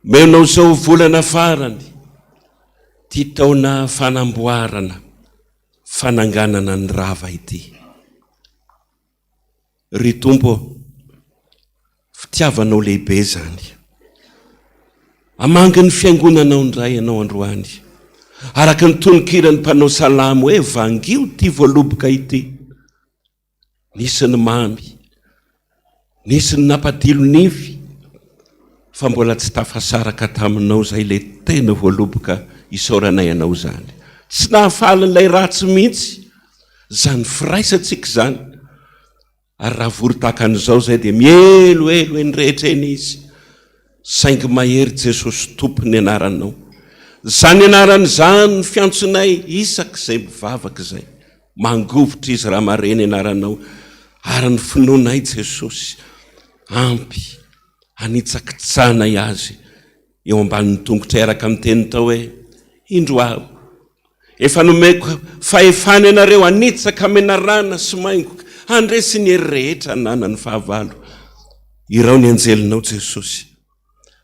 Omenao izao volana farany ity taona fanamboarana, fananganana ny rava ity. Ry Tompo ô, fitiavanao lehibe izany. Hamangy ny fiangonanao indray Ianao androany. Araka ny tononkiran'ny mpanao salamo hoe, Vangio ity voaloboka ity. Nisy ny mamy, nisy ny nampadilo nify, fa mbola tsy tafasaraka taminao izay ilay tena voaloboka isaoranay anao izany. Tsy nahafaly an'ilay ratsy mihitsy izany firaisantsika izany. Ary raha vory tahaka an'izao izay dia mihelohelo eny rehetra eny izy. Saingy mahery Jesosy Tompo ny anaranao. Izany anarana izany no fiantsonay isak'izay mivavaka izay. Mangovitra izy raha mahare ny anaranao. Ary ny finoanay Jesosy ampy hanitsakitsahanay azy eo ambanin'ny tongotray araka ny teny tao hoe, Indro aho, efa nomeko fahefana ianareo hanitsaka menarana sy maingoka, handresy ny hery rehetra ananan'ny fahavalo. Irao ny anjelinao Jesosy,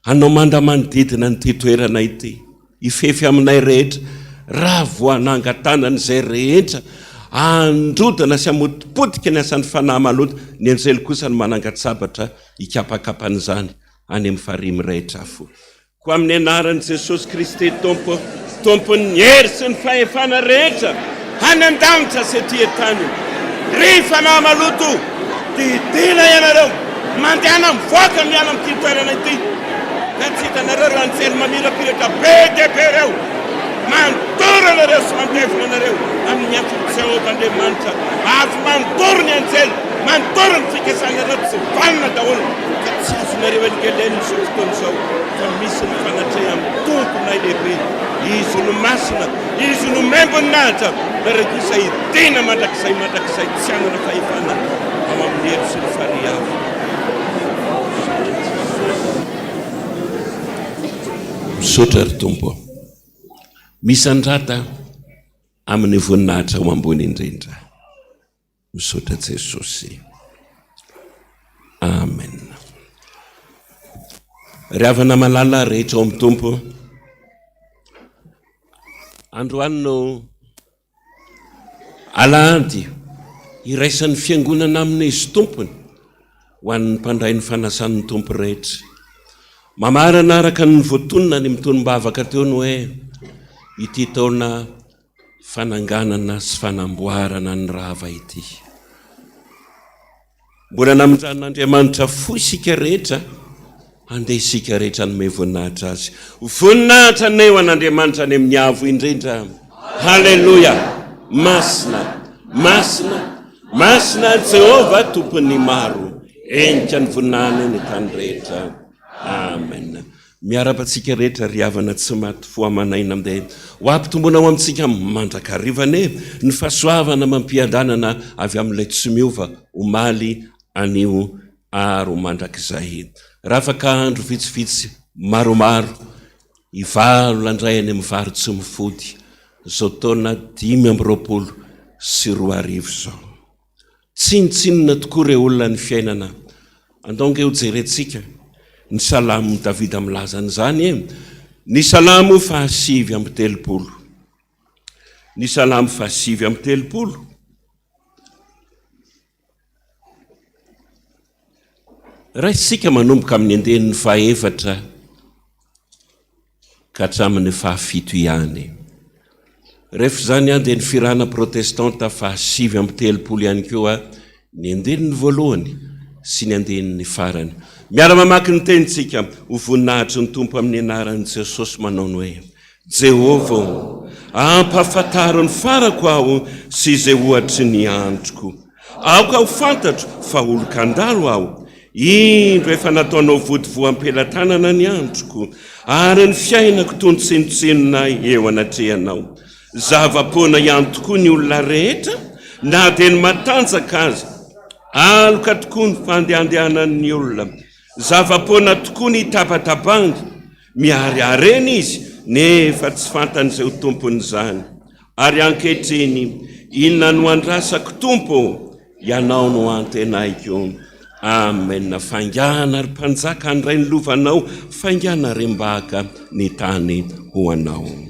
hanao manda manodidina an'ity toerana ity, hifefy aminay rehetra, raha vao hanangan-tanana izay rehetra handrodana sy hamotipotika ny asan'ny fanahy maloto, ny anjely kosa no manangan-tsabatra hikapakapa an'izany. any amin'ny farihy mirehitra afo. Koa amin'ny anaran'i Jesosy Kristy Tompo, Tompon'ny hery sy ny fahefana rehetra any an-danitra sy ety an-tany, ry fanahy maloto, didiana ianareo, mandehana mivoaka miala amin'ity toerana ity, ka tsy hitanareo ireo anjely mamirapiratra be dia be ireo, mandoro anareo sy mandevona anareo amin'ny afon'i Jehovah Andriamanitra, avy mandoro ny anjely, mandoro ny fikasanareo tsy vanona daholo. Ka tsy azonareo elingelenina izao fotoana izao fa misy ny fanatrehan'ny Tomponay lehibe. Izy no masina, Izy no omem-boninahitra, nareo kosa hidina mandrakizay mandrakizay tsy hanana fahefana ao amin'ny helo sy ny farihy afo. Misaotra ry Tompo. Misandrata amin'ny voninahitrao ambony indrindra. Misaotra Jesosy. Amen. Ry havana malala rehetra ao amin'ny Tompo, androany no alahady iraisan'ny fiangonana amin'izy Tompony ho an'ny mpandray ny fanasan'ny Tompo rehetra. Mamarana araka ny voatonona ny mitonom-bavaka teo ny hoe ity taona fananganana sy fanamboarana ny rava ity. Mbola namindran'Andriamanitra fo isika rehetra, handeha isika rehetra hanome voninahitra Azy. Voninahitra anie ho an'Andriamanitra any amin'ny avo indrindra. Haleloia! Masina, masina, masina Jehovah Tompon'ny maro. Henika ny voninahiny ny tany rehetra. Amen. Miarahaba antsika rehetra ry havana tsy maty fo aman'aina dia ho ampitomboina ho amintsika mandrakariva anie ny fahasoavana amam-piadanana avy amin'ilay tsy miova omaly, anio ary ho mandrakizay. Raha afaka andro vitsivitsy maromaro hivalona indray any amin'ny vary tsy mifody izao taona 2025 izao. Tsinontsinona tokoa re olona ny fiainana. Andao ange ho jerentsika ny salamon'i Davida milaza an'izany e! Ny salamo faha 39. Ny salamo faha 39. Raisintsika manomboka amin'ny andininy fahaefatra ka hatramin'ny fahafito ihany. Rehefa izany dia ny Firana Protestanta faha 39 ihany koa ny andininy voalohany sy ny andininy farany. Miara-mamaky ny tenintsika ho voninahitry ny Tompo amin'ny anaran'i Jesosy manao ny hoe, Jehovah ô, ampahafantaro ny farako aho sy izay ohatry ny androko. Aoka ho fantatro fa olon-kandalo aho. Indro efa nataonao vodivoa am-pelatanana ny androko, ary ny fiainako toy ny tsinontsinona eo anatrehanao. Zava-poana ihany tokoa ny olona rehetra, na dia ny matanjaka aza. Aloka tokoa ny fandehandehanan'ny olona. Zava-poana tokoa ny tabatabany. Miharihary eny izy, nefa tsy fantany izay ho tompon'izany. Ary ankehitriny, inona no andrasako, Tompo ô? Ianao no antenaiko. Amen Faingàna ry Mpanjaka handray ny lovanao Faingàna rembaka ny tany ho anao.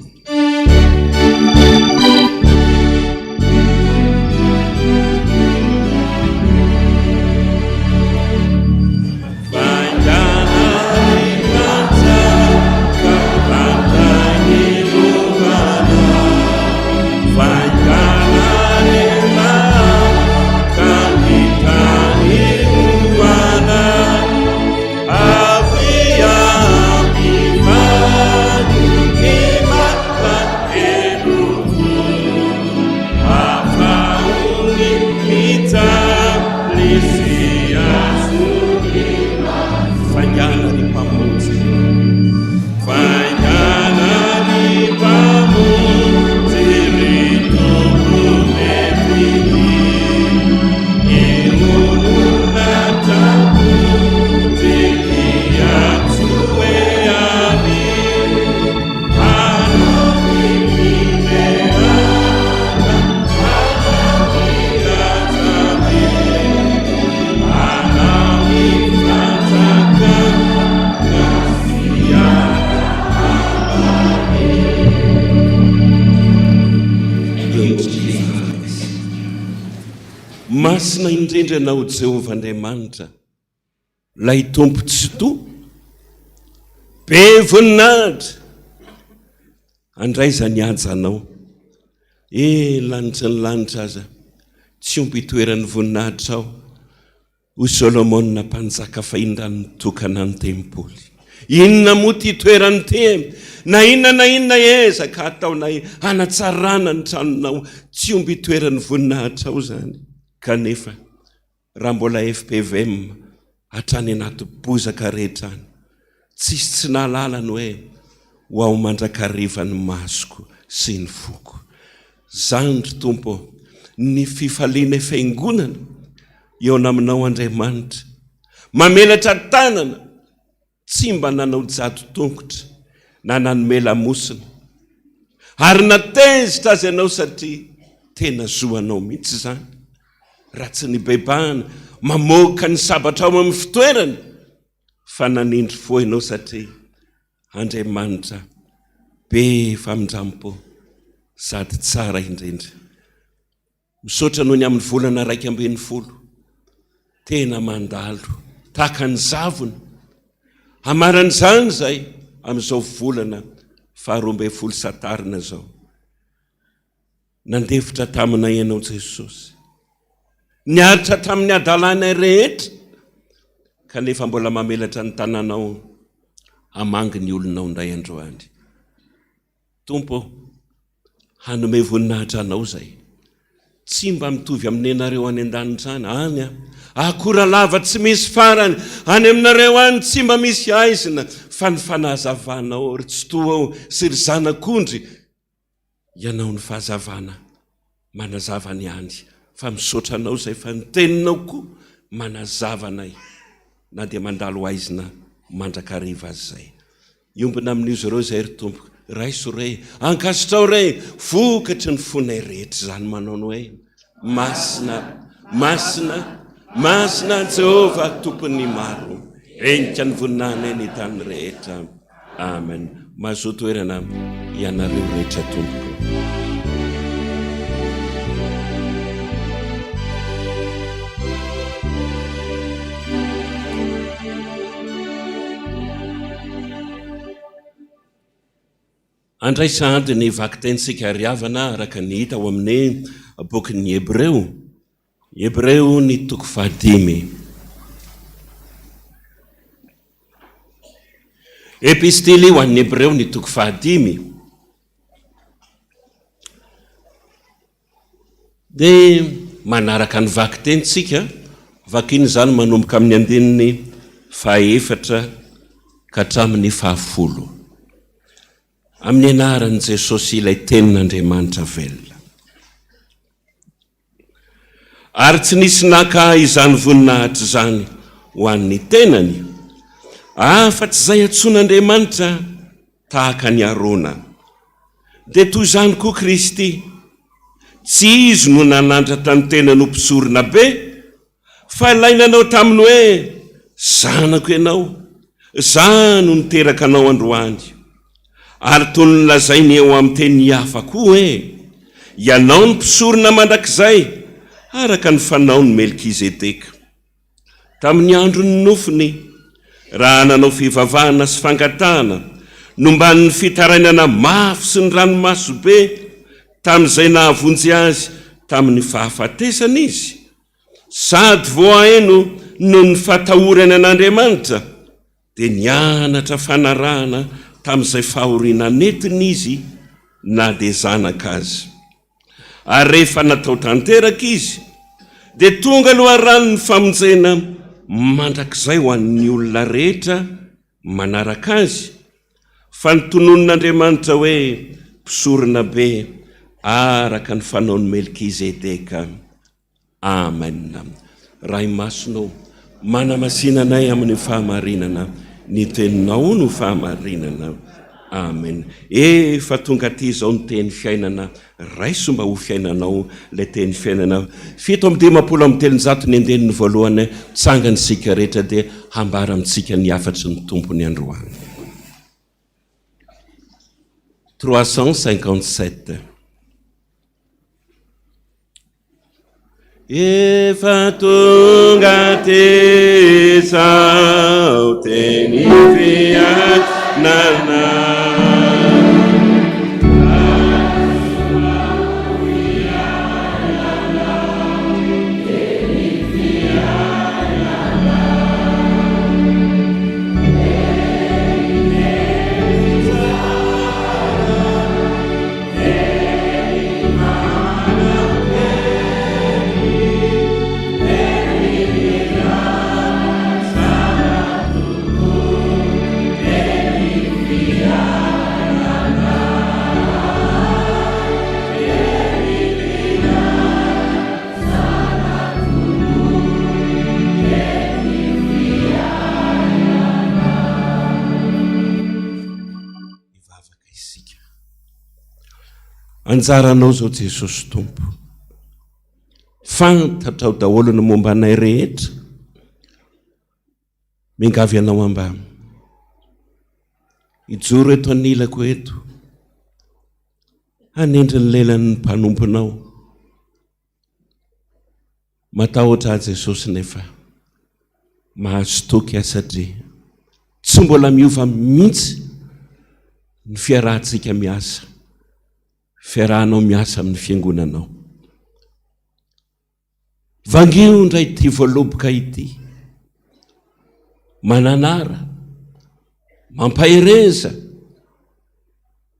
Masina indrindra ianao Jehovah Andriamanitra, Ilay Tompo Tsitoha, be voninahitra, andraiza ny hajanao. E, lanitry ny lanitra aza, tsy omby itoeran'ny voninahitrao. Hoy Solomona mpanjaka fahiny raha nitokana ny tempoly, Inona moa ity toerana ity e? Na inona na inona ezaka ataonay hanatsarana ny tranonao, tsy omby itoeran'ny voninahitrao izany. Kanefa, raha mbola fpvm hatrany anaty bozaka rehetra any, tsisy tsy nahalala ny hoe ho ao mandrakariva ny masoko sy ny foko. Izany, ry Tompo ô, ny fifalianay Fiangonana eo aminao Andriamanitra, mamelatra tanana, tsy mba nanao jado-tongotra na nanome lamosina, ary na tezitra aza ianao satria tena zo anao mihitsy izany, raha tsy nibebahana, mamoaka ny sabatrao amin'ny fitoerany, fa nanindry fo ianao satria Andriamanitra be famindrampo sady tsara indrindra. Misaotra noho ny amin'ny volana 11 tena mandalo tahaka ny zavona. Hamaran'izany izay amin'izao volana faharoa ambin'ny folo satarina izao. Nandefitra taminay Ianao Jesosy. Niaritra tamin'ny hadalanay rehetra, kanefa mbola mamelatra ny tananao hamangy ny olonao indray androany. Tompo ô, hanome voninahitra Anao izay. Tsy mba mitovy amin'ny nenareo any an-danitra any, any an. Akora lava tsy misy farany, any aminareo any tsy mba misy haizina, fa ny fanazavanao, ry Tsitoha ô, sy ry Zanak'ondry, Ianao ny fahazavana manazava ny any, fa misaotra Anao izay fa ny Teninao koa manazava anay na dia mandalo haizina mandrakariva aza izay. Hiombona amin'izy ireo izay ry Tompo. Raiso re, ankasitrao re, vokatry ny fonay rehetra izany manao ny hoe, Masina, masina, masina Jehovah Tompon'ny maro. Henika ny voninahiny ny tany rehetra. Amen. Mahazoa toerana ianareo rehetra tompoko. Handray sahady ny vakitenintsika ry havana araka ny hita ao amin'ny bokin'ny Hebreo. Hebreo ny toko fahadimy. Epistily ho an'ny Hebreo ny toko fahadimy. Dia manaraka ny vakiteny tsika, vakina izany manomboka amin'ny andininy fahaefatra ka hatramin'ny fahafolo. Amin'ny anaran'i Jesosy ilay Tenin'Andriamanitra velona. Ary tsy nisy naka izany voninahitra izany ho an'ny tenany, afa-tsy izay antsoin'Andriamanitra tahaka an'i Arona. Dia toy izany koa Kristy, tsy Izy no nanandratra ny tenany ho mpisoronabe, Fa ilay nanao taminy hoe, Zanako ianao, Izaho no niteraka anao androany. Ary toy ny lazainy eo amin'ny teny hafa koa hoe, Ianao no mpisorona mandrakizay, araka ny fanaon'i Melkizedeka. Tamin'ny andron'ny nofony, raha nanao fivavahana sy fangatahana, nomban'ny fitarainana mafy sy ny ranomaso be tamin'izay nahavonjy azy tamin'ny fahafatesana izy, sady voahaino noho ny fatahorany an'Andriamanitra, dia nianatra fanarahana tamin'izay fahoriana nentiny izy na dia zanaka aza. Ary rehefa natao tanteraka izy, dia tonga loharanon'ny famonjena mandrakizay ho an'ny olona rehetra manaraka azy, fa notononin'Andriamanitra hoe mpisoronabe araka ny fanaon'i Melkizedeka. Amen. Ray Masina ô, manamasina anay amin'ny fahamarinana, ny teninao no fahamarinana. Amen. Efa tonga aty izao ny teny fiainana, raiso mba ho fiainanao ilay teny fiainana. 357 ny andininy voalohany, mitsangana isika rehetra dia hambara amintsika ny hafatry ny Tompony androany. 357. Efa tonga aty izao teny fiainana. Hivavaka isika. Anjaranao izao Jesosy Tompo. Fantatrao daholo ny momba anay rehetra. Miangavy anao amba hijoro eto anilako eto. Hanendry ny lelan'ny mpanomponao. Matahotra ahy Jesosy nefa mahazo toky aho satria tsy mbola miova mihitsy ny fiarahantsika miasa, fiarahanao miasa amin'ny fiangonanao. Vangio indray ity voaloboka ity. Mananara, mampahereza,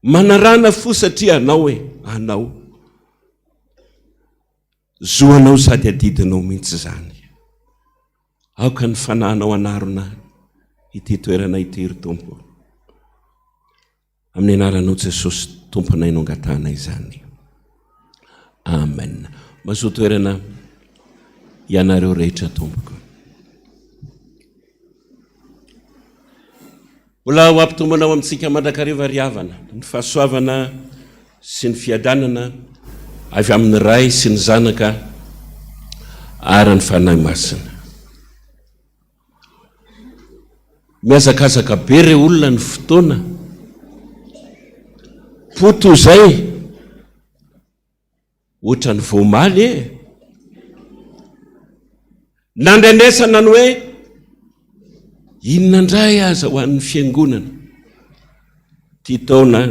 manarana fo satria anao e, anao. Zo anao sady adidinao mihitsy izany. Aoka ny fanahinao hanarona ity toerana ity ry Tompo. Amin'ny anaranao Jesosy Tomponay no angatahana izany. Amen. Mazoa toerana ianareo rehetra tompoko. Mbola ho ampitombona ao amintsika mandrakariva ry havana ny fahasoavana sy ny fiadanana avy amin'ny Ray sy ny Zanaka ary ny Fanahy Masina. Mihazakazaka be re olona ny fotoana. Poto izay. Ohatran'ny vao omaly e! Nandrenesana ny hoe inona indray aza ho an'ny fiangonana ity taona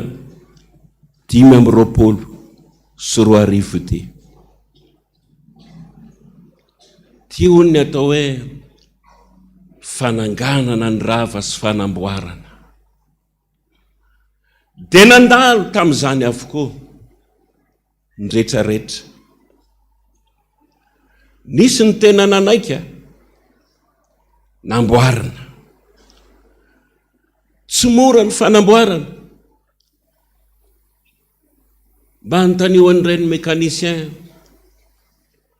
2025 ity. Ity hono ny atao hoe fananganana ny rava sy fanamboarana. Dia nandalo tamin'izany avokoa ny rehetrarehetra. Nisy ny tena nanaika, namboarina. Tsy mora ny fanamboarana. Mba anontanio an'ireny mécanicien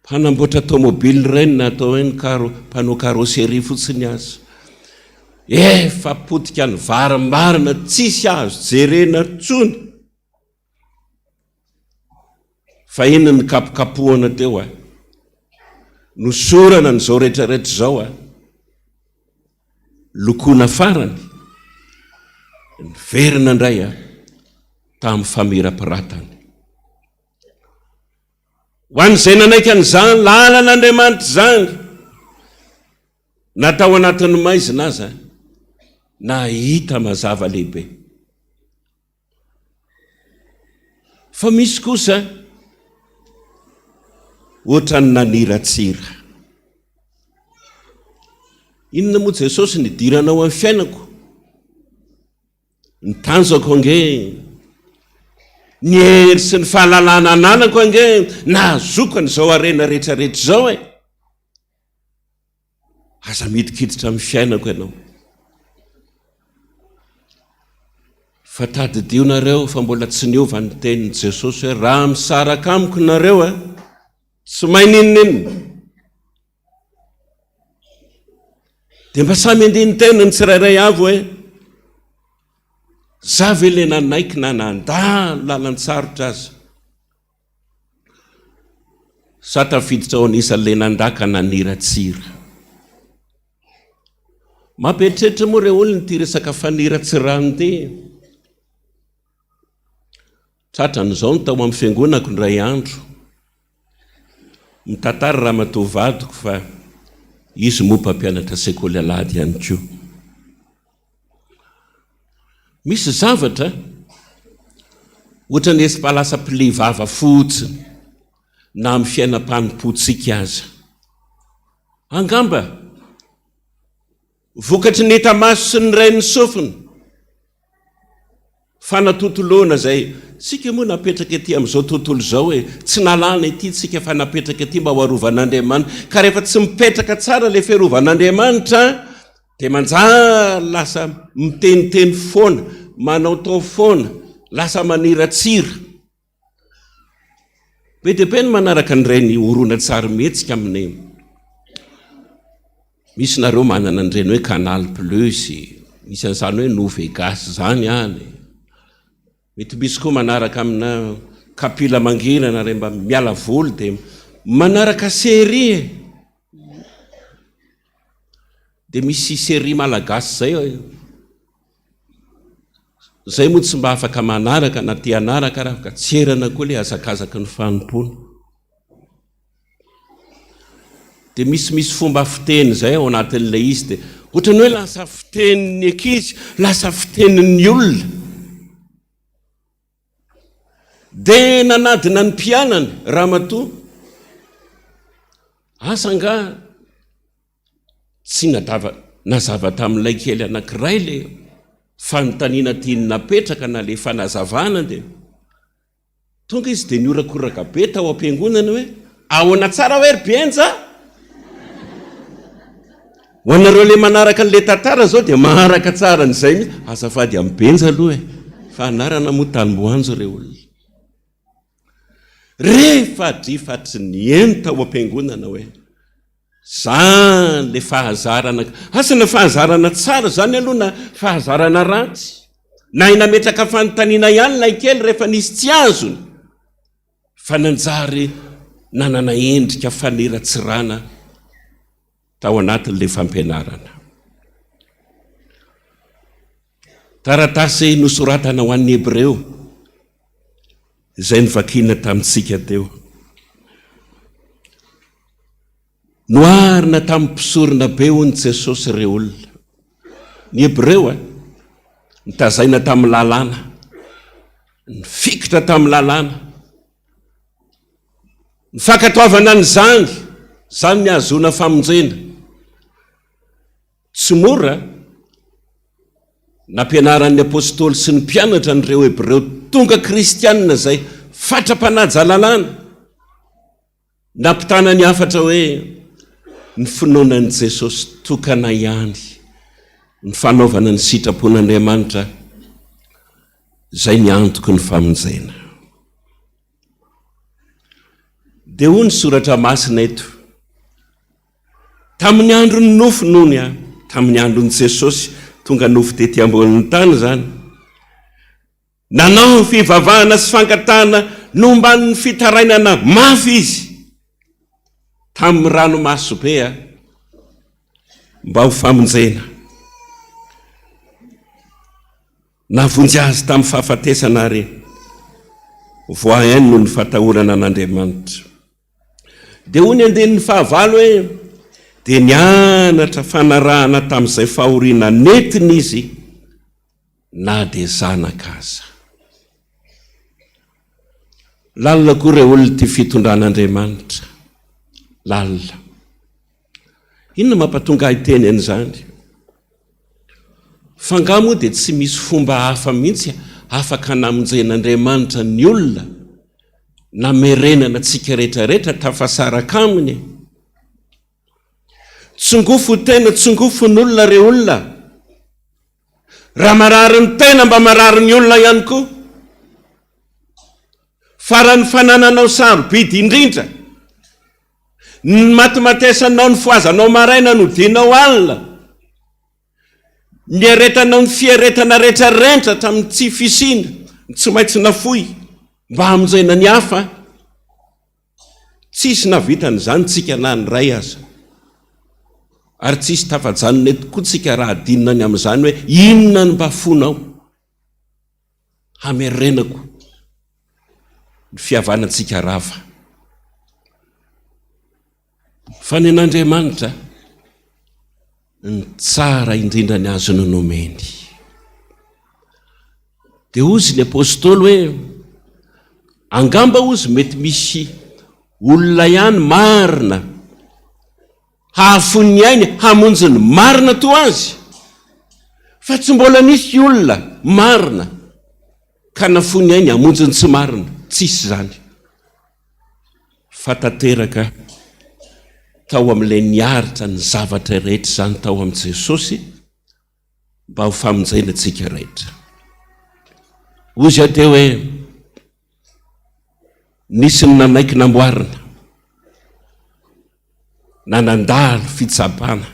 mpanamboatra tomobile ireny na atao hoe ny caro, mpanao carrosserie fotsiny aza. Efa potika ny varimbarina, tsisy azo jerena intsony. Fa iny nikapokapohana teo a. Nosorana an'izao rehetra rehetra izao a. Lokoina farany, niverina indray a, tamin'ny famirapiratany. Ho an'izay nanaiky an'izany lalan'Andriamanitra izany, na tao anatin'ny maizina aza, nahita mazava lehibe. Fa misy kosa ohatran'ny naniratsira. Inona moa Jesosy nidiranao amin'ny fiainako? Ny tanjako ange, ny hery sy ny fahalalana ananako ange nahazoako an'izao harena rehetrarehetra izao e. Aza midikiditra amin'ny fiainako ianao. Fa tadidio nareo fa mbola tsy niova ny tenin'i Jesosy hoe raha misaraka amiko nareo e, tsy mahay n'inon'inona. Dia mba samy andinin-tena ny tsirairay avy hoe, za ve le nanaiky na nandà lalan-tsarotra aza? Sa tafiditra ao anisan'ilay nandà ka naniratsira? Mampieritreritra moa re olona ity resaka faniratsirana ity. Tratran'izao ny tao amin'ny fiangonako indray andro. Mitantara ramatoa vadiko fa izy moa mpampianatra sekoly alahady ihany koa. Misy zavatra ohatran'ny lasa pile vava fotsiny na amin'ny fiainam-panompoantsika aza. Angamba vokatry ny hita maso sy ny ren'ny sofina. Fanatontoloana izay tsika moa napetraka ety amin'izao tontolo izao e, tsy nalana ety tsika fa napetraka ety mba ho arovan'Andriamanitra, ka rehefa tsy mipetraka tsara ilay fiarovan'Andriamanitra dia manjary lasa miteniteny foana, manaotao foana, lasa maniratsira. Be dia be ny manaraka an'ireny horonantsarimihetsika amin'ny misy nareo manana an'ireny hoe Canal Plus, misy an'izany hoe Novegas izany any. Mety misy koa manaraka amina kapila mangirana re mba miala voly dia manaraka série e. Dia misy série malagasy izay eo. Izay moa tsy mba afaka manaraka na te hanaraka ary afaka tsy erana koa ilay hazakazaky ny fanompoana. Dia misimisy fomba fiteny izay ao anatin'ilay izy dia ohatran'ny hoe lasa fitenin'ny ankizy, lasa fitenin'ny olona. Dia nanadina ny mpianany ramatoa. Asa angaha tsy nadava nazava tamin'ilay kely anankiray le fanontaniana tiany napetraka na le fanazavana dia tonga izy dia nihorakoraka be tao am-piangonana hoe ahoana tsara hoe ry Benja? Ho anareo le manaraka an'le tantara zao dia maharaka tsara an'izay mihitsy. Azafady amin'i Benja aloha e, fa anarana moa tanim-boanjo re olona. Refadrifatry ny eny tao am-piangonana hoe zany le fahazarana, asa na fahazarana tsara zany aloha na fahazarana ratsy. Nahay nametraka fanontaniana ihany ilay kely rehefa nisy tsy azony. Fa nanjary nanana endrika faniratsirana tao anatin'ilay fampianarana. Taratasy nosoratana ho an'ny Hebreo izay novakiana tamintsika teo. Noharina tamin'ny mpisorona be hono Jesosy ireo olona. Ny Hebreo nitazaina tamin'ny lalàna, nifikitra tamin'ny lalàna. Ny fankatoavana an'izany, izany ny ahazoana famonjena. Tsy mora nampianaran'ny apostoly sy ny mpianatra an'ireo Hebreo tonga kristianina izay fatra-panaja lalàna. Nampitana ny hafatra hoe ny finoana an'i Jesosy tokana ihany, ny fanaovana ny sitrapon'Andriamanitra, izay ny antoky ny famonjena. Dia hoy ny soratra masina eto, tamin'ny andron'ny nofo nony a, tamin'ny andron'i Jesosy tonga nofo tety ambonin'ny tany izany, Nanao fivavahana sy fangatahana nomban'ny fitarainana mafy izy. Tamin'ny ranomaso be a! Mba ho famonjena. Nahavonjy azy tamin'ny fahafatesana ary voahaino noho ny fatahorana an'Andriamanitra. Dia hoy ny andininy fahavalo hoe, Dia nianatra fanarahana tamin'izay fahoriana nentiny izy, na dia zanaka aza. Lalina koa ireo olona ity fitondran'Andriamanitra. Lalina. Inona mampatonga ahy hiteny an'izany? Fa angaha moa dia tsy misy fomba hafa mihitsy afaka namonjen'Andriamanitra ny olona, namerenana antsika rehetrarehetra tafasaraka aminy? Tsongofo tena, tsongofo ny olona re olona. Raha marary ny tena mba marary ny olona ihany koa. Fa raha ny fanananao sarobidy indrindra, ny nimatimatesanao nifohazanao maraina nodianao alina, niaretanao ny fiaretana retrarentra hatramin'ny tsy fisiana, ny tsy maintsy nafoy mba hamonjena ny hafa, tsisy nahavita an'izany tsika na ny iray aza. Ary tsisy tafajanona eto koa tsika raha adinina ny amin'izany hoe inona no mba fonao hamerenako ny fihavanantsika rava. Fa ny an'Andriamanitra, ny tsara indrindra ny azony nomeny. Dia hozy ny apostoly hoe, angamba hozy mety misy olona ihany marina hahafoy ny ainy hamonjy ny marina toa azy, fa tsy mbola nisy olona marina ka nafoy ny ainy hamonjy ny tsy marina, tsisy izany. Fa tanteraka tao amin'ilay niaritra ny zavatra rehetra izany tao amin'i Jesosy mba ho famonjena antsika rehetra. Hoy izy aho teo hoe, nisy ny nanaiky namboarina, na nandalo fitsapana,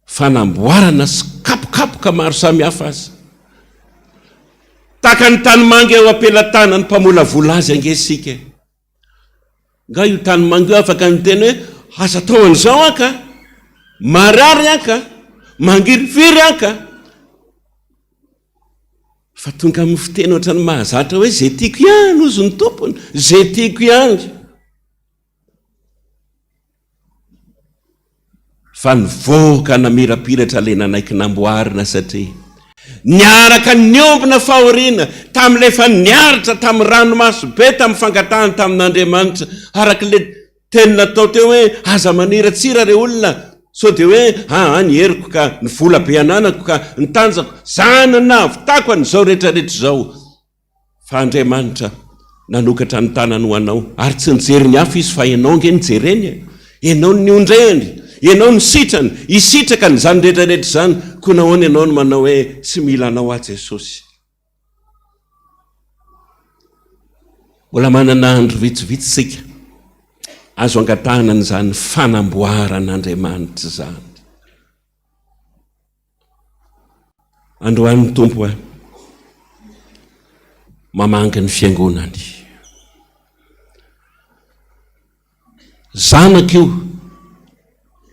fanamboarana sy kapokapoka maro samihafa aza. Tahaka ny tanimanga eo am-pelatanan'ny mpamolavola azy ange isika e. Nga io tanimanga io afaka niteny hoe aza atao an'izao aho ka, marary aho ka, mangirifiry aho ka. Fa tonga amin'ny fiteny ohatran'ny mahazatra hoe izay tiako ihany hozy ny tompony, izay tiako ihany. Fa nivoaka namirapiratra ilay nanaiky namboarina satria niaraka niombona fahoriana tamin'ilay efa niaritra tamin'ny ranomaso be tamin'ny fangatahany tamin'Andriamanitra araka ilay teny natao teo hoe aza maniratsira re olona sao dia hoe aa ny heriko ka, ny vola be ananako ka, ny tanjako, zany no nahavitako an'izao rehetra rehetra izao. Fa Andriamanitra nanokatra ny tanany ho anao, ary tsy nijery ny hafa Izy fa ianao ange no jereny e! Ianao no niondrehany, ianao no sitrany, hisitraka an'izany rehetra rehetra izany, koa nahoana ianao no manao hoe tsy mila anao aho Jesosy? Mbola manana andro vitsivitsy isika azo angatahana an'izany fanamboaran'Andriamanitra izany. Androany ny Tompo a, mamangy ny fiangonany. Zanaka io,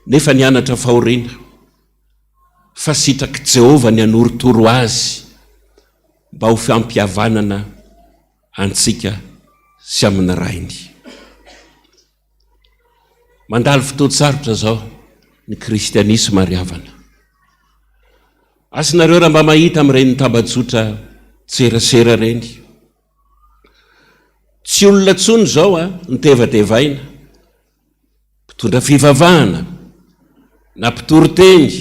nefa nianatra fahoriana, fa sitrak'i Jehovah ny hanorotoro azy mba ho fampihavanana antsika sy amin'ny Rainy. Mandalo fotoan-tsarotra izao ny kristianisma ry havana. Asa nareo raha mba mahita amin'ireny tambajotra tserasera ireny. Tsy olona intsony izao a, no tevatevaina. Mpitondra fivavahana, na mpitory teny,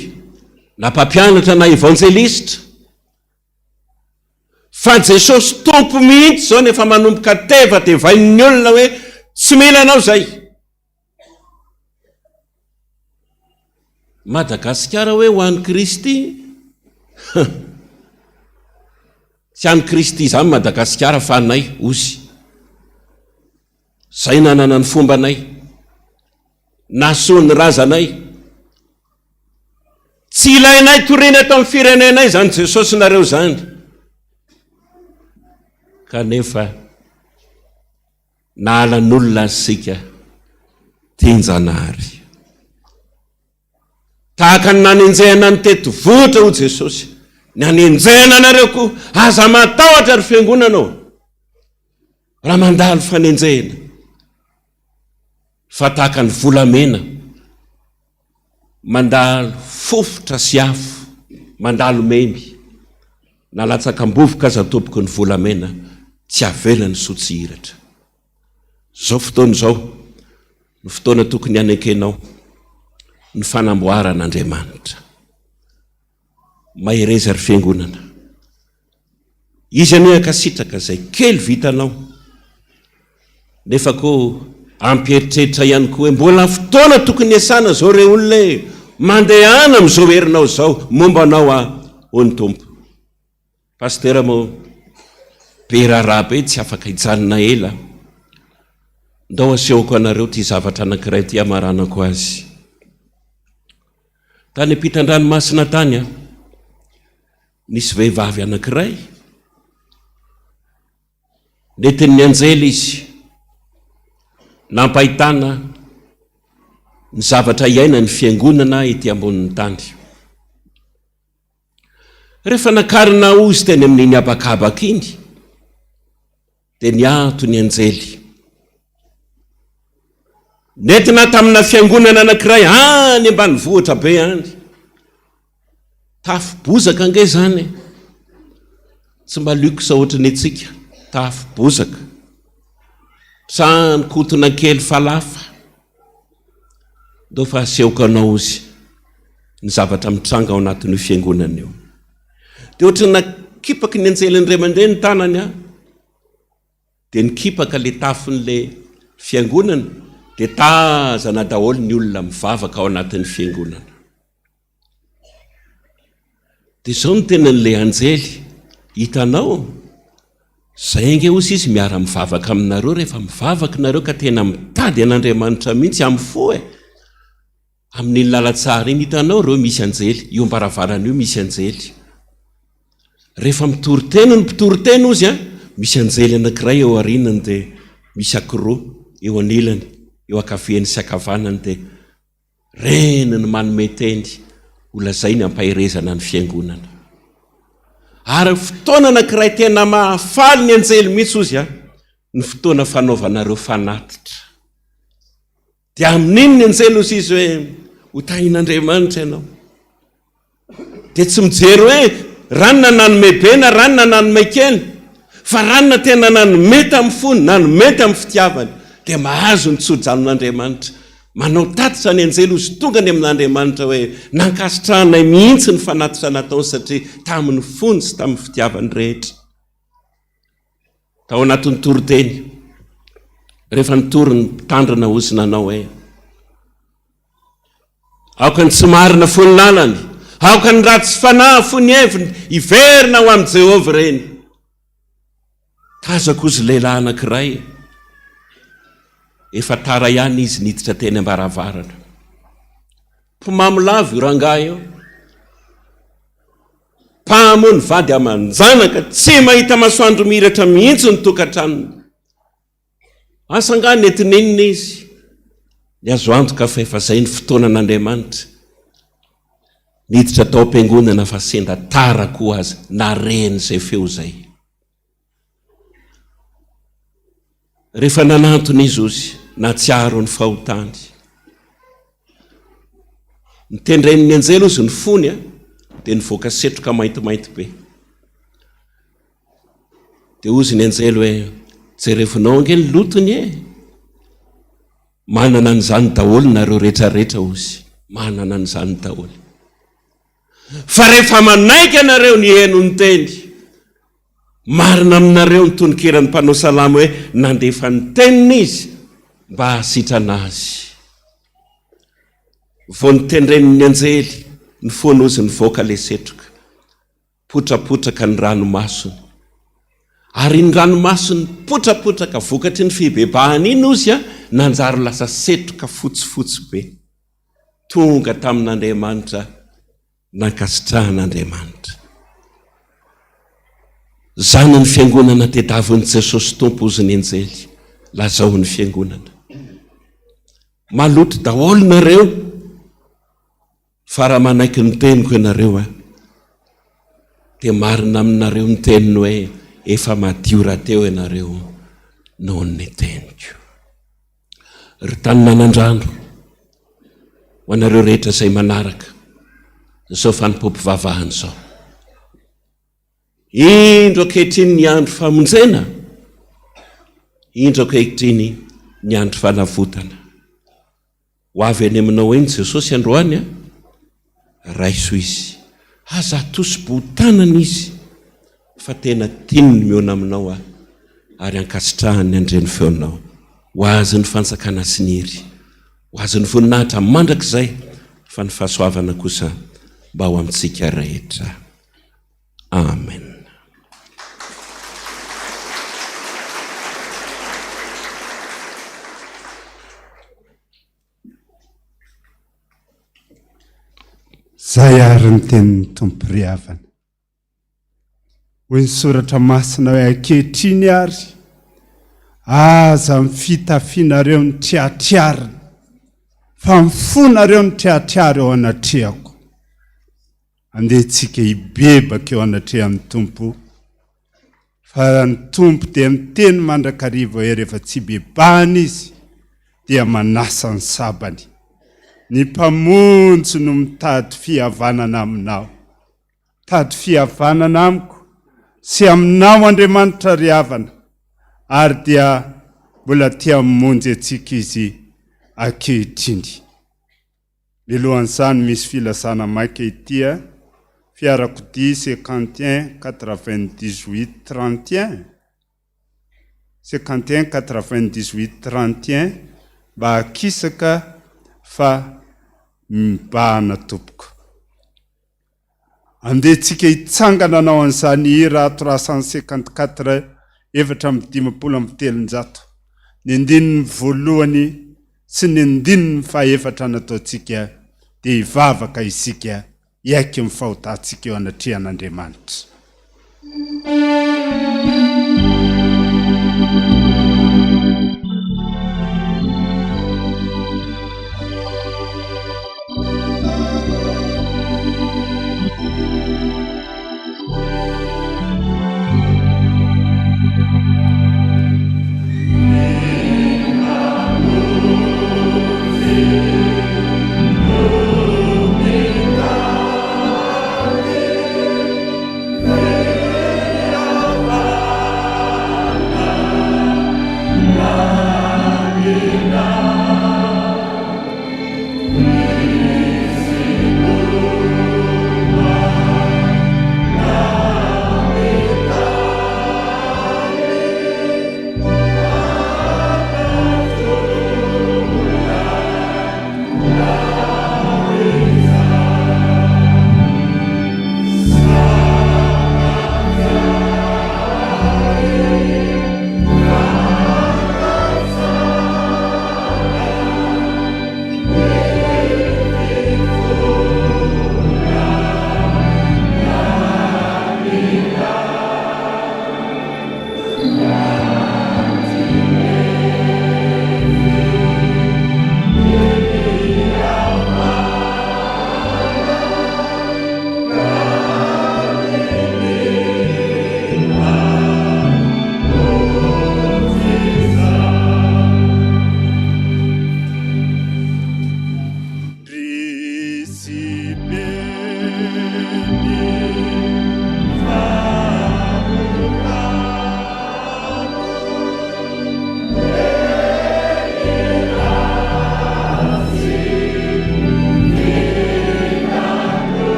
na mpampianatra na evanjelistra. Fa Jesosy Tompo mihitsy izao no efa manomboka tevatevain'ny olona hoe tsy mila anao izay. Madagasikara hoe ho an'i Kristy? Tsy an'i Kristy izany Madagasikara fa anay, osy. Izay nanana ny fombanay. Nahasoa ny razanay. Tsy ilainay toriana eto amin'ny firenenay izany Jesosy nareo izany. Kanefa nahalan'olona azy isika. Tian-Janahary. Tahaka ny nanenjehana ny teto vohitra hoy Jesosy, ny hanenjehana anareo koa. Aza matahotra ry fiangonana ô, raha mandalo fanenjehena, fa tahaka ny volamena mandalo fofotra sy afo, mandalo memy, na latsaka am-bovoka aza tompoko ny volamena, tsy avelany soa tsy hiratra. Izao fotoana izao no fotoana tokony hanekenao ny fanamboaran'Andriamanitra. Mahereza ry fiangonana. Izy anie hankasitraka izay kely vitanao. Nefa koa ampieritreritra ihany koa hoe mbola fotoana tokony hiasana izao re olona e! Mandehana amin'izao herinao izao, momba anao aho, hoy ny Tompo. Pasitera moa be raharaha be tsy afaka hijanona ela. Ndao asehoko anareo ity zavatra anankiray ity hamaranako azy. Tany ampitan-dranomasina tany an, nisy vehivavy anankiray, nentin'ny anjely izy, nampahitana ny zavatra iainan'ny fiangonana ety ambonin'ny tany. Rehefa nakarina ozy teny amin'iny habakabaka iny, dia niato ny anjely. Nentina tamina fiangonana anankiray any ambanivohitra be any. Tafo bozaka ange izany e. Tsy mba luxe ohatry ny antsika, tafo bozaka. Trano kotona kely falafa. Ndao fa asehoko anao ozy ny zavatra mitranga ao anatin'io fiangonana io. Dia ohatry ny nakipaky ny anjelin'ny ray aman-dreny ny tanany an, dia nikipaka le tafon'le fiangonana, dia tazana daholo ny olona mivavaka ao anatin'ny fiangonana. Dia izao no tenin'ilay anjely, Hitanao? Izay ange hozy izy miara-mivavaka aminareo rehefa mivavaka nareo ka tena mitady an'Andriamanitra mihitsy amin'ny fo e! Amin'iny lalantsara iny, hitanao ireo misy anjely, io am-baravarana io misy anjely. Rehefa mitory teny ny mpitory teny hozy an, misy anjely anankiray eo aorianany dia misy ankiroa eo anilany, eo ankaviany sy ankavanany dia Reny no manome teny ho lazainy hampaherezana ny fiangonana. Ary fotoana anankiray tena mahafaly ny anjely mihitsy hozy an, ny fotoana fanaovanareo fanatitra. Dia amin'iny ny anjely hozy izy hoe, ho tahin'Andriamanitra ianao. Dia tsy mijery hoe ranona nanome be na ranona nanome kely, fa ranona tena nanome tamin'ny fony, nanome tamin'ny fitiavany, dia mahazo ny tso-dranon'Andriamanitra. Manao tatitra ny anjely hozy tonga any amin'Andriamanitra hoe nankasitrahanay mihitsy ny fanatitra nataony satria tamin'ny fony sy tamin'ny fitiavany rehetra. Tao anatin'ny toriteny, rehefa nitory ny mpitandrina hozy nanao hoe, Aoka ny tsy marina fo ny lalany, aoka ny ratsy fanahy fo ny heviny, hiverina ho amin'i Jehovah ireny. Tazako hozy lehilahy anankiray, efa tara ihany izy niditra teny am-baravarana. Mpimamo lava io rangahy io. Mpamono vady aman-janaka, tsy mahita masoandro mihiratra mihitsy ny tokantranony. Asa angaha nety nenina izy? Ny azo antoka fa efa izay ny fotoanan'Andriamanitra. Niditra tao am-piangonana fa sendra tara koa aza narehiny izay feo izay. Rehefa nanantona izy ozy, nahatsiaro ny fahotany. Nitendren'ny anjely ozy ny fony dia nivoaka setroka maintimainty be. Dia hozy ny anjely hoe, Jerevinao ange ny lotony e! Manana an'izany daholo nareo rehetrarehetra hozy, manana an'izany daholo. Fa rehefa manaiky ianareo ny heno ny teny, marina aminareo ny tononkiran'ny mpanao salamo hoe nandefa ny teniny izy mba hahasitrana azy. Vao notendren'ny anjely ny fony hozy nivoaka ilay setroka. Potrapotraka ny ranomasony. Ary iny ranomasony potrapotraka vokatry ny fibebahana iny ozy a, nanjary lasa setroka fotsifotsy be. Tonga tamin'Andriamanitra, nankasitrahan'Andriamanitra. Zany ny fiangonana tediavin'i Jesosy Tompo ozy ny anjely, lazao ny fiangonana. Maloto daholo nareo fa raha manaiky ny teniko ianareo a, dia marina aminareo ny teniny hoe efa madio rahateo ianareo noho ny teniko. Ry tany nanan-drano, ho anareo rehetra izay manaraka izao fanompoam-pivavahana izao. Indro ankehitriny ny andro famonjena, indro ankehitriny ny andro fanavotana. Ho avy any aminao eny Jesosy androany a! Raiso Izy. Aza atosi-boho-tanana Izy fa tena tiany ny mihaona aminao a! Ary ankasitrahany ny handre ny feonao. Ho Azy ny fanjakana sy ny hery. Ho Azy ny voninahitra mandrakizay fa ny fahasoavana kosa mba ho amintsika rehetra. Amen. Zay ary ny tenin'ny Tompo ry havana. Hoy ny soratra masina hoe ankehitriny ary aza ny fitafianareo ny triatriarina fa ny fonareo ny triatriary eo anatrehako. Andeha tsika hibebaka eo anatrehan'ny Tompo, fa ny Tompo dia miteny mandrakariva hoe rehefa tsy bebahana izy dia manasa ny sabany. Ny Mpamonjy no mitady fihavanana aminao. Mitady fihavanana amiko sy aminao Andriamanitra ry havana, ary dia mbola tia hamonjy antsika Izy ankehitriny. Milohan'izany misy filazana maika ity a, fiarakodia 51 98 31, 51 98 31 mba akisaka fa mibahana tompoko. Andeha tsika hitsangana hanao an'izany hira 354 354, ny andininy voalohany sy ny andininy fahefatra nataontsika dia hivavaka isika hiaiky ny fahotantsika eo anatrehan'Andriamanitra.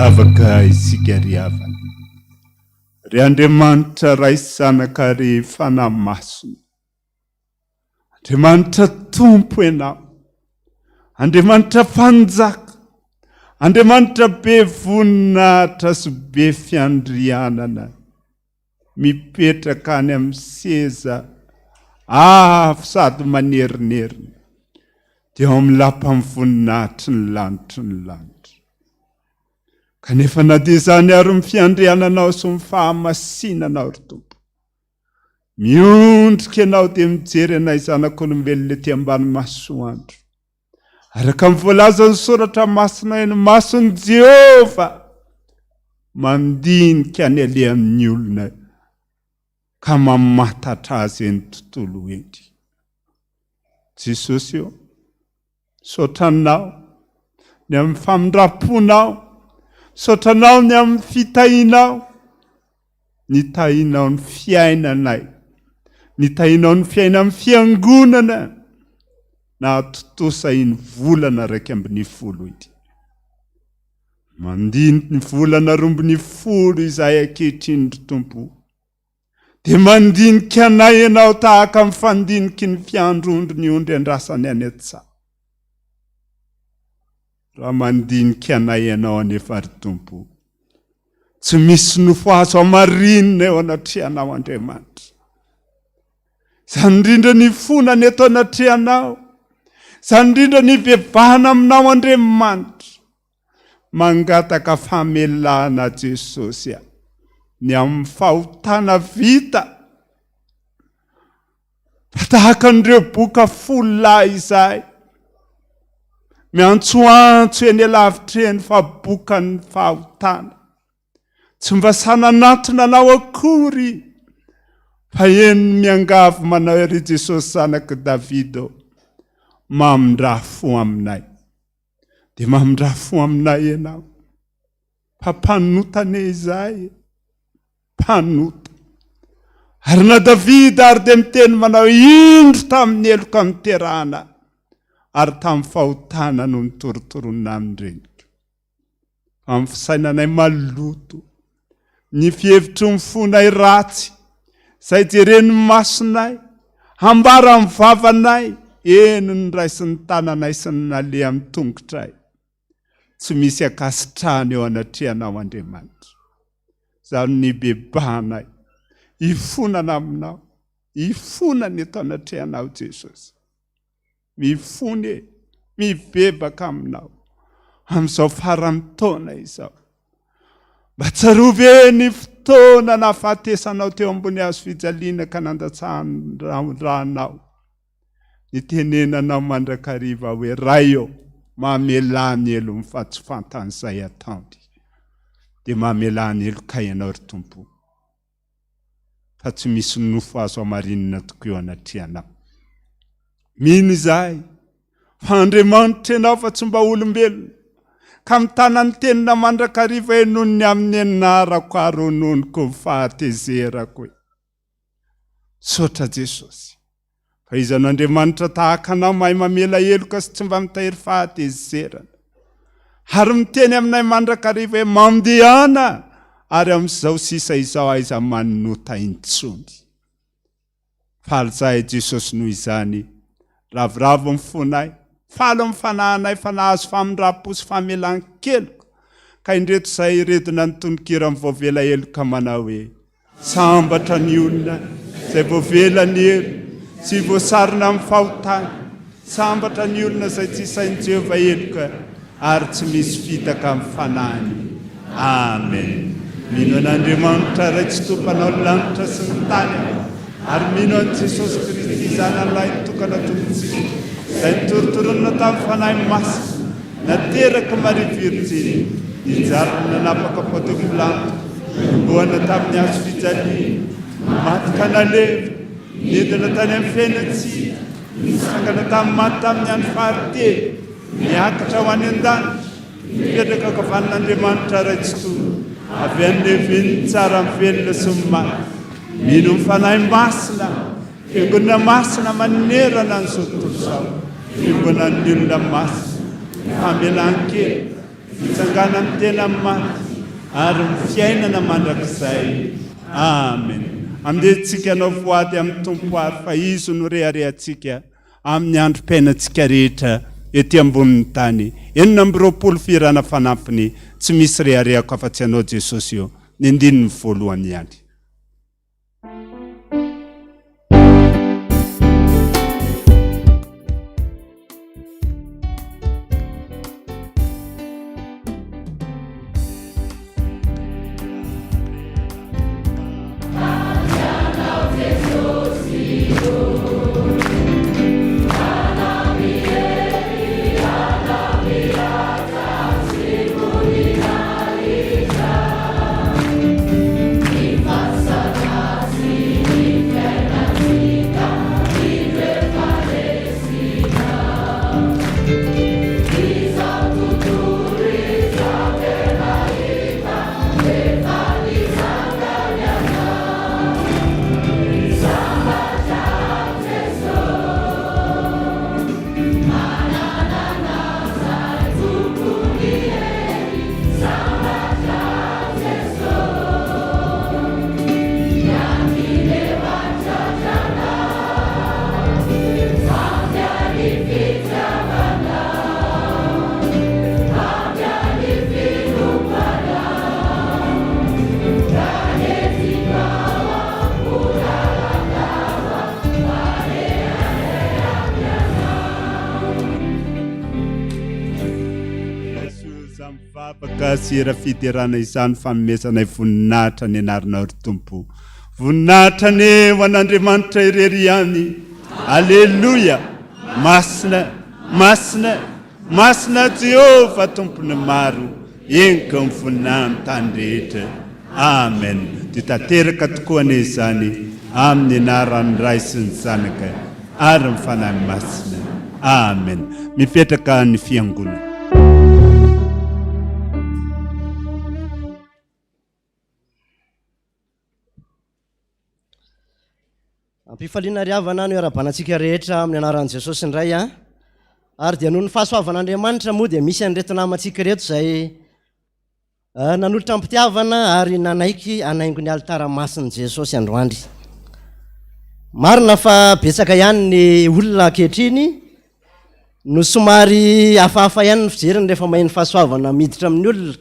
Hivavaka isika ry havana. Ry Andriamanitra Ray sy Zanaka ary Fanahy Masina. Andriamanitra Tompo Ianao. Andriamanitra Mpanjaka. Andriamanitra be voninahitra sy be fiandrianana. Mipetraka any amin'ny seza avo sady manerinerina. Dia ao amin'ny lapan'ny voninahitry ny lanitry ny lanitra. Kanefa na dia izany ary ny fiandriananao sy ny fahamasinanao, ry Tompo, miondrika Ianao dia mijery anay zanak'olombelona ety ambany masoandro. Araka ny voalazan'ny Soratra Masina hoe ny mason'i Jehovah mandinika ny alehan'ny olona ka mamantatra azy eny tontolo eny. Jesosy ô, Misaotra Anao ny amin'ny famindram-ponao, misaotra Anao ny amin'ny fitahianao, nitahianao ny fiainanay, nitahianao ny fiainan'ny fiangonana nahatontosa iny volana 11 iny. Mandinika ny volana 12 izahay ankehitriny ry Tompo. Dia mandinika anay ianao tahaka ny fandiniky ny mpiandry ondry ny ondry andrasany any an-tsaha. Raha mandinika anay ianao anefa ry Tompo, tsy misy nofo azo hamarinina eo anatrehanao Andriamanitra. Izany indrindra ny fonana eto anatrehanao, izany indrindra ny hibebahana aminao Andriamanitra. Mangataka famelana Jesosy a, ny amin'ny fahotana vita. Fa tahaka an'ireo boka folo lahy izay, miantsoantso eny alavitra eny fa bokan'ny fahotana. Tsy mba sahy nanatona anao akory, fa eny miangavy manao hoe ry Jesosy zanak'i Davida ô, mamindrà fo aminay. Dia mamindrà fo aminay Ianao, fa mpanota anie izahay e, mpanota. Ary na Davida ary dia miteny manao indro tamin'ny heloka niterahana ary tamin'ny fahotana no nitorotoronina ny reniko. Amin'ny fisainanay maloto, ny fihevitry ny fonay ratsy, izay jeren'ny masonay, ambaran'ny vavanay, eny ny raisin'ny tananay sy ny nalehan'ny tongotray. Tsy misy ankasitrahana eo anatrehanao Andriamanitra. Izany no ibebahanay, ifonana aminao, ifonana eto anatrehanao Jesosy. Mifona e, mibebaka aminao amin'izao faran'ny taona izao. Mba tsarovy e ny fotoana nahafatesanao teo ambony hazo fijaliana ka nandatsahan'ny ranao. Nitenenanao mandrakariva hoe Ray ô, mamelà ny helony fa tsy fantany izay ataony. Dia mamelà ny helokay ianao ry Tompo. fa tsy misy nofo azo hamarinina tokoa eo anatrehanao. Mino izahay fa Andriamanitra ianao fa tsy mba olombelona, ka mitana ny tenina mandrakariva hoe noho ny amin'ny anarako ary hononiko ny fahatezerako. Misaotra Jesosy. Fa iza no Andriamanitra tahaka anao mahay mamela heloka sy tsy mba mitahiry fahatezerana? Ary miteny aminay mandrakariva hoe mandehana ary amin'izao sisa izao aiza manota intsony. Faly izahay Jesosy noho izany, ravoravo ny fonay, faly ny fanahinay fa nahazo famindram-po sy famelan-keloka, ka indreto izahay hiredona ny tononkiran'ny voavela heloka manao hoe. Sambatra ny olona izay voavela ny helony sy voasarona amin'ny fahotany. Sambatra ny olona izay tsy isain'i Jehovah heloka ary tsy misy fitaka amin'ny fanahiny. Amen. Mino an'Andriamanitra Ray Tsitoha Mpanao ny lanitra sy ny tany aho, ary mino an'i Jesosy Kristy Zanany Lahitokana Tompontsika, izay nitorontoronina tamin'ny Fanahy Masina, Naterak'i Maria Virjiny, nijaly ny nanapaka Pontio Pilato, nohomboana tamin'ny hazo fijaliana, maty ka nalevina, nidina tany amin'ny fiainan-tsy hita, nitsangana tamin'ny maty tamin'ny andro fahatelo, niakatra ho any an-danitra, nipetraka ankavanan'Andriamanitra Ray Tsitoha, avy any Levy nitsara ny velona sy ny maty. Mino ny Fanahy Masina aho. Fiangonana masina manerana an'izao tontolo izao, fiombonan'ny olona masina, famelan-keloka, Fitsanganan'ny tena amin'ny maty ary ny fiainana mandrakizay. Amen. Andeha-tsika hanao voady amin'ny Tompo ary fa Izy no reharehantsika amin'ny androm-piainantsika rehetra ety ambonin'ny tany. 26 fihirana fanampiny, Tsy misy reharehako afa-tsy Anao Jesosy ô, ny andininy voalohany ihany. Vavaka sy hira fiderana izany fanomezanay voninahitra ny anaranao ry Tompo. Voninahitra anie ho an'Andriamanitra irery ihany. Aleloia! Masina, masina, masina Jehovah Tompon'ny maro, henoko ny voninahiny tany rehetra. Amen. Dia tanteraka tokoa anie izany amin'ny anaran'ny Ray sy ny Zanaka ary ny Fanahy Masina. Amen. Mipetraka ny fiangonana. Ampifaliana ry havana no iarahabana antsika rehetra amin'ny anaran'i Jesosy indray a. Ary dia noho ny fahasoavan'Andriamanitra moa dia misy an'ireto namantsika ireto izay eh, nanolotra am-pitiavana ary nanaiky hanaingo ny alitara masin'i Jesosy androany. Marina fa betsaka ihany ny olona ankehitriny no somary hafahafa ihany ny fijeriny rehefa maheno fahasoavana miditra amin'ny olona.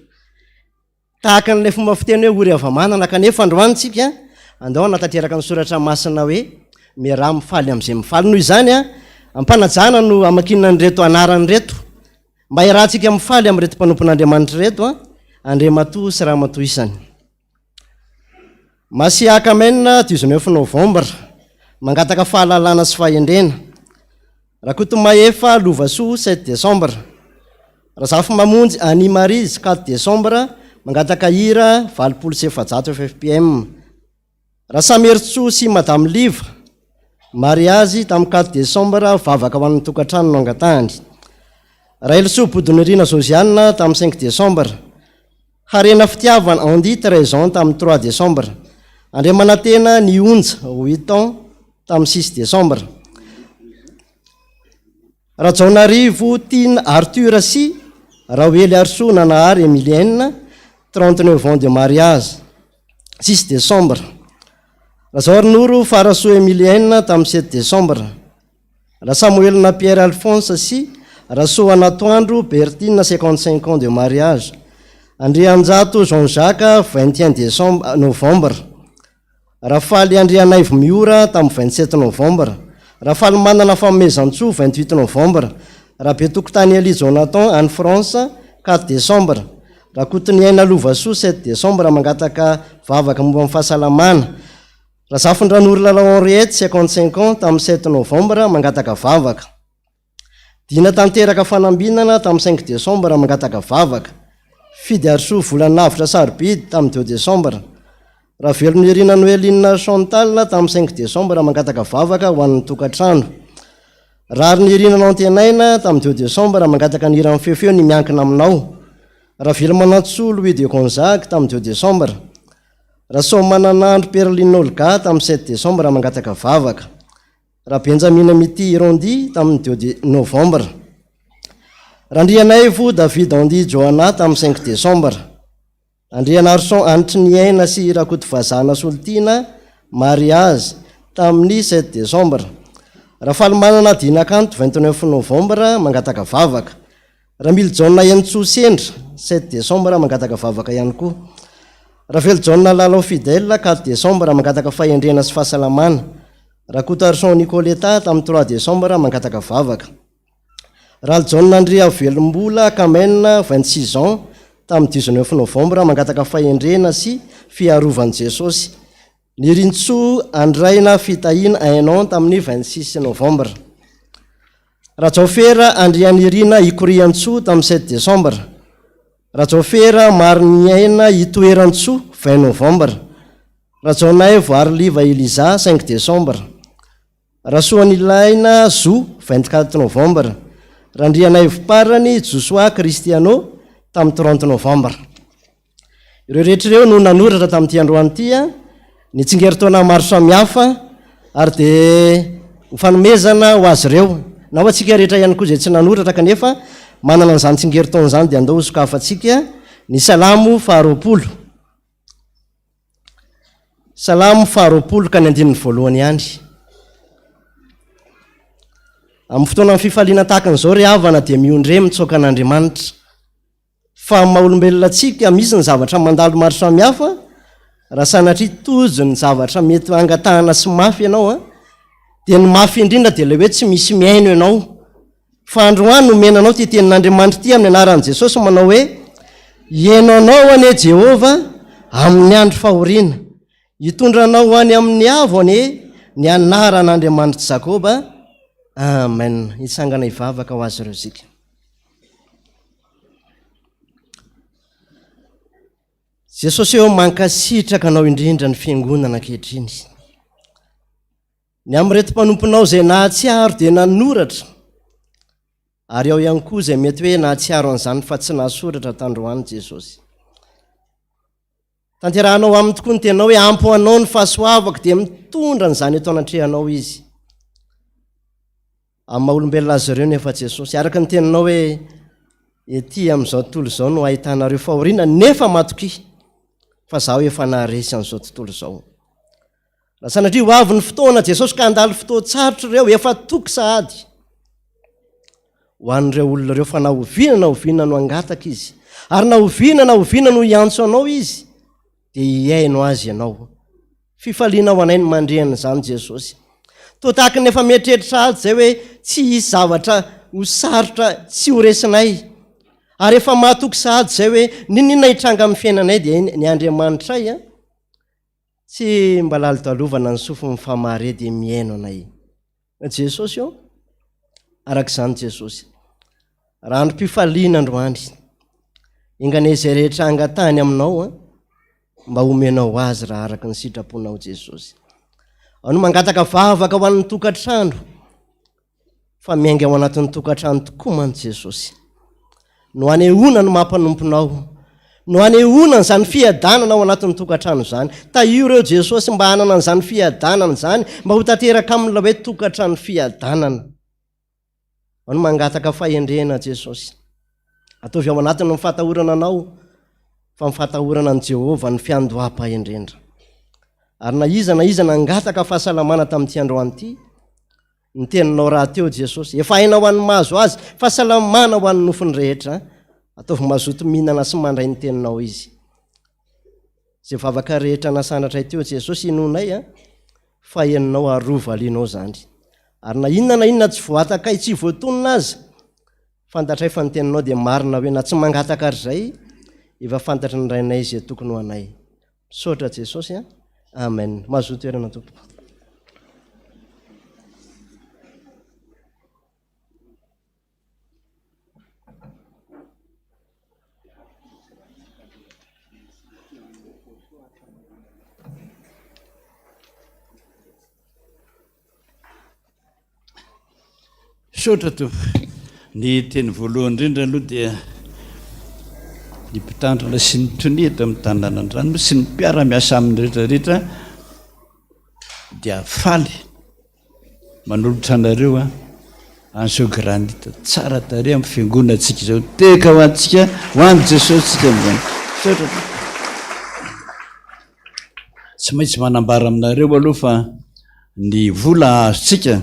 Tahaka an'ilay fomba fiteny hoe ory hava-manana kanefa androany tsika andao hanatanteraka ny soratra masina hoe miaraha mifaly amin'izay mifaly. Noho izany, am-panajana no hamakiana an'ireto anarana ireto mba hiarahantsika mifaly amin'ireto mpanompon'Andriamanitra ireto, Andriamatoa sy Ramatoa isany. Masiaka Amen, 19 novembre, mangataka fahalalana sy fahendrena. Rakotomahefa Lovasoa, 7 décembre. Razafimamonjy Annie Maryse, 4 décembre, mangataka hira 480 ffpm. Rasamiherisoa sy Madame Liva, mariazy tamin'ny 4 décembre, vavaka ho an'ny tokantrano no angatahany. Raelisoa Bodonirina Josiane tamin'ny 5 décembre. Harena Fitiavana Andy, 13 ans, tamin'ny 3 décembre. Andriamanantena Ny Onja, 8 ans, tamin'ny 6 décembre. Rajaonarivo Tiana Arthur sy Raoely Arisoa Nanahary Emilienne, 39 ans de mariage, 6 décembre. Razaorinoro Farasoa Emilienne tamin'ny 7 décembre. Rasamoelina Pierre Alphonse sy Rasoanatoandro Berthine 55 ans de mariage. Andrianjato Jean Jacques 21 décembre novembre. Rafaly Andrianaivo Miora tamin'ny 27 novembre. Rafalimanana Fanomezantsoa 28 novembre. Rabetokotany Elie Jonathan any France 4 décembre. Rakotoniaina Lovasoa 7 décembre mangataka vavaka momba ny fahasalamana. Razafindranoro Lalao Henriette 55 ans tamin'ny 7 novembre mangataka vavaka. Dina tanteraka fanambinana tamin'ny 5 décembre mangataka vavaka. Fidy Arisoa Volanavotra Sarobidy tamin'ny 2 décembre. Ravelonirina Noeline Chantal tamin'ny 5 décembre mangataka vavaka ho an'ny tokantrano. Raharinirina Nantenaina tamin'ny 2 décembre mangataka ny hiran'ny Feofeo ny miankina aminao. Ravelomanantsoa Louis de Gonzague tamin'ny 2 décembre. Rasoamananandro Perline Olga tamin'ny 7 décembre mangataka vavaka. Rabenjamina Mity Irondi tamin'ny 2 novembre. Randrianaivo David Andy Johanna tamin'ny cinq décembre. Andrianarison Hanitriniaina sy Rakotovazana Solotiana, mariage, tamin'ny sept décembre. Rafalimanana Dinakanto, 29 novembre, mangataka vavaka. Ramilijaona Henintsoa Sendra, sept décembre, mangataka vavaka ihany koa. Ravelojaona Lalao Fidèle, quatre décembre, mangataka fahendrena sy fahasalamana. Rakotoarison Nicoletta, tamin'ny trois décembre, mangataka vavaka. Ralijaona Andriavelombola Kamen, 26 ans, tamin'ny 19 novembre, mangataka fahendrena sy fiarovan'i Jesosy. Nirintsoa Andraina Fitahiana, un an, tamin'ny 26 novembre. Rajaofera Andrianirina Ikoriantsoa, tamin'ny 7 décembre. Rajaofera Mariniaina Itoerantsoa, 20 novembre. Rajaonaivo Ariliva Eliza, 5 décembre. Rasoanilaina Zo, 24 novembre. Randrianaivoparany Josoa Cristiano, tamin'ny 30 novembre. Ireo rehetra ireo no nanoratra tamin'ity androany ity ny tsingerin-taona maro samihafa ary dia ho fanomezana ho azy ireo na ho antsika rehetra ihany koa izay tsy nanoratra kanefa manana an'izany tsingerin-taona izany dia andao hosokafantsika ny Salamo faharoapolo. Salamo faharoapolo ka ny andininy voalohany ihany. Amin'ny fotoanan'ny fifaliana tahaka an'izao ry havana dia miondre mitsaoka an'Andriamanitra. Fa amin'ny maha olombelona antsika misy ny zavatra mandalo maro samihafa, raha sanatria tojo ny zavatra mety hangatahana sy mafy ianao an, dia ny mafy indrindra dia ilay hoe tsy misy mihaino ianao. Fa androany nomena anao ity tenin'Andriamanitra ity amin'ny anaran'i Jesosy manao hoe, Hihaino anao anie Jehovah amin'ny andro fahoriana. Hitondra anao ho any amin'ny avo anie ny anaran'Andriamanitr'i Jakoba. Amen. Hitsangana hivavaka ho azy ireo isika. Jesosy ô, mankasitraka anao indrindra ny fiangonana ankehitriny. Ny amin'ireto mpanomponao izay nahatsiaro dia nanoratra, ary ao ihany koa izay mety hoe nahatsiaro an'izany fa tsy nahasoratra tandroany Jesosy. Tanterahanao aminy tokoa ny teninao hoe ampy ho anao ny fahasoavako dia mitondra an'izany eto anatrehanao izy. Amin'ny maha olombelona azy ireo nefa Jesosy, araka ny teninao hoe ety amin'izao tontolo izao no ahitanareo fahoriana nefa matokia fa zaho efa naharesy an'izao tontolo izao. Raha sanatria ho avy ny fotoana Jesosy ka handalo fotoan-tsarotra ireo, efa toky sahady ho an'ireo olona ireo fa na oviana na oviana no hangataka izy, ary na oviana na oviana no hiantso anao izy, dia hihaino azy ianao. Fifaliana ho anay ny mandre an'izany Jesosy. Toa tahaka ny efa mieritreritra sahady izay hoe tsy hisy zavatra ho sarotra tsy ho resinay. Ary efa mahatoky sahady izay hoe n'inon'inona hitranga amin'ny fiainanay dia ny Andriamanitray an, Tsy mba lalodalovana ny sofiny fa mahare dia mihaino anay. Jesosy ô! Araka izany Jesosy. Raha androm-pifaliana androany, enga anie izay rehetra angatahiny aminao an, mba homenao azy raha araka ny sitraponao Jesosy. Ao no mangataka vavaka ho an'ny tokantrano. Fa miainga ao anatin'ny tokantrano tokoa mantsy Jesosy. No anehoana ny maha mpanomponao. No anehoana an'izany fiadanana ao anatin'ny tokantrano izany. Tahio ireo Jesosy mba hanana an'izany fiadanana izany, mba ho tanteraka aminy ilay hoe tokantrano fiadanana. Ao no mangataka fahendrena Jesosy. Ataovy ao anatiny ny fatahorana anao, fa ny fatahorana an'i Jehovah no fiandoham-pahendrendra. Ary na iza na iza nangataka fahasalamana tamin'ity androany ity, Ny teninao rahateo Jesosy, efa aina ho an'ny mahazo azy, fahasalamana ho an'ny nofony rehetra. Ataovy mazoto mihinana sy mandray ny teninao izy. Izay vavaka rehetra nasandratray teo Jesosy inoanay a, fa henonao ary rovalianao izany. Ary na inona na inona tsy voatakay, tsy voatonona aza, fantatray fa ny teninao dia marina hoe na tsy mangataka ary izay, efa fantatry ny Rainay izay tokony ho anay. Misaotra Jesosy a. Amen. Mahazoa toerana tompoko. Misaotra tompoko. Ny teny voalohany indrindra aloha dia ny mpitandrina sy ny tonia eto amin'ny tanàn'Andrano sy ny mpiara-miasa aminy rehetra rehetra dia faly manolotra anareo a. An'izao granite tsara tarehy amin'ny fiangonantsika izao. Tehaka ho antsika, ho an'i Jesosy tsika amin'izany. Misaotra tompoko. Tsy maintsy manambara aminareo aloha fa ny vola azontsika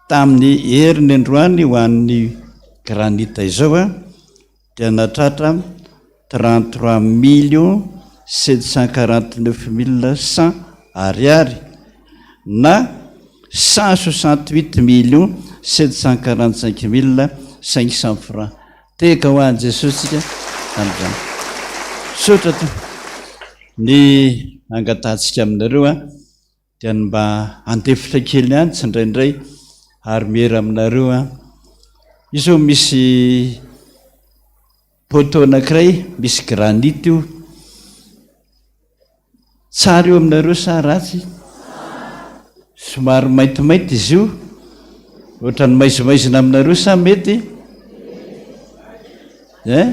tamin'ny heriny androany ho an'ny granite izao dia nahatratra 33 millions 749 mille 100 ariary na 168 millions 745 mille 500 francs. Tehaka ho an'i Jesosy tsika tamin'izany. Misaotra Tompo. Ny angatahantsika aminareo a dia ny mba handefitra kely ihany tsindraindray ary miera aminareo a. Io zao misy poteau anankiray misy granite io. Tsara io aminareo sa ratsy? Somary maintimainty izy io. Ohatran'ny maizimaizina aminareo sa mety? Hein?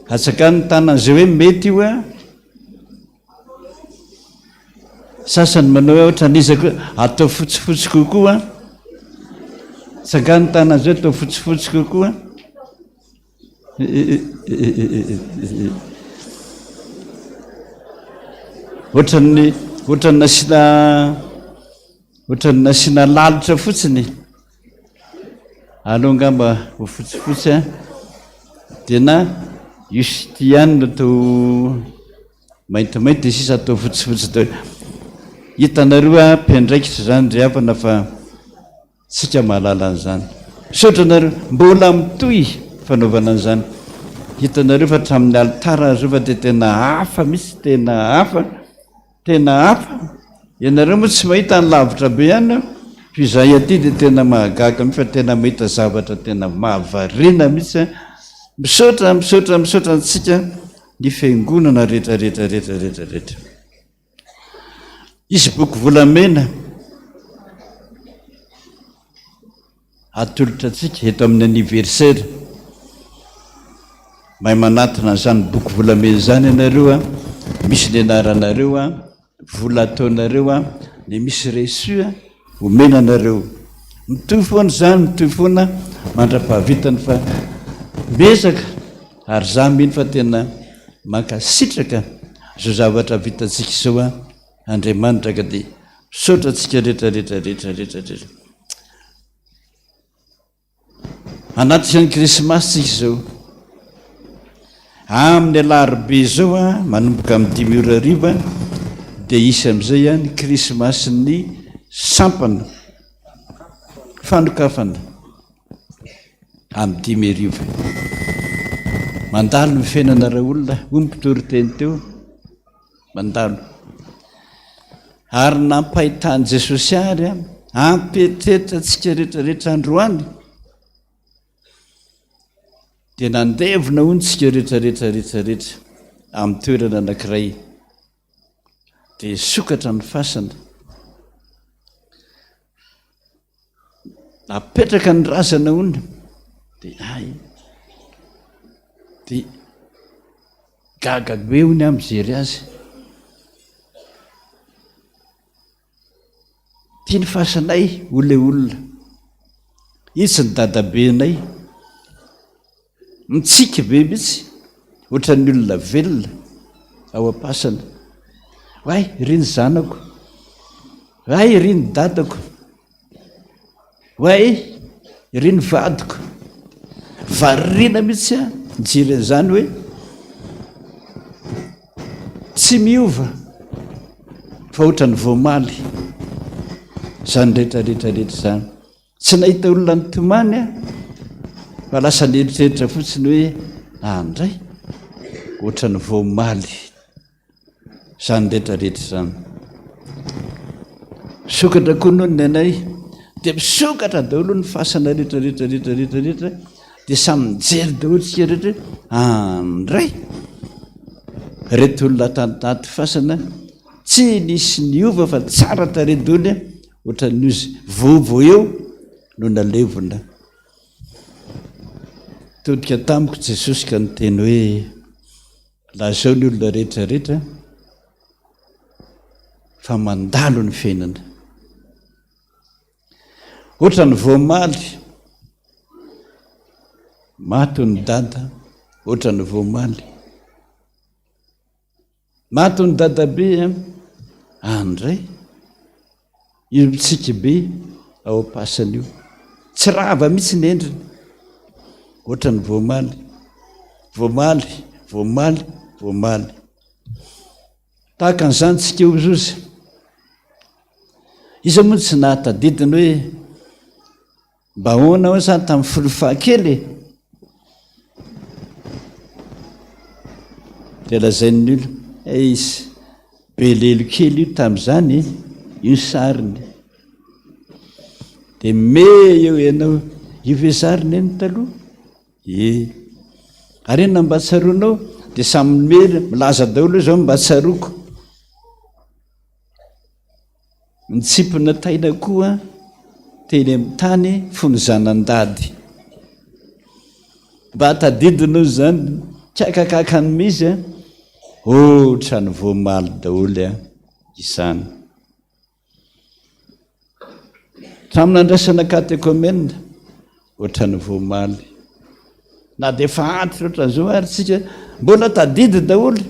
Atsakano ny tanan'izay hoe mety io an. Sasany manao hoe ohatran'iza koa, atao fotsifotsy kokoa an. Atsakano ny tanan'izay atao fotsifotsy kokoa. Ohatran'ny ohatran'ny nasiana ohatran'ny nasiana lalitra fotsiny. Aleo angamba ho fotsifotsy an. Dia na io sy ity ihany no atao maintimainty dia sisa atao fotsifotsy daholo. Hitanareo an, mpiandraikitra izany ry havana fa Tsika mahalala an'izany. Misaotra anareo. Mbola mitohy fanaovana an'izany. Hitanareo fa hatramin'ny alitara aza io fa dia tena hafa mihitsy, tena hafa, tena hafa. Ianareo moa tsy mahita any lavitra be any fa izahay aty dia tena mahagaga mihitsy fa tena mahita zavatra tena mahavariana mihitsy. Misaotra, misaotra, misaotra antsika ny fiangonana rehetra rehetra rehetra rehetra rehetra. Hisy boky volamena atolotra antsika eto amin'ny anniversaire. Mahay manatona an'izany boky volamena izany ianareo a, misy ny anaranareo a, vola ataonareo a, dia misy reçu a, omena anareo. Mitohy foana izany, mitohy foana mandra-pahavitany fa miezaka ary za mino fa tena mankasitraka izao zavatra vitantsika izao an Andriamanitra ka dia misaotra antsika rehetra rehetra rehetra rehetra rehetra. Anaty ny krismasy tsika izao. Amin'ny alarobia izao a, manomboka amin'ny dimy ora hariva dia hisy amin'izay a ny krismasin'ny sampana fanokafana amin'ny dimy hariva. Mandalo ny fiainana raolona, hoy ny mpitory teny teo. Mandalo. Ary nampahitan'i Jesosy ary hampieritreritra antsika rehetra rehetra androany. Dia nandevona hono tsika rehetra rehetra rehetra rehetra amin'ny toerana anankiray. Dia sokatra ny fasana. Napetraka ny razana hono. Dia hay. Dia Gaga be hono aho mijery azy. Ity ny fasanay hoy ilay olona. Itsy ny dadabenay. Mitsiky be mihitsy, ohatran'ny olona velona ao am-pasana. Oay, ry ny zanako. Oay, ry ny dadako. Oay, ry ny vadiko. Variana mihitsy aho nijery an'izany hoe tsy miova fa ohatran'ny voamaly izany rehetra rehetra rehetra izany. Tsy nahita olona nitomany aho fa lasa nieritreritra fotsiny hoe andray ohatran'ny voamaly. Izany rehetra rehetra izany. Misokatra koa noho ny anay, dia misokatra daholo ny fasana rehetra rehetra rehetra rehetra rehetra, dia samy mijery daholo tsika rehetra hoe andray reto olona tany fasana tsy nisy niova fa tsara tarehy daholo ohatran'ny ozy vovo eo no nalevina. Todika tamiko Jesosy ka niteny hoe Lazao ny olona rehetra rehetra fa mandalo ny fiainana. Ohatra ny voamaly. Maty ny dada, ohatran'ny vao omaly. Maty ny dadabe an! Any indray, io mitsiky be ao am-pasana io. Tsy rava mihitsy ny endriny. Ohatran'ny vao omaly. Vao omaly, vao omaly, vao omaly. Tahaka an'izany tsika ozozy. Iza moa no tsy nahatadidy ny hoe Mba ahoana hoy zany tamin'ny filoha fahakely e? Dia lazain'ny olona, eish, be lelo kely io tamin'izany e, io ny sariny. Dia me eo ianao, io ve zary neny taloha? Ie. Ary inona mba tsaroanao? Dia samy milaza daholo hoe zao mba tsaroako. Nitsimpona taina koa teny amin'ny tany fony zanandady. Mba tadidinao izany, kakakakany mihitsy an, ohatran'ny voamaly daholo an, izany. Hatramin'ny nandraisana katekomena, ohatran'ny voamaly. Na dia efa antitra ohatran'izao ary tsika, mbola tadidy daholo.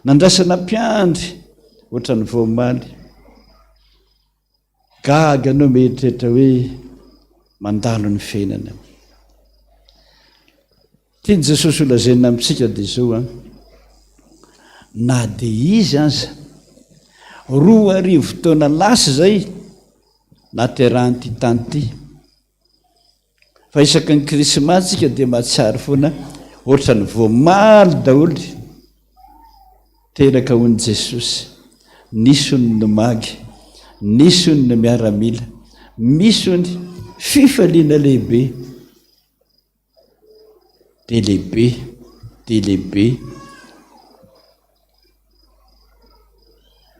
Nandraisana mpiandry ohatran'ny vao omaly. Gaga anao mieritreritra hoe mandalo ny fiainana. Tian'i Jesosy ho lazaina amintsika dia izao an, na dia izy aza, 2000 taona lasa izay naterahan'ity tany ity, Fa isaky ny krismasy tsika dia mahatsiaro foana ohatran'ny voamaly daholo. Teraka hono Jesosy. Nisy hono ny magy, nisy hono ny miaramila, misy hono fifaliana lehibe. Dia lehibe, dia lehibe.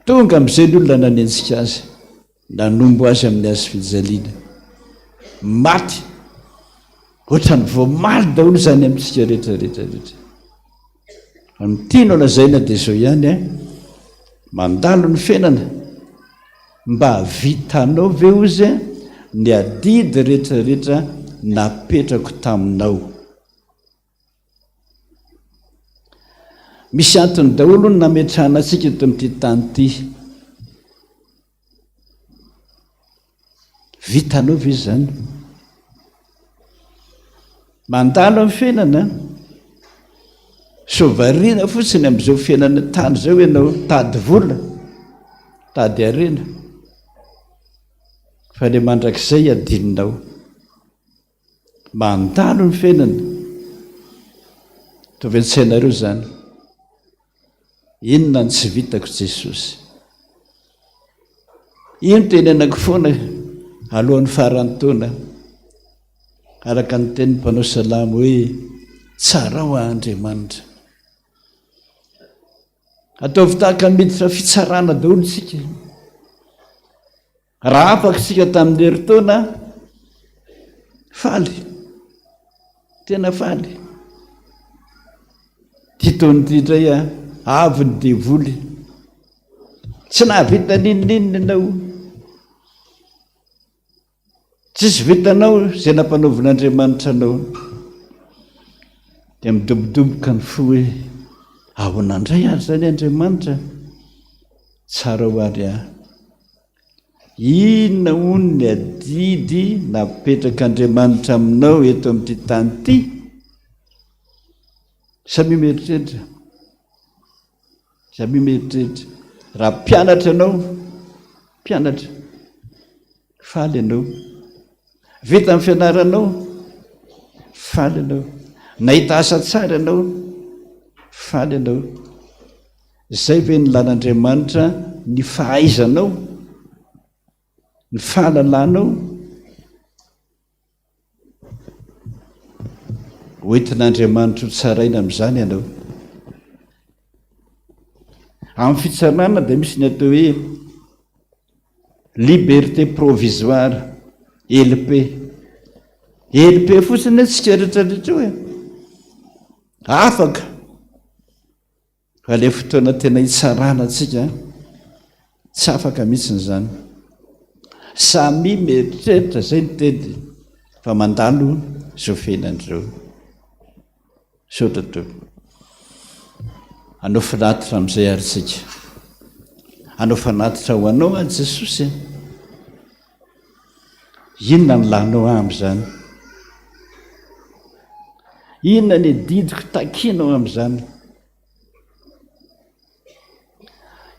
Tonga amin'izay ny olona nanenjika azy. Nanombo azy amin'ny hazo fijaliana. Maty. Ohatran'ny voamaly daholo izany amintsika rehetra rehetra rehetra. Fa ny tianao lazaina dia izao ihany an, mandalo ny fiainana, mba vitanao ve ozy ny adidy rehetra rehetra napetrako taminao? Misy antony daholo ny nametrahana antsika eto amin'ity tany ity. Vitanao ve izany? Mandalo amin'ny fiainana, sao variana fotsiny amin'izao fiainana tany izao ianao, tady vola, tady harena, fa ilay mandrakizay adinonao. Mandalo ny fiainana. Ataovy an-tsainareo izany. Inona no tsy vitako Jesosy? Io no tenenako foana alohan'ny faran'ny taona, araka ny tenin'ny mpanao salamo hoe tsarao aho Andriamanitra. Ataovy tahaka miditra fitsarana daholo isika. Raha afaka isika tamin'ny herintaona, faly, tena faly. Ity taona ity indray a, avy ny devoly. Tsy nahavita n'inon'inona ianao. Tsisy vitanao izay nampanaovin'Andriamanitra anao. Dia midobodoboka ny fo hoe, ahoana indray ary izany Andriamanitra? Tsara ho ary ahy. Inona hono ny adidy napetrak'Andriamanitra aminao eto amin'ity tany ity? Samia mieritreritra. Samia mieritreritra. Raha mpianatra ianao, mpianatra, faly ianao. Vita ny fianaranao, faly ianao. Nahita asa tsara ianao, faly ianao. Izay ve ny lalan'Andriamanitra ny fahaizanao, ny fahalalanao? Hoentin'Andriamanitra ho tsaraina amin'izany ianao. Amin'ny fitsarana dia misy ny atao hoe liberté provisoire, LP. LP fotsiny anie tsika rehetra rehetra io e. Afaka. Fa ilay fotoana tena hitsarana antsika, tsy afaka mihitsy izany. Samia mieritreritra, izay ny teny. Fa mandalo izao fiainana izao. Misaotra Tompo. Hanao fanatitra amin'izay ary isika. Hanao fanatitra ho anao aho Jesosy e. Inona ny lanao ahy amin'izany? Inona ny adidiko takianao amin'izany?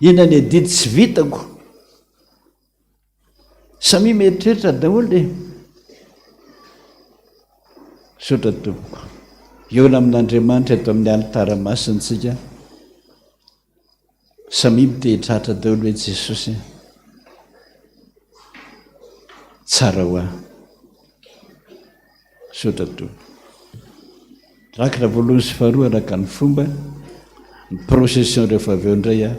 Inona ny adidy tsy vitako? Samia mieritreritra daholo e! Misaotra tompoko. Hihaona amin'Andriamanitra eto amin'ny alitara masina isika. Samia mitehitratra daholo hoe Jesosy tsara ho ahy. Misaotra tompoko. Rakitra voalohany sy faharoa araka ny fomba, ny procession rehefa avy eo indray a.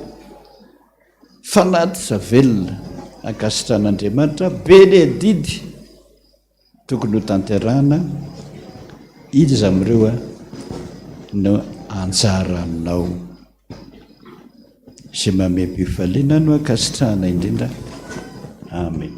Fanatitra velona ankasitrahan'Andriamanitra, be ny adidy tokony ho tanterahana, iza amin'ireo no anjaranao? Izay mamem-pifaliana no ankasitrahana indrindra. Amen.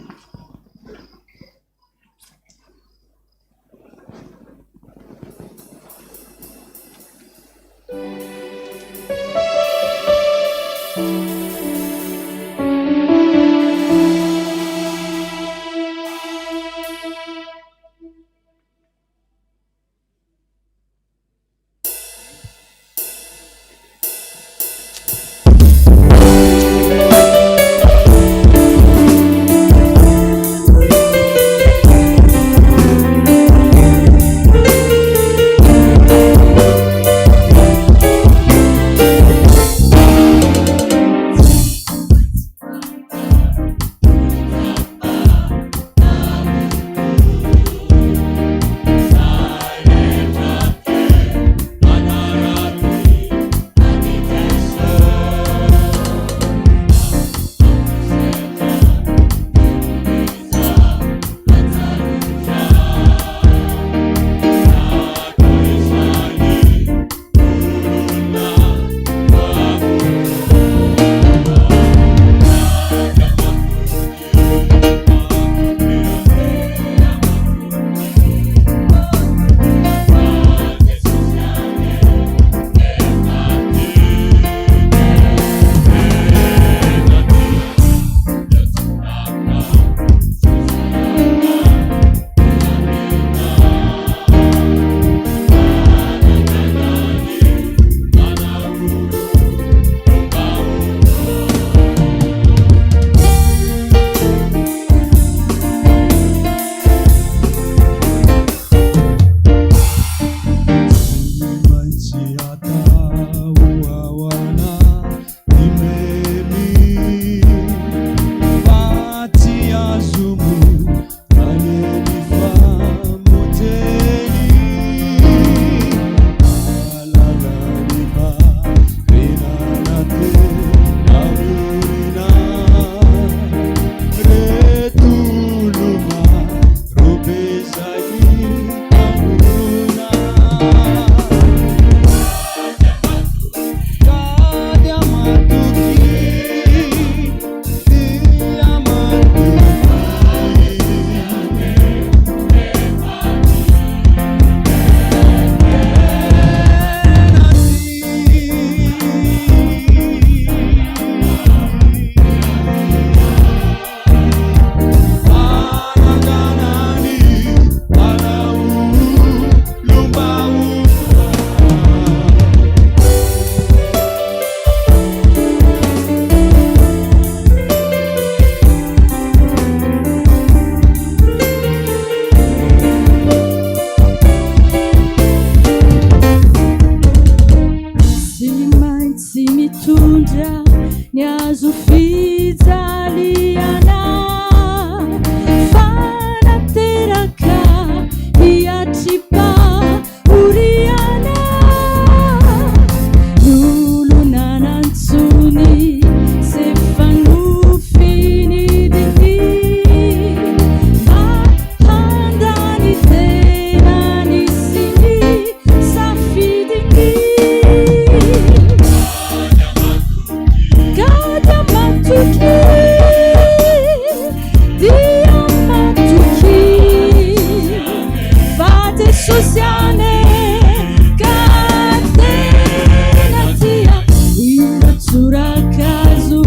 Tsorakazo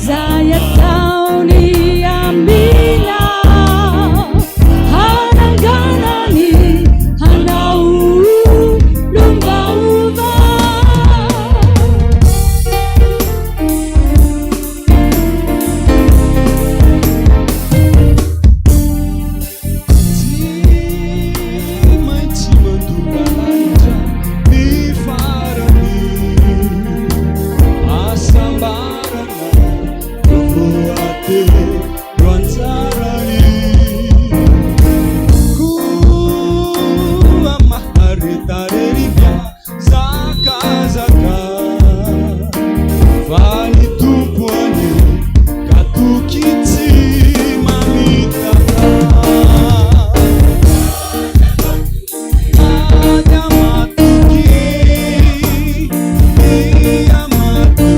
zay ataony amina hananganany hanao olom-baovao. Tsy maintsy mandova lanitra ny farany Hasambarana no voatelo anjarany Koa mahareta re ry mpiazakazaka Fa ny Tompo anie ka toky tsy mamitaka. Dia matoky, dia matoky. Tena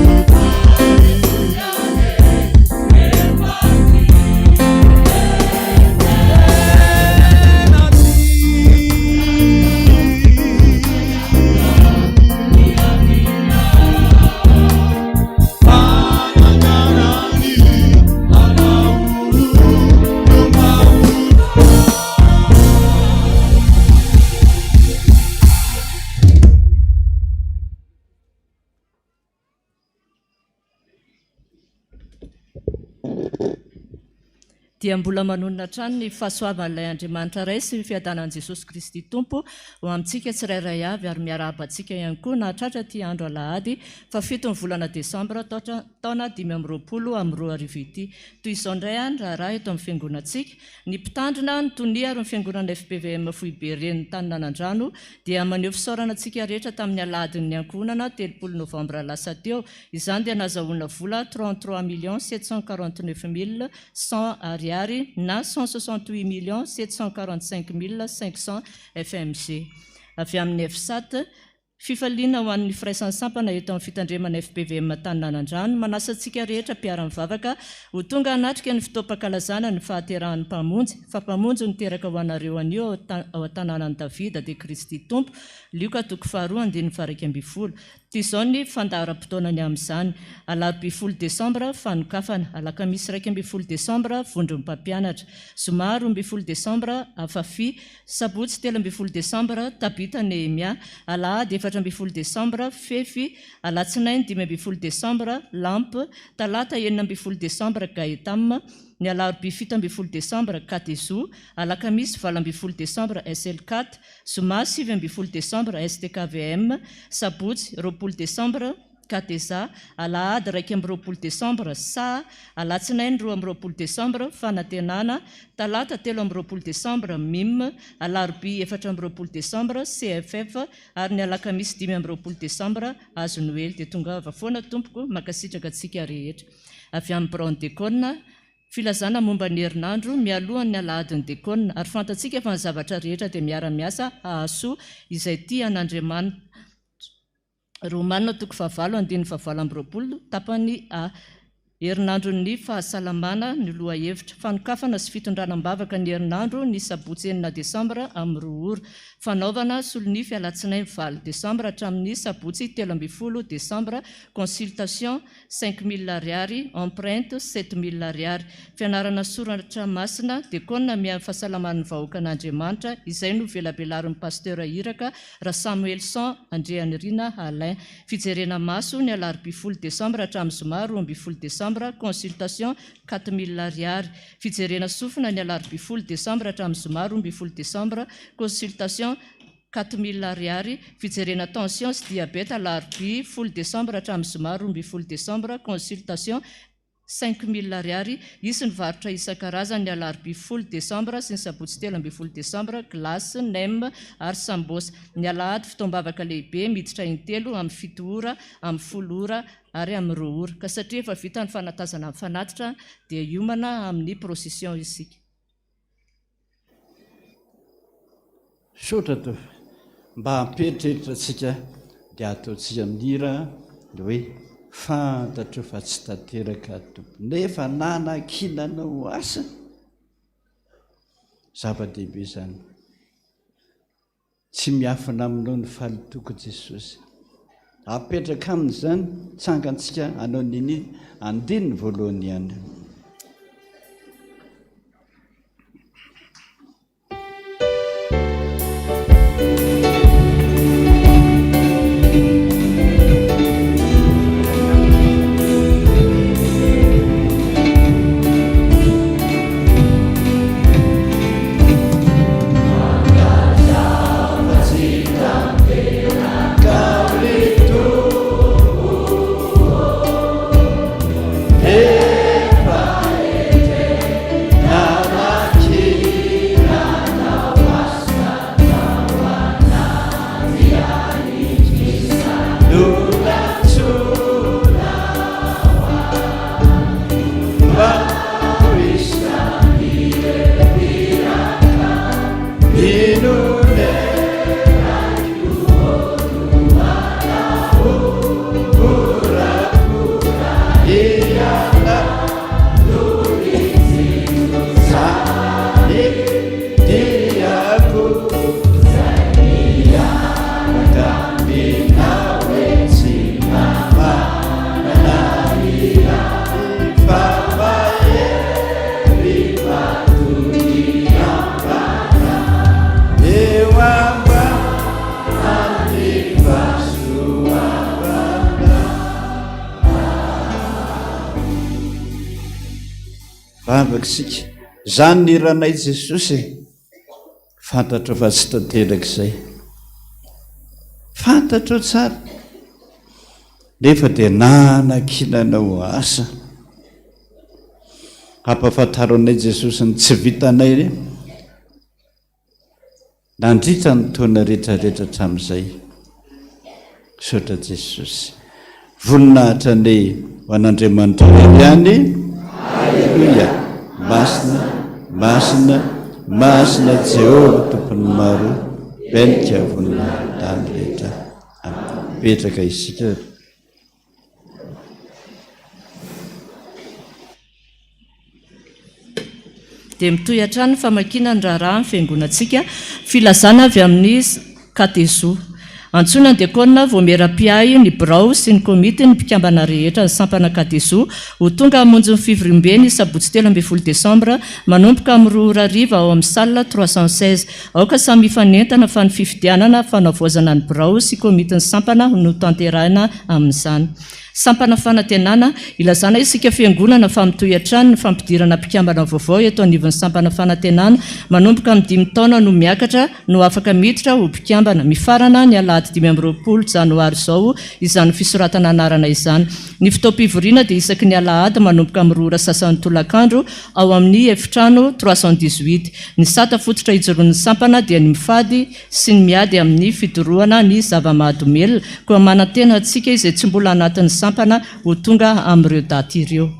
Dia mbola manonona hatrany ny fahasoavan'ilay Andriamanitra Ray sy ny fiadanan'i Jesosy Kristy Tompo ho amintsika tsirairay avy ary miarahaba antsika ihany koa nahatratra ity andro alahady fahafiton'ny volana desambra taona 2025 ity. Toy izao indray ny raharaha eto amin'ny fiangonantsika. Ny mpitandrina, ny tonia ary ny fiangonana fpvm foibe Renin'ny Tanin'Anandrano dia maneho fisaorana antsika rehetra tamin'ny alahadin'ny ankohonana 30 novambra lasa teo. Izany dia nazahoana vola 33 millions 749 mille 100 ariary na 168 millions 745 mille 500 fmg. Avy amin'ny FSAT, Fifaliana ho an'ny firaisan'ny sampana eto amin'ny Fitandremana fpvm Taninanandrano, manasa antsika rehetra mpiara-mivavaka ho tonga hanatrika ny fotoam-pankalazana ny fahaterahan'ny Mpamonjy, fa Mpamonjy no teraka ho anareo anio ao an-tanànan'i Davida, dia Kristy Tompo, Lioka toko faharoa andininy faha-11. Toy izao ny fandaharam-potoana ny amin'izany, Alarobia folo desambra, fanokafana, Alakamisy 11 desambra, vondron'ny mpampianatra, Zoma 12 desambra, Afafi, Sabotsy 13 desambra, Tabita Nehemia, Alahady 14 desambra, Fefy, Alatsinainy 15 desambra, Lamp, Talata 16 desambra, Gaetam, ny Alarobia 17 desambra, Katezo, Alakamisy 18 desambra, SLCat, Zoma 19 desambra, STKVM, Sabotsy 20 desambra, Kateza, Alahady 21 desambra, Saha, Alatsinainy 22 desambra, Fanantenana, Talata 23 desambra, Mim, Alarobia 24 desambra, CFF, ary ny Alakamisy 25 desambra, Hazo Noely. Dia tongava foana tompoko, mankasitraka antsika rehetra. Avy amin'ny biraon'ny Dekona, Filazana momba ny herinandro mialohan'ny alahadin'ny Dekona, ary fantatsika fa ny zavatra rehetra dia miara-miasa hahasoa izay tia an'Andriamanitra, Romana toko fahavalo andininy fahavalo amby 20 tapany A. Herinandron'ny fahasalamana ny lohahevitra. Fanokafana sy fitondrana am-bavaka ny herinandro ny sabotsy enina desambra amin'ny roa ora. Fanaovana solonify alatsinainy valo desambra hatramin'ny sabotsy 13 desambra, consultation 5000 ariary, empreinte 7000 ariary. Fianarana soratra masina, Dekona miahy ny fahasalaman'ny vahoakan'Andriamanitra, izay no velabelarin'ny Pasteur Iraka Rasamoelison Andrianirina Alain. Fijerena maso, ny alarobia folo desambra hatramin'ny zoma 12 desambra, consultation 4000 ariary. Fijerena sofina, ny alarobia folo desambra hatramin'ny zoma 12 desambra, consultation 4000 ariary, fijerena tension sy diabeta alarobia folo desambra hatramin'ny zoma 12 desambra, consultation 5000 ariary, hisy ny varotra isan-karazany ny alarobia folo desambra sy ny sabotsy 13 desambra, glace, nem ary sambos. Ny alahady fotoam-bavaka lehibe miditra intelo amin'ny fito ora, amin'ny folo ora ary amin'ny roa ora. Ka satria efa vita ny fanatazana ny fanatitra dia hiomana amin'ny procession isika. Misaotra Tompo. Mba hampieritreritra antsika dia ataontsika amin'ny hira ny hoe fantatro fa tsy tanteraka Tompo nefa nanankinanao asa. Zava-dehibe izany. Tsy miafina aminao ny fahalotoako Jesosy. Apetraka aminy izany, tsangantsika hanao ny andininy voalohany ihany. Vavaka isika. Izany ny hiranay Jesosy e. Fantatrao fa tsy tanteraka izay. Fantatrao tsara. Nefa dia nanankinanao asa. Ampahafantaro anay Jesosy ny tsy vitanay re. Nandritra ny taona rehetra rehetra hatramin'izay. Misaotra Jesosy. Voninahitra anie ho an'Andriamanitra irery ihany. Aleloia. Masina, masina, masina Jehovah Tompon'ny maro. Benika voninahitra tany rehetra. Amen. Mipetraka isika. Dia mitohy hatrany ny famakiana ny raharahan'ny Fiangonantsika, filazana avy amin'ny Katezo. Antsoina ny Diakona Vaomiera Mpiahy, ny Birao sy ny Komity ny mpikambana rehetra ny Sampana Katezo ho tonga hamonjy ny fivoriambe ny sabotsy 13 desambra manomboka amin'ny roa ora hariva ao amin'ny salle 316. Aoka samy hifanentana fa ny fifidianana fanavaozana ny Birao sy Komitin'ny Sampana no tanterahina amin'izany. Sampana Fanantenana, Ilazana isika Fiangonana fa mitohy hatrany ny fampidirana mpikambana vaovao eto anivon'ny Sampana Fanantenana. Manomboka amin'ny dimy taona no miakatra no afaka miditra ho mpikambana. Mifarana ny alahady 25 janoary izao izany fisoratana anarana izany. Ny fotoam-pivoriana dia isaky ny alahady manomboka amin'ny roa ora sasany tolakandro ao amin'ny efitrano 318. Ny sata fototra ijoroan'ny sampana dia ny mifady sy ny miady amin'ny fidorohana ny zava-mahadomelina, koa manantena antsika izay tsy mbola anatin'ny sampana ho tonga amin'ireo daty ireo.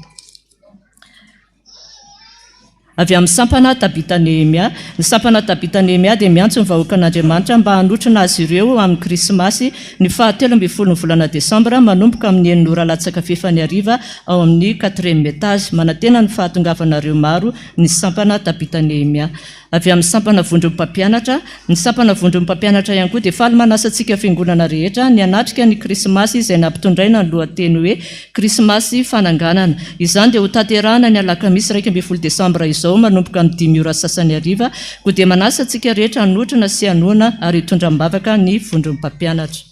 Avy amin'ny sampana Tabita Nehemia. Ny sampana Tabita Nehemia dia miantso ny vahoakan'Andriamanitra mba hanotrona azy ireo amin'ny Krismasy ny faha 13 ny volana desambra manomboka amin'ny enina ora latsaka fefany hariva ao amin'ny quatrième étage. Manantena ny fahatongavanareo maro ny sampana Tabita Nehemia. Avy amin'ny sampana vondron'ny mpampianatra, Ny sampana vondron'ny mpampianatra ihany koa dia faly manasa antsika fiangonana rehetra ny hanatrika ny Krismasy izay nampitondraina ny lohateny hoe Krismasy fananganana. Izany dia hotanterahina ny alakamisy 11 desambra izao manomboka amin'ny dimy ora sasany hariva, koa dia manasa antsika rehetra hanotrona sy hanohana ary hitondra am-bavaka ny vondron'ny mpampianatra.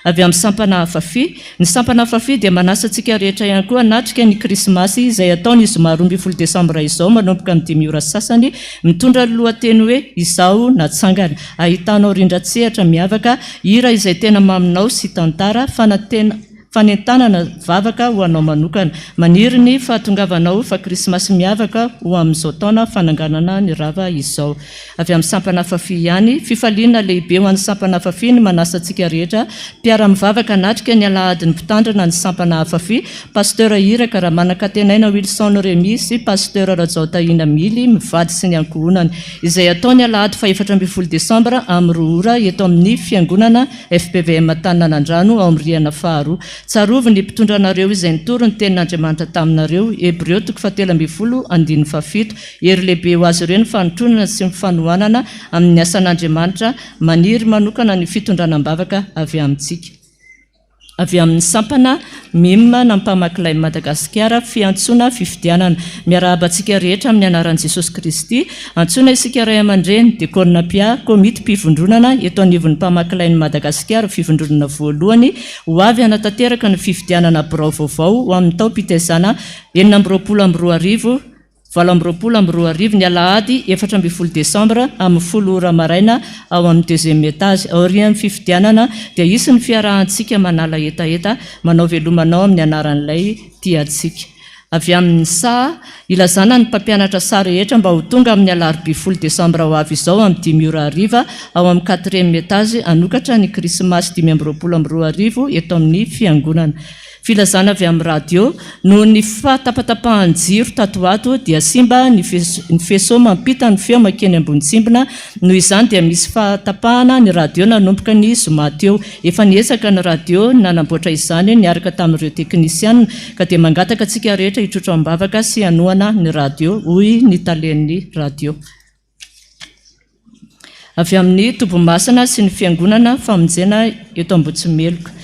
Avy amin'ny sampana Afafi. Ny sampana Afafi dia manasa antsika rehetra ihany koa hanatrika ny Krismasy izay hatao ny zoma 12 desambra izao manomboka amin'ny dimy ora sasany, mitondra ny lohateny hoe Izaho natsangana. Ahitanao rindran-tsehatra miavaka, hira izay tena maminao sy tantara, fanantena, fanentanana, vavaka ho anao manokana. Maniry ny fahatongavanao fa Krismasy miavaka ho amin'izao taona fananganana ny rava izao. Avy amin'ny sampana Afafi ihany, fifaliana lehibe ho an'ny sampana Afafi ny manasa antsika rehetra mpiara-mivavaka hanatrika ny alahadin'ny mpitandrina ny sampana Afafi, Pasteur Iraka Ramanankatenaina Wilson Remy sy Pasteur Rajaotahiana Mily mivady sy ny ankohonany, izay hatao ny alahady faha-14 desambra amin'ny roa ora eto amin'ny Fiangonana fpvm Antaninanandrano ao amin'ny rihana faharoa. Tsarovy ny mpitondra anareo izay nitory ny tenin'Andriamanitra taminareo, Hebreo toko fahatelo ambin'ny folo andininy fahafito. Hery lehibe ho azy ireo ny fanotronana sy ny fanohanana amin'ny asan'Andriamanitra, maniry manokana ny fitondrana am-bavaka avy amintsika. Avy amin'ny sampana Mim Nampamakilain'i Madagasikara, Fiantsoana fifidianana. Miarahaba antsika rehetra amin'ny anaran'i Jesosy Kristy. Antsoina isika ray aman-dreny, diakona mpiahy, komity mpivondronana eto anivon'ny Mpamakilain'i Madagasikara fivondronana voalohany ho avy hanatanteraka ny fifidianana birao vaovao ho amin'ny taom-pitaizana 2026 2028, ny alahady 14 desambra amin'ny folo ora maraina ao amin'ny deuxième étage. Aorian'ny fifidianana dia hisy ny fiarahantsika manala hetaheta, manao veloma anao amin'ny anaran'ilay tia antsika. Avy amin'ny saha, ilazana ny mpampianatra saha rehetra mba ho tonga amin'ny alarobia folo desambra ho avy izao amin'ny dimy ora hariva ao amin'ny quatrième étage hanokatra ny krismasy 2025 eto amin'ny fiangonana. Filazana avy amin'ny radio, Noho ny fahatapatapahan'ny jiro tato ho ato dia simba ny ny faisceau mampita ny feo mankeny ambony tsimbina, noho izany dia misy fahatapahana ny radio nanomboka ny zoma teo. Efa niezaka ny radio nanamboatra izany niaraka tamin'ireo teknisiana ka dia mangataka antsika rehetra hitrotro am-bavaka sy hanohana ny radio, hoy ny talen'ny radio. Avy amin'ny Tobimasina sy ny Fiangonana Famonjena eto Ambohitsimeloka.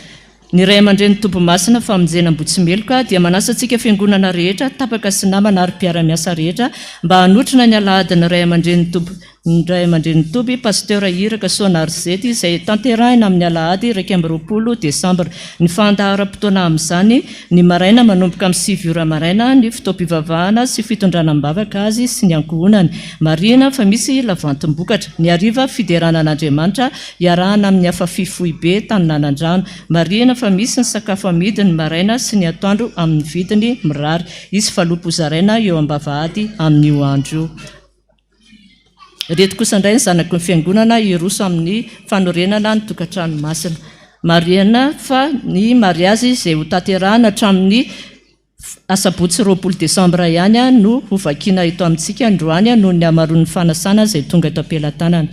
Ny Ray aman-dRenin'ny Tobimasina Famonjena Ambohitsimeloka dia manasa antsika Fiangonana rehetra, tapaka sy namana ary mpiara-miasa rehetra mba hanotrona ny alahadin'ny Ray aman-dRenin'ny Toby ny Ray aman-dRenin'ny Toby Pasteur Iraka Soanarizety izay tanterahina amin'ny alahady 21 desambra. Ny fandaharam-potoana amin'izany Ny maraina manomboka amin'ny sivy ora maraina ny fotoam-pivavahana sy fitondrana am-bavaka azy sy ny ankohonany. Marihina fa misy lavantim-bokatra. Ny hariva fiderana an'Andriamanitra iarahana amin'ny Afafi foibe tany Nanandrano. Marihina fa misy ny sakafo amidy ny maraina sy ny atoandro amin'ny vidiny mirary. Hisy valopy hozaraina eo am-bavahady amin'io andro io. Ireto kosa indray ny zanaky ny Fiangonana hiroso amin'ny fanorenana ny tokantrano masina. Marihina fa ny mariazy izay hotanterahina hatramin'ny asabotsy 20 desambra ihany no hovakiana eto amintsika androany noho ny hamaroan'ny fanasana izay tonga eto am-pelatanana.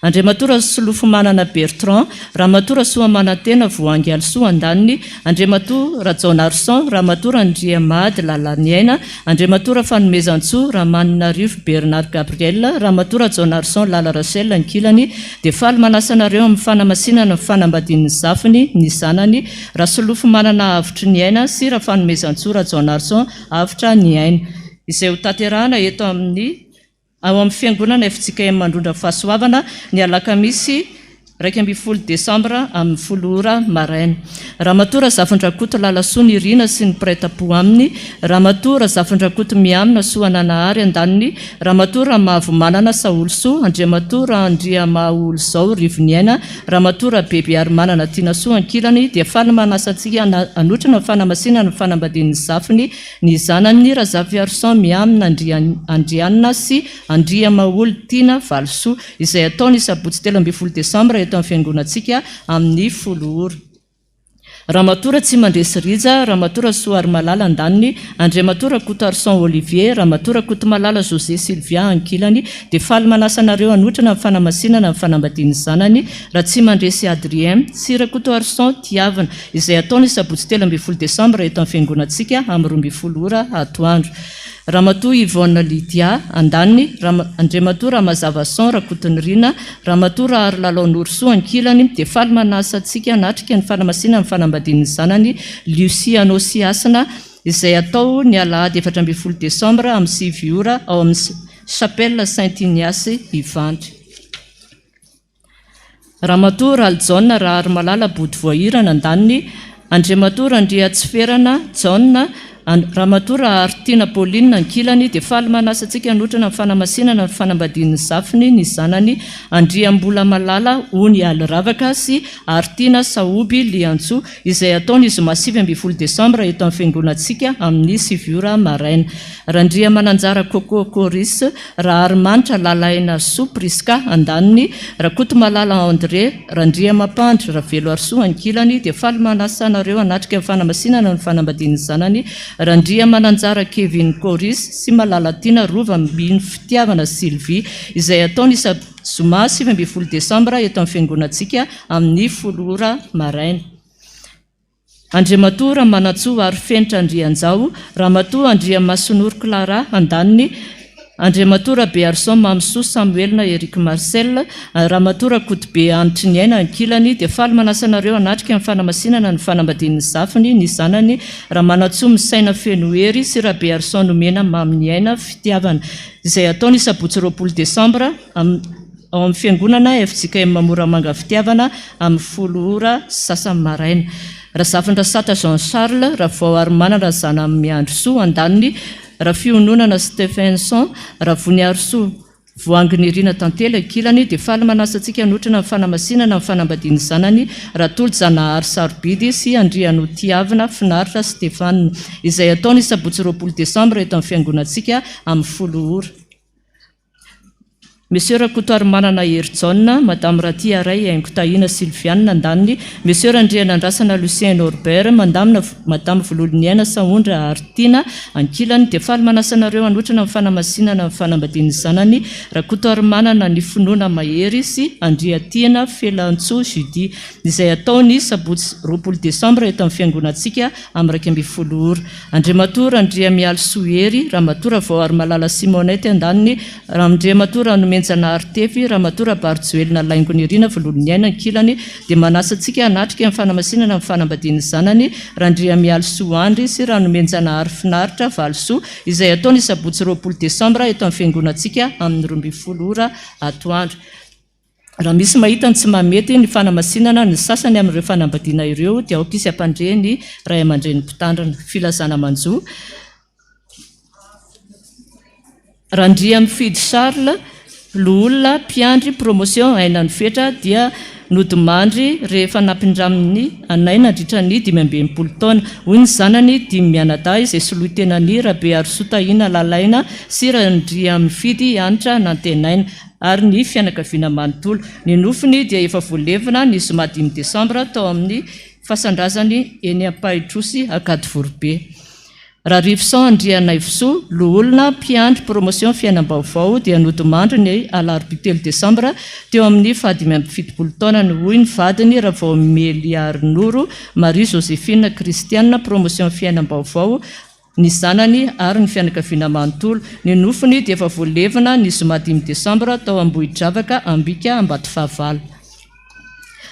Andriamatoa Rasolofomanana Bertrand, Ramatoa Rasoamanantena Voahangy Alisoa andaniny, Andriamatoa Rajaonarison, Ramatoa Randriamady Lalaniaina, Andriamatoa Rafanomezantsoa Ramaninarivo Bernard Gabriel, Ramatoa Rajaonarison Lala Rachel ankilany, dia faly manasa anareo amin'ny fanamasinana ny fanambadian'ny zafiny, ny zanany, Rasolofomanana Avotry ny Aina sy Rafanomezantsoa Rajaonarison Avotra ny Aina, izay hotanterahana eto amin'ny Ao amin'ny Fiangonana fjkm Mandrondra Fahasoavana, ny alakamisy 11 desambra amin'ny folo ora maraina. Ramatoa Razafindrakoto Lalasoa Nirina sy ny mpiray tampo aminy, Ramatoa Razafindrakoto Miamina Soananahary andaniny, Ramatoa Ramavomanana Saholisoa, Andriamatoa Randriamaholizao Rivoniaina, Ramatoa Rabebiarimanana Tianasoa ankilany dia faly manasa antsika hanotrona ny fanamasinana ny fanambadian'ny zafiny Ny zanany Razafiarison Miamina Andrianina sy Andriamaholy Tiana Valisoa, izay hatao ny sabotsy 13 desambra eto amin'ny fiangonantsika amin'ny folo ora. Ramatoa Ratsimandresy Rija, Ramatoa Rasoarimalala andaniny, Andriamatoa Rakotoarison Olivier, Ramatoa Rakotomalala José Sylvia ankilany, dia faly manasa anareo hanotrana ny fanamasinana ny fanambadian'ny zanany, Ratsimandresy Adrien sy Rakotoarison Tiavina, izay hatao ny sabotsy 13 desambra eto amin'ny fiangonantsika amin'ny 12 ora atoandro. Ramatoa Yvonne Lydia, andaniny, Andriamatoa Ramazavason Rakotonirina, Ramatoa Raharilalao Norosoa, ankilany, dia faly manasa antsika hanatrika ny fanamasinana ny fanambadian'ny zanany Lucie Anosiasina izay hatao ny alahady 14 desambra amin'ny sivy ora ao amin'ny Chapelle Saint Ignace Ivandry. Ramatoa Ralijaona Raharimalala Bodovoahirana andaniny, Andriamatoa Randriatsiferana Jaona, Ramatoa Raharitiana Pauline ankilany dia faly manasa antsika hanotrana ny fanamasinana ny fanambadian'ny zafiny ny zanany Andriambolamalala Ony Aliravaka sy Haritiana Sahoby Liantsoa izay hatao ny zoma 19 desambra eto amin'ny fiangonantsika amin'ny sivy ora maraina. Randriamananjara Coco Coris, Raharimanitra Lalainasoa Prisca, andaniny, Rakotomalala André, Randriamampandry Raveloarisoa, ankilany, dia faly manasa anareo hanatrika ny fanamasinana ny fanambadian'ny zanany, Randriamananjara Kevin Coris sy Malalatiana Rova Mino Fitiavana Sylvie, izay hatao ny zoma 19 desambra eto amin'ny fiangonantsika amin'ny folo ora maraina. Andriamatoa Ramanantsoa Arifenitra Andrianjao, Ramatoa Andriamasonoro Clara, andaniny, Andriamatoa Rabearison Mamisoa Samuel Eric Marcel, Ramatoa Rakotobe Hanitriniaina ankilany dia faly manasa anareo hanatrika ny fanamasinana ny fanambadian'ny zafiny, ny zanany, Ramanantsoa Misaina Fenohery sy Rabearison Nomena Maminiaina Fitiavana, izay hatao ny sabotsy 20 desambra amin'ny ao amin'ny fiangonana fjkm Moramanga Fitiavana amin'ny folo ora sy sasany maraina. Razafindrasata Jean Charles, Ravaoarimanana Razanamiandrisoa andaniny, Rafiononana Stephenson, Ravoniarisoa Voahanginirina Tantely ankilany dia faly manasa antsika hanotrona ny fanamasinana ny fanambadian'ny zanany Ratolojanahary Sarobidy sy Andrianotiavina Finaritra Stéphane izay hatao ny sabotsy 20 desambra eto amin'ny fiangonantsika amin'ny folo ora. Monsieur Rakotoarimanana Herijaona, Madame Ratiaray Haingo Tahiana Sylviane andaniny, Monsieur Randrianandrasana Lucien Norbert, Mandamina Madame Vololoniaina Sahondra Haritiana ankilany dia faly manasa anareo hanotrona ny fanamasinana ny fanambadian'ny zanany Rakotoarimanana Ny Finoana Mahery sy Andriatiana Felantsoa Judy izay hatao ny sabotsy 20 desambra eto amin'ny fiangonantsika amin'ny 11 ora. Andriamatoa Randriamialisoa Hery, Ramatoa Ravaoarimalala Simonette andaniny, Randriamatoa Ranomenjanahary Tefy, Ramatoa Rabarijoelina Laingonirina Vololoniaina ankilany dia manasa antsika hanatrika ny fanamasinana ny fanambadian'ny zanany Randriamialisoa Andry sy Ranomenjanahary Finaritra Valisoa izay hatao ny sabotsy 20 desambra eto amin'ny fiangonantsika amin'ny 12 ora atoandro. Raha misy mahita ny tsy mahamety ny fanamasinana ny sasany amin'ireo fanambadiana ireo dia aoka izy hampandre ny ray aman-dreny mpitandrina. Filazana manjo. Randriamifidy Charles, loholona, mpiandry, promotion, Aina ny Fetra, dia nodimandry rehefa nampindraminy anay nandritra ny 65 taona, hoy ny zanany dimy mianadahy izay solointenan'i Rabearisoa Tahiana Lalaina sy Randriamifidy Hanitra Nantenaina. ary ny fianakaviana manontolo. Ny nofony dia efa voalevina ny zoma dimy desambra tao amin'ny fasan-drazany eny Ampahitrosy Ankadivoribe. Rarivoson Andrianaivosoa, loholona, mpiandry promotion Fiainam-baovao dia nodimandry ny alarobia telo desambra teo amin'ny fahadimy amby fitopolo taonany, hoy ny vadiny Ravaomeliarinoro Marie Joséphine Christiane, promotion Fiainam-baovao, ny zanany ary ny fianakaviana manontolo. Ny nofony dia efa voalevina ny zoma dimy desambra tao Ambohidravaka, Ambika, Ambatofahavalo.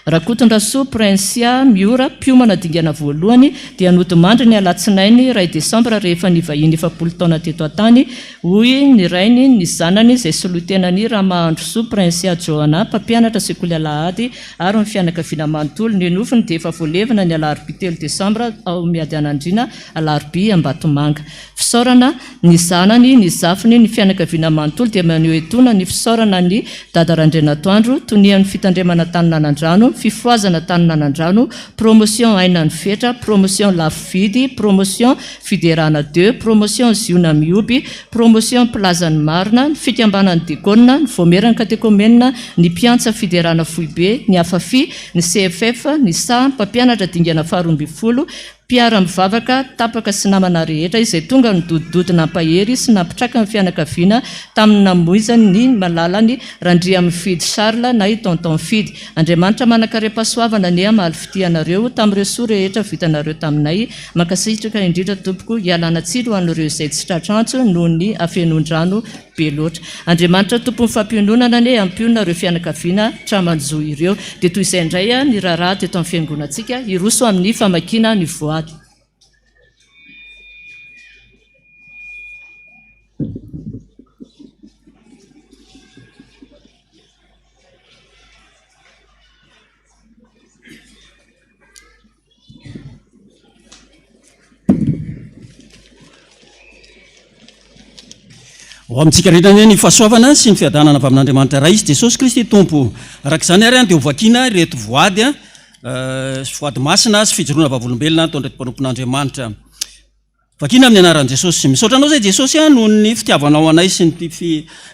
Rakotondrasoa Princia Miora, mpiomana dingana voalohany, dia nodimandry ny alatsinainy iray desambra rehefa nivahiny 40 taona teto an-tany, hoy ny rainy, ny zanany izay solotenan'i Ramahandrosoa Princia Johanna, mpampianatra sekoly alahady, ary ny fianakaviana manontolo. Ny nofony dia efa voalevina ny alarobia telo desambra ao Miadianandriana, Alarobia Ambatomanga. Fisaorana, ny zanany, ny zafiny, ny fianakaviana manontolo dia maneho etoana ny fisaorana an'i Dada Randrianatoandro, tonian'ny fitandremana tany Nanandrano, fifohazana tany Nanandrano, promotion Aina ny Fetra, promotion Lafo Vidy, promotion Fiderana deux, promotion Ziona Mihoby, promotion Mpilaza ny Marina, ny fikambanan'ny Diakona, ny Voamieran'ny Katekomenina, ny Mpiantsa Fiderana Foibe, ny Afafi, ny CFF, ny sa, mpampianatra dingana faharoa ambin'ny folo, mpiara-mivavaka, tapaka sy namana rehetra izay tonga nidodododo nampahery sy nampitraka ny fianakaviana tamin'ny namoizany ny malalany Randriamifidy Charles na i Tonton Fidy. Andriamanitra manankarem-pahasoavana anie hamaly fitia anareo tamin'ireo soa rehetra vitanareo taminay. Mankasitraka indrindra tompoko. Ialana tsiny ho an'ireo izay tsy tratra antso noho ny hafenoan-drano be loatra. Andriamanitra tompon'ny fampiononana anie hampionona ireo fianakaviana tra-manjo ireo. Dia toy izay indray ny raharaha teto amin'ny fiangonantsika, hiroso amin'ny famakiana ny voady. Ho amintsika rehetra anie ny fahasoavana sy ny fiadanana avy amin'Andriamanitra Ray sy Jesosy Kristy Tompo. Araka izany ary dia hovakiana ireto voady sy voady masina sy fijoroana vavolombelona ataon'ireto mpanompon'Andriamanitra. Vakiana amin'ny anaran'i Jesosy. Misaotra anao izay Jesosy a noho ny fitiavanao anay sy ny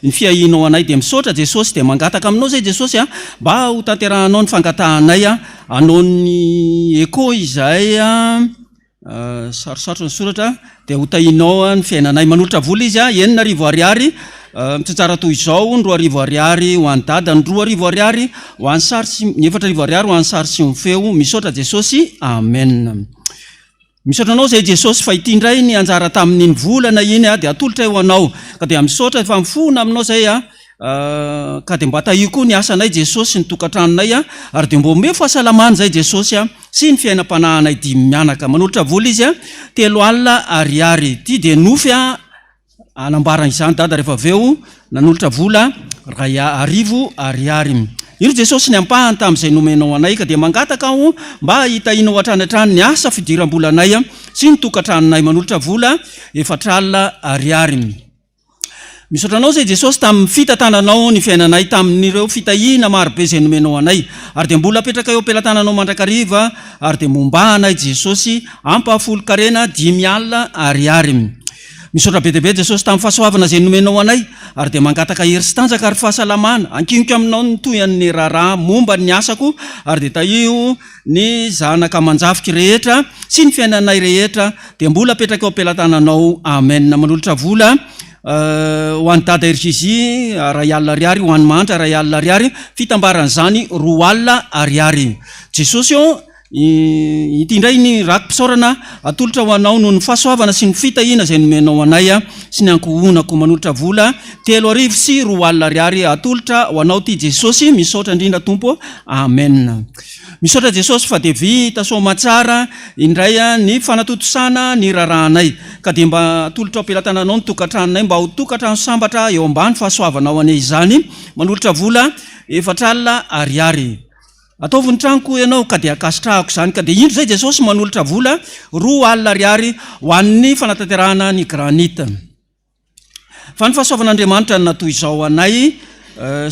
ny fiahianao anay dia misaotra Jesosy dia mangataka aminao izay Jesosy a mba ho tanterahanao ny fangatahanay a hanao ny echo izahay a sarosarotra ny soratra dia ho tahianao ny fiainanay. Manolotra vola izy a 6000 ariary mitsinjara toy izao ny 2000 ariary ho an'i dada ny 2000 ariary ho an'i sary sy ny 4000 ariary ho an'i sary sy ny feo. Misaotra Jesosy. Amen. Misaotra anao izay Jesosy fa ity indray ny anjara tamin'iny volana iny dia atolotray ho anao ka dia misaotra efa mifona aminao izay a ka dia mba tahio koa ny asanay Jesosy sy ny tokantranonay a ary dia mba omeo fahasalamana izay Jesosy a sy ny fiainam-panahinay dimy mianaka. Manolotra vola izy a 30 ariary ity dia nofy a Hanambara izany dada rehefa avy eo nanolotra vola 1000 ariary. Indro Jesosy ny ampahany tamin'izay nomenao anay ka dia mangataka aho mba hitahianao hatrany hatrany ny asa fidiram-bolanay sy ny tokantranonay. Manolotra vola 40 ariary. Misaotra anao izay Jesosy tamin'ny fitantananao ny fiainanay tamin'ireo fitahiana marobe izay nomenao anay ary dia mbola apetraka eo am-pelatananao mandrakariva ary dia momba anay Jesosy ampahafolon-karena 50 ariary. Misaotra be dia be Jesosy tamin'ny fahasoavana izay nomenao anay ary dia mangataka hery sy tanjaka ary fahasalamana. Ankiniko aminao ny tohian'ny raharaha momba ny asako ary dia tahio ny zanaka aman-jafiky rehetra sy ny fiainanay rehetra dia mbola apetraka eo am-pelatananao. Amen. Manolotra vola ho an'i Dada RJJ 1000 ariary, ho an'i Mahantra 1000 ariary, fitambaran'izany 20 ariary. Jesosy ô! Ity indray ny raki-pisaorana atolotra ho anao noho ny fahasoavana sy ny fitahiana izay nomenao anay sy ny ankohonako. Manolotra vola 2003 ariary atolotra ho anao ity Jesosy. Misaotra indrindra Tompo. Amen. Misaotra Jesosy fa dia vita soamatsara indray ny fanatontosana ny raharahanay. Ka dia mba atolotra am-pelatananao ny tokantranonay mba ho tokantrano sambatra eo ambany fahasoavanao anie izany. Manolotra vola 40 ariary. Ataovy ny tranoko hoy ianao ka dia ankasitrahako izany ka dia indro izay Jesosy manolotra vola 20 ariary ho an'ny fanatanterahana ny granite. Fa ny fahasoavan'Andriamanitra no natoy izao anay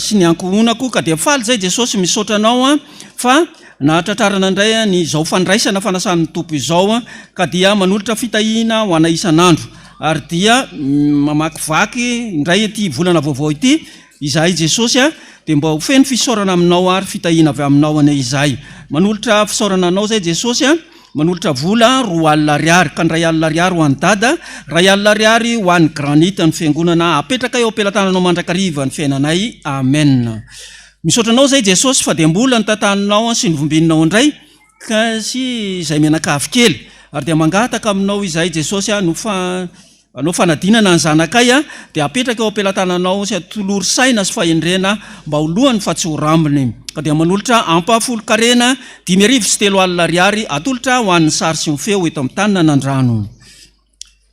sy ny ankohonako ka dia faly izay Jesosy misaotra anao fa nahatratrarana indray ny izao fandraisana fanasan'ny Tompo izao ka dia manolotra fitahiana ho anay isan'andro ary dia mamakivaky indray ity volana vaovao ity Izahay Jesosy a, dia mba ho feno fisaorana aminao ary fitahiana avy aminao anie izahay. Manolotra fisaorana anao izay Jesosy a, manolotra vola 20 ariary, ka ny 1000 ariary ho an'i Dada, 1000 ariary ho an'i Granite ny fiangonana, apetraka eo am-pelatananao mandrakariva ny fiainanay. Amen. Misaotra anao izay Jesosy fa dia mbola notantaninao sy novombininao indray ka sy izay mianakavy kely. Ary dia mangataka aminao izahay Jesosy a, no fa Anao fanadinana ny zanakay dia apetraka eo am-pelatananao sy atolory saina sy fahendrena mba ho lohany fa tsy ho rambony. Ka dia manolotra ampahafolon-karena 30 500 ariary atolotra ho an'ny sary sy ny feo eto amin'ny tanin'Anandrano.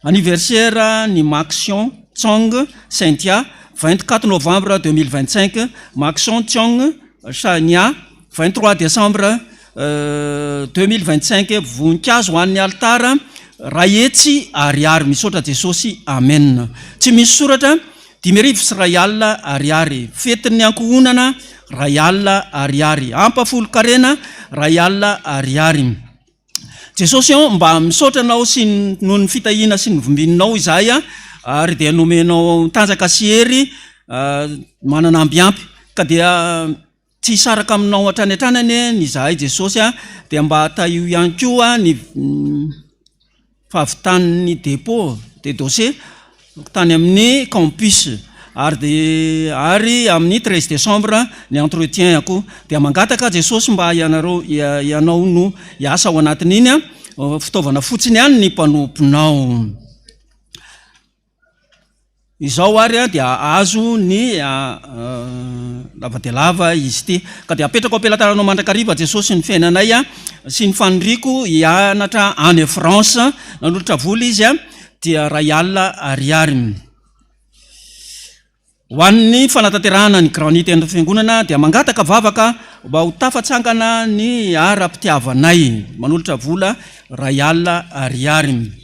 Anniversaire ny Maxion Tsong Cynthia, 24 novembre 2025, Maxion Tsong Shania, 23 décembre 2025 Voninkazo ho an'ny alitara 100 ariary Misaotra Jesosy Amen Tsy misy soratra 1050 ariary Fetin'ny ankohonana 1000 ariary Ampahafolon-karena 1000 ariary Jesosy ô mba misaotra anao sy noho ny fitahiana sy ny vombininao izahay ary dia nomenao tanjaka sy hery manana amby ampy ka dia Tsy hisaraka aminao hatrany hatrany anie ny izahay Jesosy a, dia mba tahio ihany koa ny fahavitan'ny dépôt de dossier tany amin'ny campus ary dia ary amin'ny 13 décembre ny entretien koa dia mangataka Jesosy mba ianareo ianao no hiasa ao anatin'iny a, fitaovana fotsiny ihany ny mpanomponao. Izao ary dia azo ny lava dia lava izy ity. Ka dia apetrako am-pelatananao mandrakariva Jesosy ny fiainanay sy ny faniriako hianatra any France. Nanolotra vola izy dia 1000 ariary. Ho an'ny fanatanterahana ny granite an'ny fiangonana dia mangataka vavaka mba ho tafatsangana ny ara-pitiavanay. Manolotra vola 1000 ariary.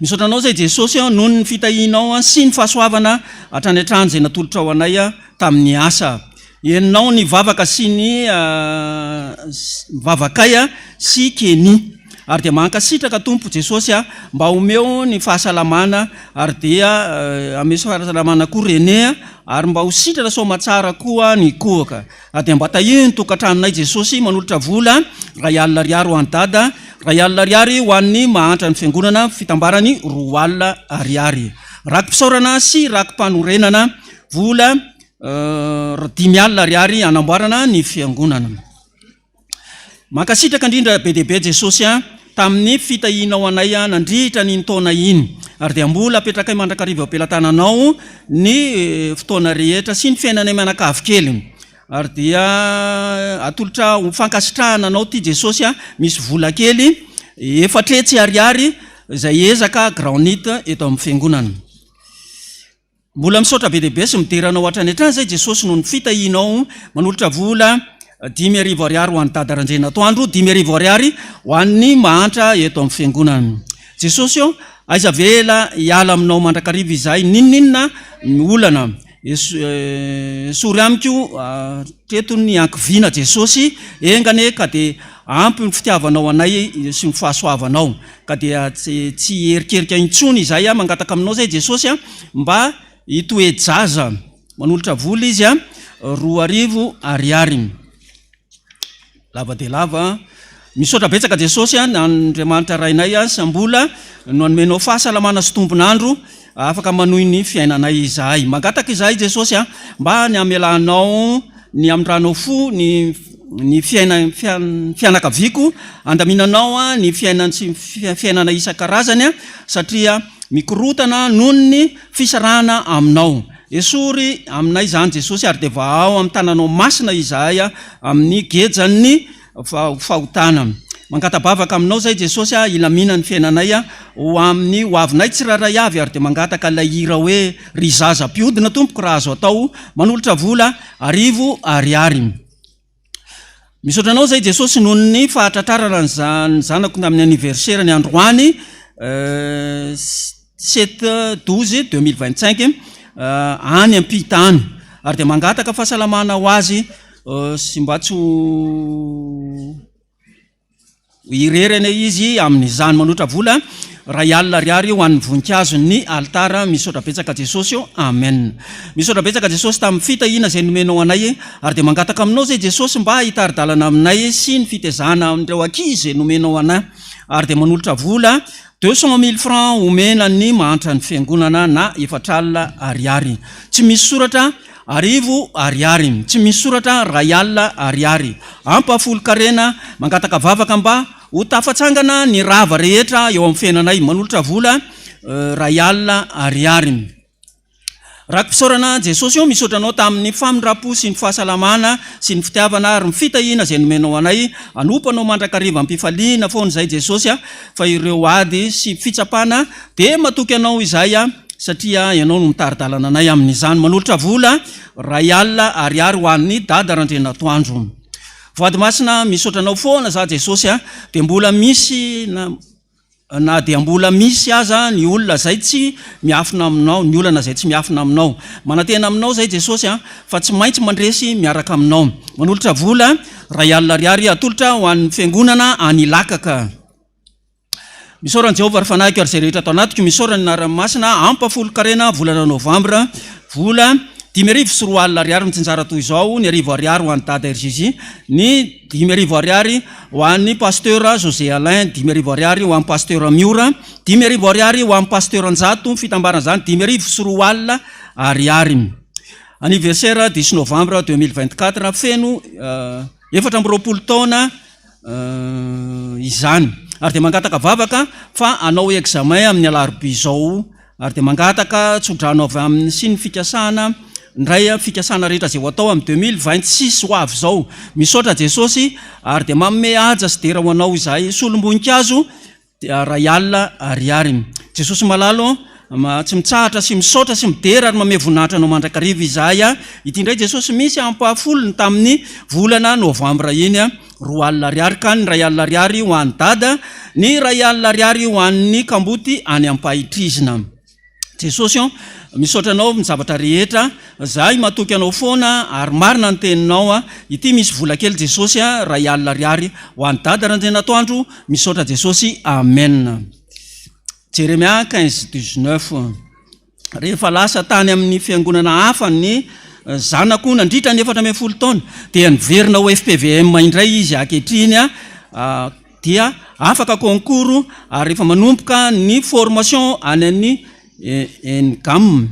Misaotra anao izay Jesosy noho ny fitahianao sy ny fahasoavana hatrany hatrany izay natolotrao anay tamin'ny asa. Henonao ny vavaka sy ny vavakay sy Kenny. Ary dia mankasitraka Tompo Jesosy mba omeo ny fahasalamana ary dia ameo fahasalamana koa René ary mba ho sitrana soamatsara koa ny kohaka. Ary dia mba tahio ny tokantranonay Jesosy manolotra vola 1000 ariary ho an'i Dada, 1000 ariary ho an'ny mahantra ny fiangonana fitambarany 20 ariary. Raki-pisaorana sy raki-panorenana vola 50 ariary hanamboarana ny fiangonana. Mankasitraka indrindra be dia be Jesosy a. tamin'ny fitahianao anay nandritra an'iny taona iny. Ary dia mbola apetrakay mandrakariva eo am-pelatananao ny fotoana rehetra sy ny fiainanay mianakavy kely. Ary dia atolotra ho fankasitrahana anao ity Jesosy a, misy vola kely efatretsy ariary izay ezaka granite eto amin'ny fiangonana. Mbola misaotra be dia be sy midera anao hatrany hatrany izay Jesosy noho ny fitahianao manolotra vola 5000 ariary ho an'i Dada Randrianatoandro, 5000 ariary ho an'ny mahantra eto amin'ny fiangonana. Jesosy ô, aiza avela hiala aminao mandrakariva izahay n'inon'inona ny olana. Esory amiko hatreto ny ankiviana Jesosy, enga anie ka dia ampy ny fitiavanao anay sy ny fahasoavanao. Ka dia tsy hiherikerika intsony izahay, mangataka aminao izay Jesosy mba hitoe-jaza. Manolotra vola izy 2000 ariary. Lava dia lava. Misaotra betsaka Jesosy an, Andriamanitra Rainay an, sy mbola no anomenao fahasalamana sy tombon'andro afaka manohy ny fiainanay izahay. Mangataka izahay Jesosy an, mba ny hamelanao ny hamindranao fo ny ny fiaina fianakaviako, andaminanao an ny fiainan sy fiainana isan-karazany an, satria mikorotana noho ny fisarahana aminao. Esory aminay izany Jesosy ary dia vahao amin'ny tananao masina izahay amin'ny gejan'ny fahotana. Mangata-bavaka aminao izay Jesosy a, hilamina ny fiainanay ho amin'ny ho avinay tsirairay avy ary dia mangataka ilay hira hoe ry zaza mpiodina tompoko raha azo atao manolotra vola arivo ariary. Misaotra anao zay Jesosy noho ny fahatratrarana ny zanako tamin'ny anniversaire ny androany sept 12 2025 any ampita any ary dia mangataka fahasalamana ho azy sy mba tsy ho Irery anie izy amin'izany manotra vola 1000 ariary ho an'ny voninkazon'ny alitara misaotra betsaka Jesosy ô Amen misaotra betsaka Jesosy tamin'ny fitahiana izay nomenao anay ary dia mangataka aminao izay Jesosy mba hitari-dalana aminay sy ny fitezana an'ireo ankizy izay nomenao anay ary dia manolotra vola 200 mille francs omena ny mahantra ny fiangonana na 40 ariary tsy misy soratra Arivo ariary, tsy misy soratra 1000 ariary. Ampahafolon-karena, mangataka vavaka mba ho tafatsangana ny rava rehetra eo amin'ny fiainanay. Manolotra vola 1000 ariary. Raki-pisaorana, Jesosy ô, misaotra Anao tamin'ny famindram-po sy ny fahasalamana sy ny fitiavana ary ny fitahiana izay nomenao anay. Hanompo Anao mandrakariva am-pifaliana foana izahay Jesosy a, fa ireo ady sy fitsapana dia matoky Anao izahay a. satria ianao no mitari-dalana anay amin'izany. Manolotra vola 1000 ariary ho an'i Dada Randrianatoandro. Voady masina, misaotra anao foana za Jesosy a, dia mbola misy na na dia mbola misy aza ny olona izay tsy miafina aminao, ny olana izay tsy miafina aminao. Manantena aminao izay Jesosy a, fa tsy maintsy mandresy miaraka aminao. Manolotra vola 1000 ariary atolotra ho an'ny fiangonana any Ilakaka. Misaora an'i Jehovah, ry fanahiko, ary izay rehetra ato anatiko. Misaora ny anarany masina. Ampahafolon-karena, volana novambra, vola 2005 ariary mitsinjara toy izao, ny 100 ariary ho an'i Dada RJJ, ny 5000 ariary ho an'i Pasteur José Alain, 5000 ariary ho an'i Pasteur Miora, 5000 ariary ho an'i Pasteur Njato, ny fitambaran'izany 2005 ariary. Anniversaire dix novembre 2024, feno 24 taona. Izany. Ary dia mangataka vavaka fa hanao examen amin'ny alarobia izao ary dia mangataka tsodrano avy aminy sy ny fikasana indray fikasana rehetra izay ho atao amin'ny 2026 ho avy izao. Misaotra Jesosy ary dia manome haja sy dera ho anao izahay solom-boninkazo Dia 1000 ariary. Jesosy malala ô, tsy mitsahatra sy misaotra sy midera ary mamehy voninahitra anao mandrakariva izahay a. Ity indray Jesosy misy ampahafolony tamin'ny volana novambra iny a, 20 ariary ka ny 1000 ariary ho an'i Dada, ny 1000 ariary ho an'ny kamboty any Ampahitrizina. Jesosy ô, misaotra anao amin'ny zavatra rehetra, zahay matoky anao foana ary marina ny teninao a, ity misy vola kely Jesosy a, 1000 ariary ho an'i Dada Randrianatoandro, misaotra Jesosy, Amen. Jeremia 15 19 Rehefa lasa tany amin'ny fiangonana hafa ny zanako nandritra ny 14 taona dia niverina ho FPVM indray izy ankehitriny a, dia afaka concours ary efa manomboka ny formation any an'ny ENGAM.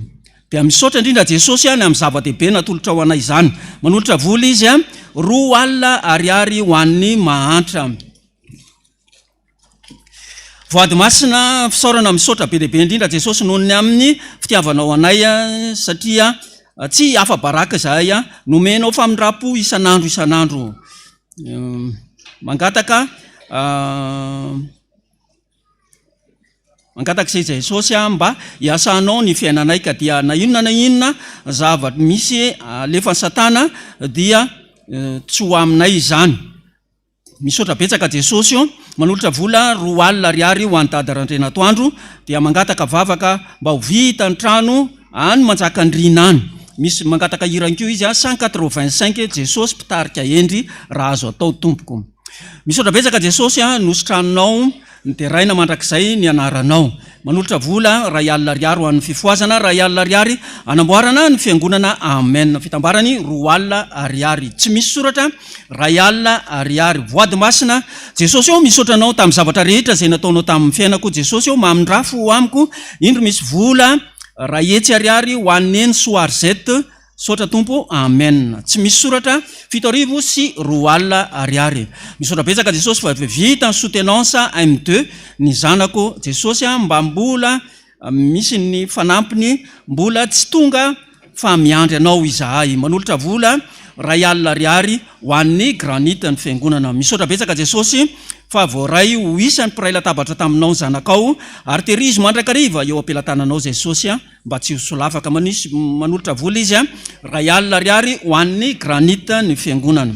Dia misaotra indrindra Jesosy ny amin'ny zava-dehibe natolotrao anay izany. Manolotra vola izy 20 ariary ho an'ny mahantra. Voady masina, fisaorana misaotra be dia be indrindra Jesosy noho ny amin'ny fitiavanao anay satria tsy afa-baraka izahay, nomenao famindram-po isan'andro isan'andro. Mangataka Mangataka izay Jesosy aho mba hiasanao ny fiainanay ka dia na inona na inona zava-misy alefan'i satana dia tsy ho aminay izany. Misaotra betsaka Jesosy o. Manolotra vola 20 ariary ho an'i Dada Randrianatoandro dia mangataka vavaka mba ho vita ny trano any Manjakandriana any. Misy mangataka hira ihany koa izy 185 Jesosy mpitarika hendry raha azo atao tompoko. Misaotra betsaka Jesosy a, nositranonao Nideraina mandrakizay ny anaranao. Manolotra vola 1000 ariary ho an'ny fifohazana, 1000 ariary hanamboarana ny fiangonana Amen. Fitambarany 20 ariary. Tsy misy soratra, 1000 ariary. Voady masina, Jesosy ô misaotra anao tamin'ny zavatra rehetra izay nataonao tamin'ny fiainako. Jesosy ô mamindrà fo amiko. Indro misy vola 100 ariary ho an'i Neny Soa Arzette. Misaotra Tompo Amen. Tsy misy soratra, 2007 ariary. Misaotra betsaka Jesosy fa vita ny soutenance M2 ny zanako Jesosy a mba mbola misy ny fanampiny mbola tsy tonga fa miandry anao izahay. Manolotra vola 1000 ariary ho an'ny granite ny fiangonana. Misaotra betsaka Jesosy fa voaray ho isan'ny mpiray latabatra taminao ny zanakao ary tehirizo mandrakariva eo am-pelatananao Jesosy a. Mba tsy ho solafaka manisy manolotra vola izy a, 1000 ariary ho an'ny granite ny fiangonana.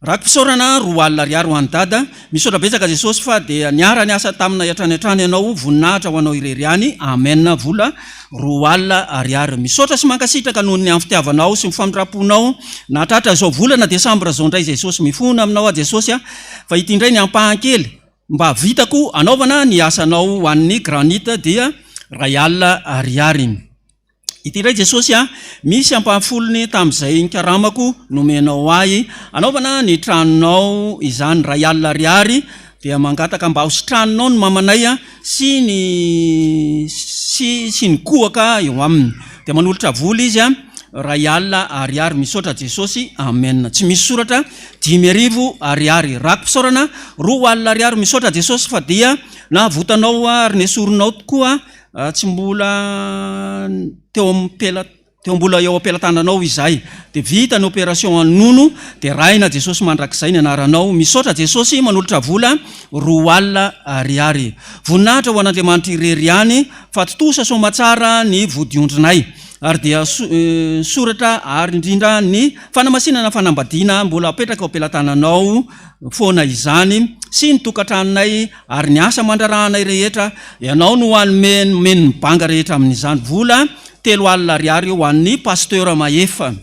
Raki-pisaorana 20 ariary ho an'i Dada. Misaotra betsaka Jesosy fa dia niara niasa taminay hatrany hatrany ianao, voninahitra ho anao irery ihany. Amen. Vola 20 ariary. Misaotra sy mankasitraka noho ny amin'ny fitiavanao sy ny famindram-ponao nahatratra izao volana desambra izao indray Jesosy. Mifona aminao aho Jesosy a, fa ity indray ny ampahany kely Mba vitako anaovana ny asanao ho an'ny granite dia 1000 ariary. Ity indray Jesosy a, misy ampahafolony tamin'izay nikaramako nomenao ahy anaovana ny tranonao izany 1000 ariary dia mangataka mba ho sitraninao ny mamanay sy ny sy sy ny kohaka eo aminy. Dia manolotra vola izy a, 1000 ariary. Misaotra Jesosy, amen. Tsy misy soratra, 5000 ariary. Raki-pisaorana, 20 ariary. Misaotra Jesosy fa dia nahavotanao ary nesorinao tokoa tsy mbola teo am-pela Teo mbola eo am-pelatananao izahay dia vita ny opération an'i Nono dia raina Jesosy mandrakizay ny anaranao misaotra Jesosy manolotra vola 20 ariary voninahitra ho an'Andriamanitra irery ihany fa tontosa soamatsara ny vodiondrinay ary dia soratra ary indrindra ny fanamasinana fanambadiana mbola apetraka eo am-pelatananao foana izany sy ny tokantranonay ary ny asa aman-draharahanay rehetra ianao no hanome nomeny ny banga rehetra amin'izany vola 30 ariary ho an'ny Pasteur Mahefa.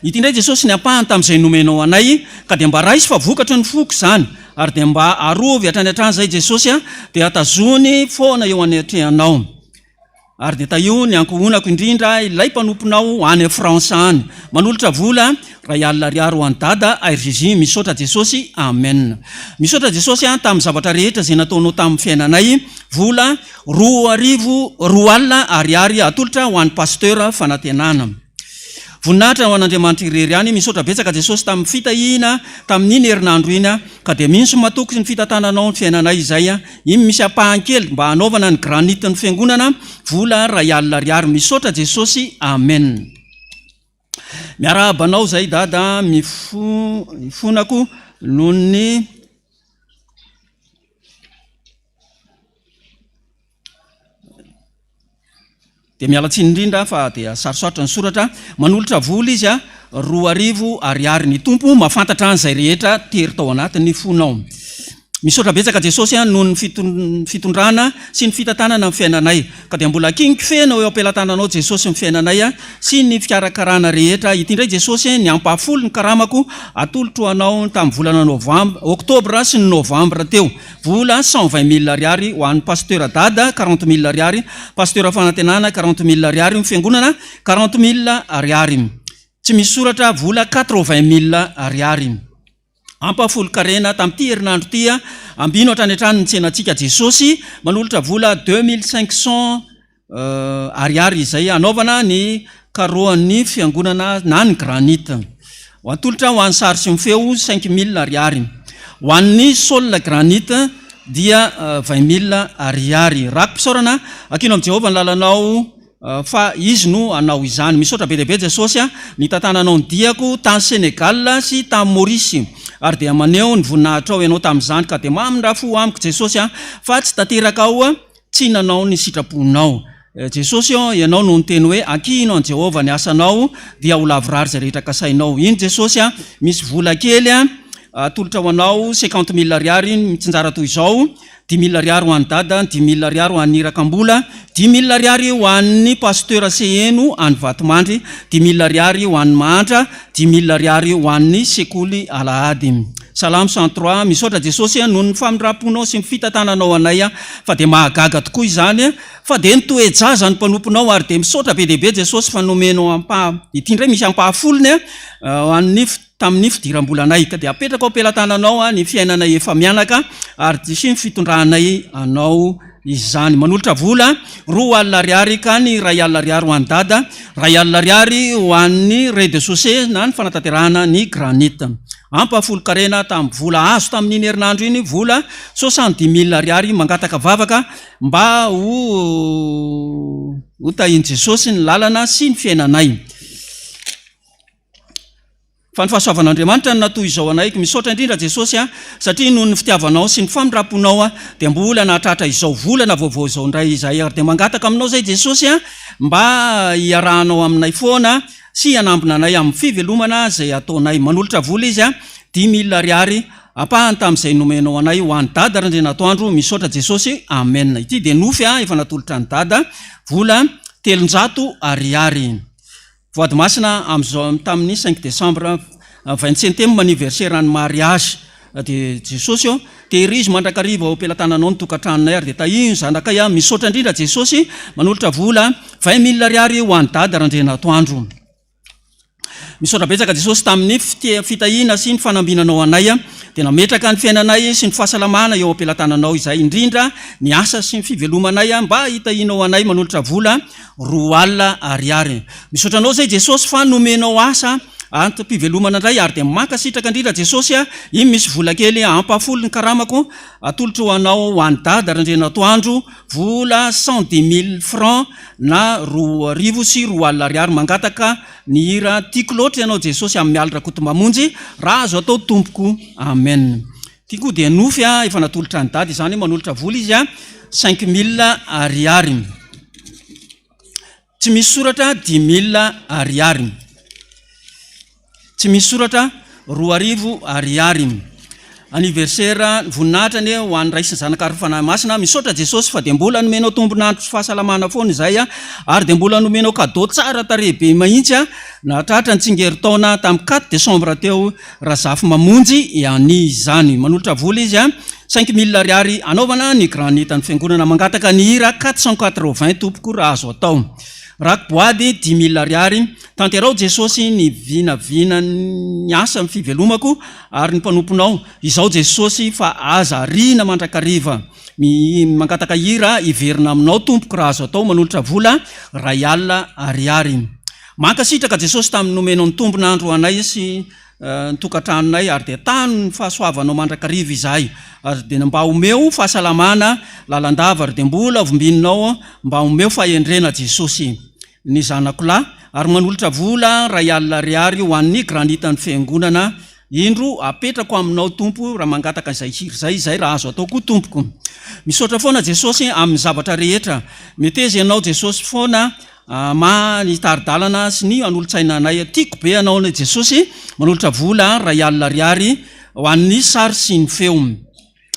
Ity indray Jesosy ny ampahany tamin'izay nomenao anay ka dia mba raiso fa vokatry ny foko izany ary dia mba arovy hatrany hatrany izay Jesosy a, dia tazony foana eo anatrehanao. Ary dia tahio ny ankohonako indrindra ilay mpanomponao any France any. Manolotra vola 1000 ariary ho an'i Dada RJJ misaotra Jesosy Amen. Misaotra Jesosy a tamin'ny zavatra rehetra izay nataonao tamin'ny fiainanay, vola 2000 20 ariary atolotra ho an'i Pasteur Fanantenana. Voninahitra ho an'Andriamanitra irery ihany, misaotra betsaka Jesosy tamin'ny fitahiana tamin'iny herinandro iny ka dia mino sy matoky ny fitantananao ny fiainanay izay, iny misy ampahany kely mba hanaovana ny granite ny fiangonana, vola 1000 ariary, misaotra Jesosy, Amen. Miarahaba anao zay dada mifo mifonako noho ny Dia miala tsiny indrindra fa dia sarosarotra ny soratra. Manolotra vola izy a, 2000 ariary. Ny Tompo mahafantatra an'izay rehetra tery tao anatin'ny fonao. Misaotra betsaka Jesosy a noho ny fitondrana sy ny fitantanana ny fiainanay. Ka dia mbola akiniko feno eo am-pelatananao Jesosy ny fiainanay a sy ny fikarakarana rehetra. Ity indray Jesosy ny ampahafolo ny karamako atolotro anao tamin'ny volana novambra, oktobra sy ny novambra teo. Vola 120 mille ariary ho an'ny Pasteur Dada 40 mille ariary, Pasteur Fanantenana 40 mille ariary, ny fiangonana 40 mille ariary. Tsy misy soratra vola 80 mille ariary. Ampahafolon-karena tamin'ity herinandro ity, ambino hatrany hatrany ny tsenantsika Jesosy, manolotra vola 2500 ariary izay hanaovana ny karohan'ny fiangonana na ny granite. Ho atolotra ho an'ny sary sy ny feo 5000 ariary. Ho an'ny sol granite dia 20 000 ariary. Raki-pisaorana, Ankino amin'i Jehovah ny lalanao fa Izy no hanao izany. Misaotra be dia be Jesosy a, nitantananao ny diako tany Sénégal sy tany Maurice ary dia maneho ny voninahitrao Ianao tamin'izany ka dia mamindra fo amiko Jesosy a fa tsy tanteraka aho tsy nanao ny sitraponao. Jesosy ô, Ianao no niteny hoe ankino an'i Jehovah ny asanao dia ho lavorary izay rehetra kasainao. Iny Jesosy a, misy vola kely atolotra ho anao 50 000 ariary mitsinjara toy izao, 5000 ariary ho an'i Dada, 5000 ariary ho an'i Irakambola, 5000 ariary ho an'ny Pasteur Seheno any Vatomandry, 5000 ariary ho an'ny mahantra, 5000 ariary ho an'ny sekoly alahady. Salamo 103, Misaotra Jesosy noho ny famindram-ponao sy ny fitantananao anay fa dia mahagaga tokoa izany fa dia nitoe-jaza ny mpanomponao ary dia misaotra be dia be Jesosy fa nomenao ampaha ity indray misy ampahafolony ho an'ny tamin'ny fidiram-bolanay ka dia apetrako am-pelatananao ny fiainanay efa mianaka ary sy ny fitondranay anao izany. Manolotra vola 20 ariary ka ny 1000 ariary ho an'i Dada, 1000 ariary ho an'ny rez-de-chaussée na ny fanatanterahana ny granite. Ampahafolon-karena tamin'ny vola azo tamin'iny herinandro iny, vola 70 000 ariary. Mangataka vavaka mba ho ho tahin'i Jesosy ny lalana sy ny fiainanay. Fa ny fahasoavan'Andriamanitra no natoy izao anay, misaotra indrindra Jesosy a, satria noho ny fitiavanao sy ny famindram-ponao a, dia mbola nahatratra izao volana vaovao izao indray izahay, ary dia mangataka aminao izay Jesosy a, mba hiarahanao aminay foana sy hanambina anay amin'ny fivelomana izay ataonay. Manolotra vola izy a, 5000 ariary, ampahany tamin'izay nomenao anay ho an'i Dada Randrianatoandro, misaotra Jesosy, Amen. Ity dia nofy a, efa natolotra an'i Dada, vola 300 ariary. Voady masina amin'izao tamin'ny cinq décembre vingt centième anniversaire ny mariage dia Jesosy ô tehirizo mandrakariva ao am-pelatananao ny tokantranonay ary dia tahio ny zanakay a misaotra indrindra Jesosy manolotra vola 20 000 ariary ho an'i Dada Randrianatoandro. Misaotra betsaka Jesosy tamin'ny fitahiana sy ny fanambinanao anay dia nametraka ny fiainanay sy ny fahasalamana eo am-pelatananao izay indrindra ny asa sy ny fivelomanay mba hitahianao anay manolotra vola 20 ariary. Misaotra anao zay Jesosy fa nomenao asa antom-pivelomana indray ary dia mankasitraka indrindra Jesosy a, iny misy vola kely ampahafolo ny karamako atolotro ho anao ho an'i Dada Randrianatoandro, vola 110 000 francs na 2002 ariary mangataka ny hira tiako loatra ianao Jesosy amin'i Mialy Rakotomamonjy raha azo atao tompoko amen. Ity koa dia nofy a, efa natolotra an'i Dada izany hoe manolotra vola izy a, 5000 ariary. Tsy misy soratra 5000 ariary. Tsy misy soratra 2000 ariary. Anniversaire voninahitra anie ho an'ny Ray sy ny Zanaka ary ny Fanahy Masina. Misaotra Jesosy fa dia mbola nomenao tombon'andro sy fahasalamana foana izay a, ary dia mbola nomenao cadeau tsara tarehy be mihitsy a, nahatratra ny tsingerin-taona tamin'ny 4 décembre teo Razafimamonjy Iany izany. Manolotra vola izy a, 5000 ariary hanaovana ny granite ny fiangonana. Mangataka ny hira 480 tompoko raha azo atao. Raki-boady 5000 ariary. Tanterao Jesosy ny vinavinan'ny asa ny fivelomako ary ny mpanomponao izao Jesosy fa aza ariana mandrakariva. Mangataka hira hiverina aminao tompoko raha azo atao. Manolotra vola 1000 ariary. Mankasitraka Jesosy tamin'ny nomenao ny tombon'andro ho anay sy ny tokantranonay ary dia tano ny fahasoavanao mandrakariva izahay ary dia mba omeo fahasalamana lalandava ary dia mbola vombininao mba omeo fahendrena Jesosy ny zanako lahy ary manolotra vola 1000 ariary ho an'ny granite-n'ny fiangonana Indro apetrako aminao Tompo raha mangataka izay hira izay izay raha azo atao koa tompoko. Misaotra foana Jesosy amin'ny zavatra rehetra. Meteza ianao Jesosy foana ma ny tari-dalana sy ny hanolotsaina anay. Tiako be anao Jesosy manolotra vola 1000 ariary ho an'ny sary sy ny feo.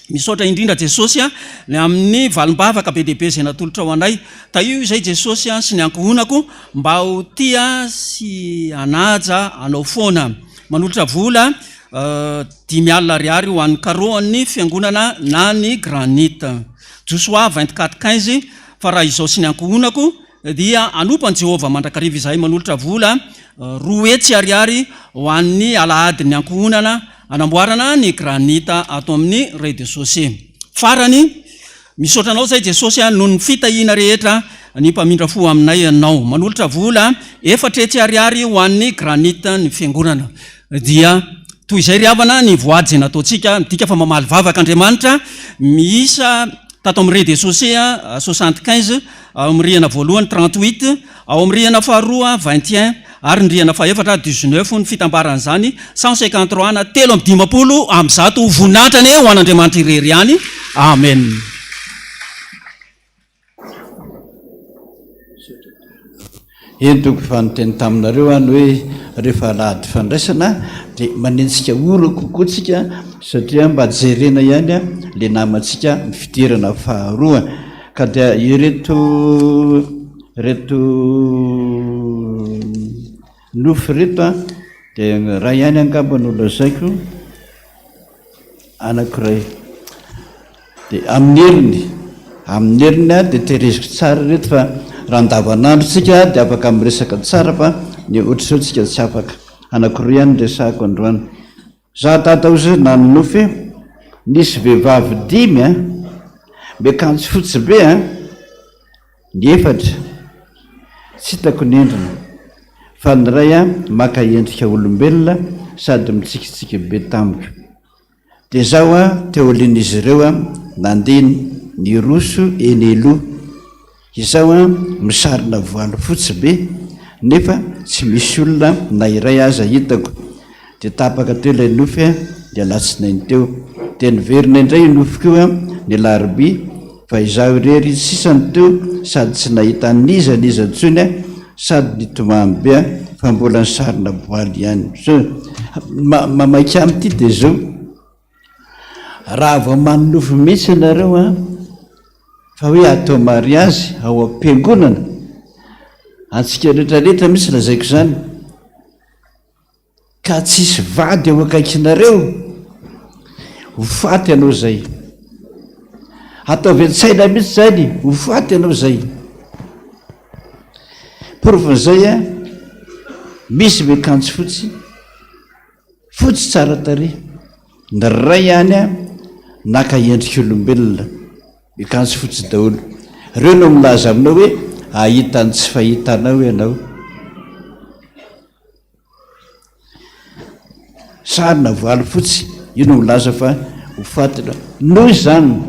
Misaotra indrindra Jesosy a, ny amin'ny valim-bavaka be dia be izay natolotrao anay. Tahio izay Jesosy a sy ny ankohonako mba ho tia sy hanaja anao foana. Manolotra vola 50 ariary ho an'ny karoan'ny fiangonana na ny granite. Josoa 24 15 Fa raha izao sy ny ankohonako dia hanompo an'i Jehovah mandrakariva izahay manolotra vola 200 ariary ho an'ny alahadin'ny ankohonana hanamboarana ny granita ato amin'ny rez-de-chaussée. Farany, misaotra anao izay Jesosy noho ny fitahiana rehetra ny mpamindra fo aminay ianao. Manolotra vola 400 ariary ho an'ny granite ny fiangonana. Dia. Toy izay ry havana ny voady izay nataontsika, midika fa mamaly vavaka Andriamanitra, miisa tato amin'ny rez-de-chaussée 75, ao amin'ny rihana voalohany 38, ao amin'ny rihana faharoa 21 ary ny rihana fahefatra 19, ny fitambaran'izany 153 na 153, voninahitra anie ho an'Andriamanitra irery ihany, Amen. Eny tompoko fa niteny taminareo aho ny hoe rehefa alahady fandraisana dia manenjika ora kokoa tsika satria mba jerena ihany le namantsika ny fidirana faharoa ka dia ireto ireto nofy ireto an dia iray ihany angamba no lazaiko. Anankiray. Dia amin'ny heriny, amin'ny heriny aho dia tehiriziko tsara ireto fa raha andavanandro tsika dia afaka miresaka tsara fa ny ohatr'izao tsika tsy afaka. Anankiroa ihany no resahako androany. Za dada ozy nanonofy nisy vehivavy dimy an, miakanjo fotsy be an, Ny efatra, tsy hitako ny endriny, fa ny iray maka endrika olombelona sady mitsikitsiky be tamiko. Dia izaho teo aorian'izy ireo nandeha niroso eny aloha. Izaho misarona voaly fotsy be, nefa tsy misy olona na iray aza hitako. Dia tapaka teo ilay nofy ny alatsinainy teo. Dia niverina indray io nofiko io ny alarobia fa izaho irery sisa no teo sady tsy nahita an'iza n'iza intsony aho sady nitomany be aho fa mbola nisarona boaly ihany. Mamaika amin'ity dia izao, raha vao manonofy mihitsy ianareo an, fa hoe atao mariazy ao am-piangonana, antsika rehetra rehetra mihitsy lazaiko izany, Ka tsisy vady eo akaikinareo? Ho faty ianao zay. Ataovy an-tsaina mihitsy zany, ho faty ianao zay. Porofon'izay a, misy miakanjo fotsy, fotsy tsara tarehy, ny ray ihany a, naka endrik'olombelona, miakanjo fotsy daholo. Ireo no milaza aminao hoe ahita ny tsy fahitanao ianao. Sary na voaly fotsy, io no milaza fa ho faty ianao. Noho izany,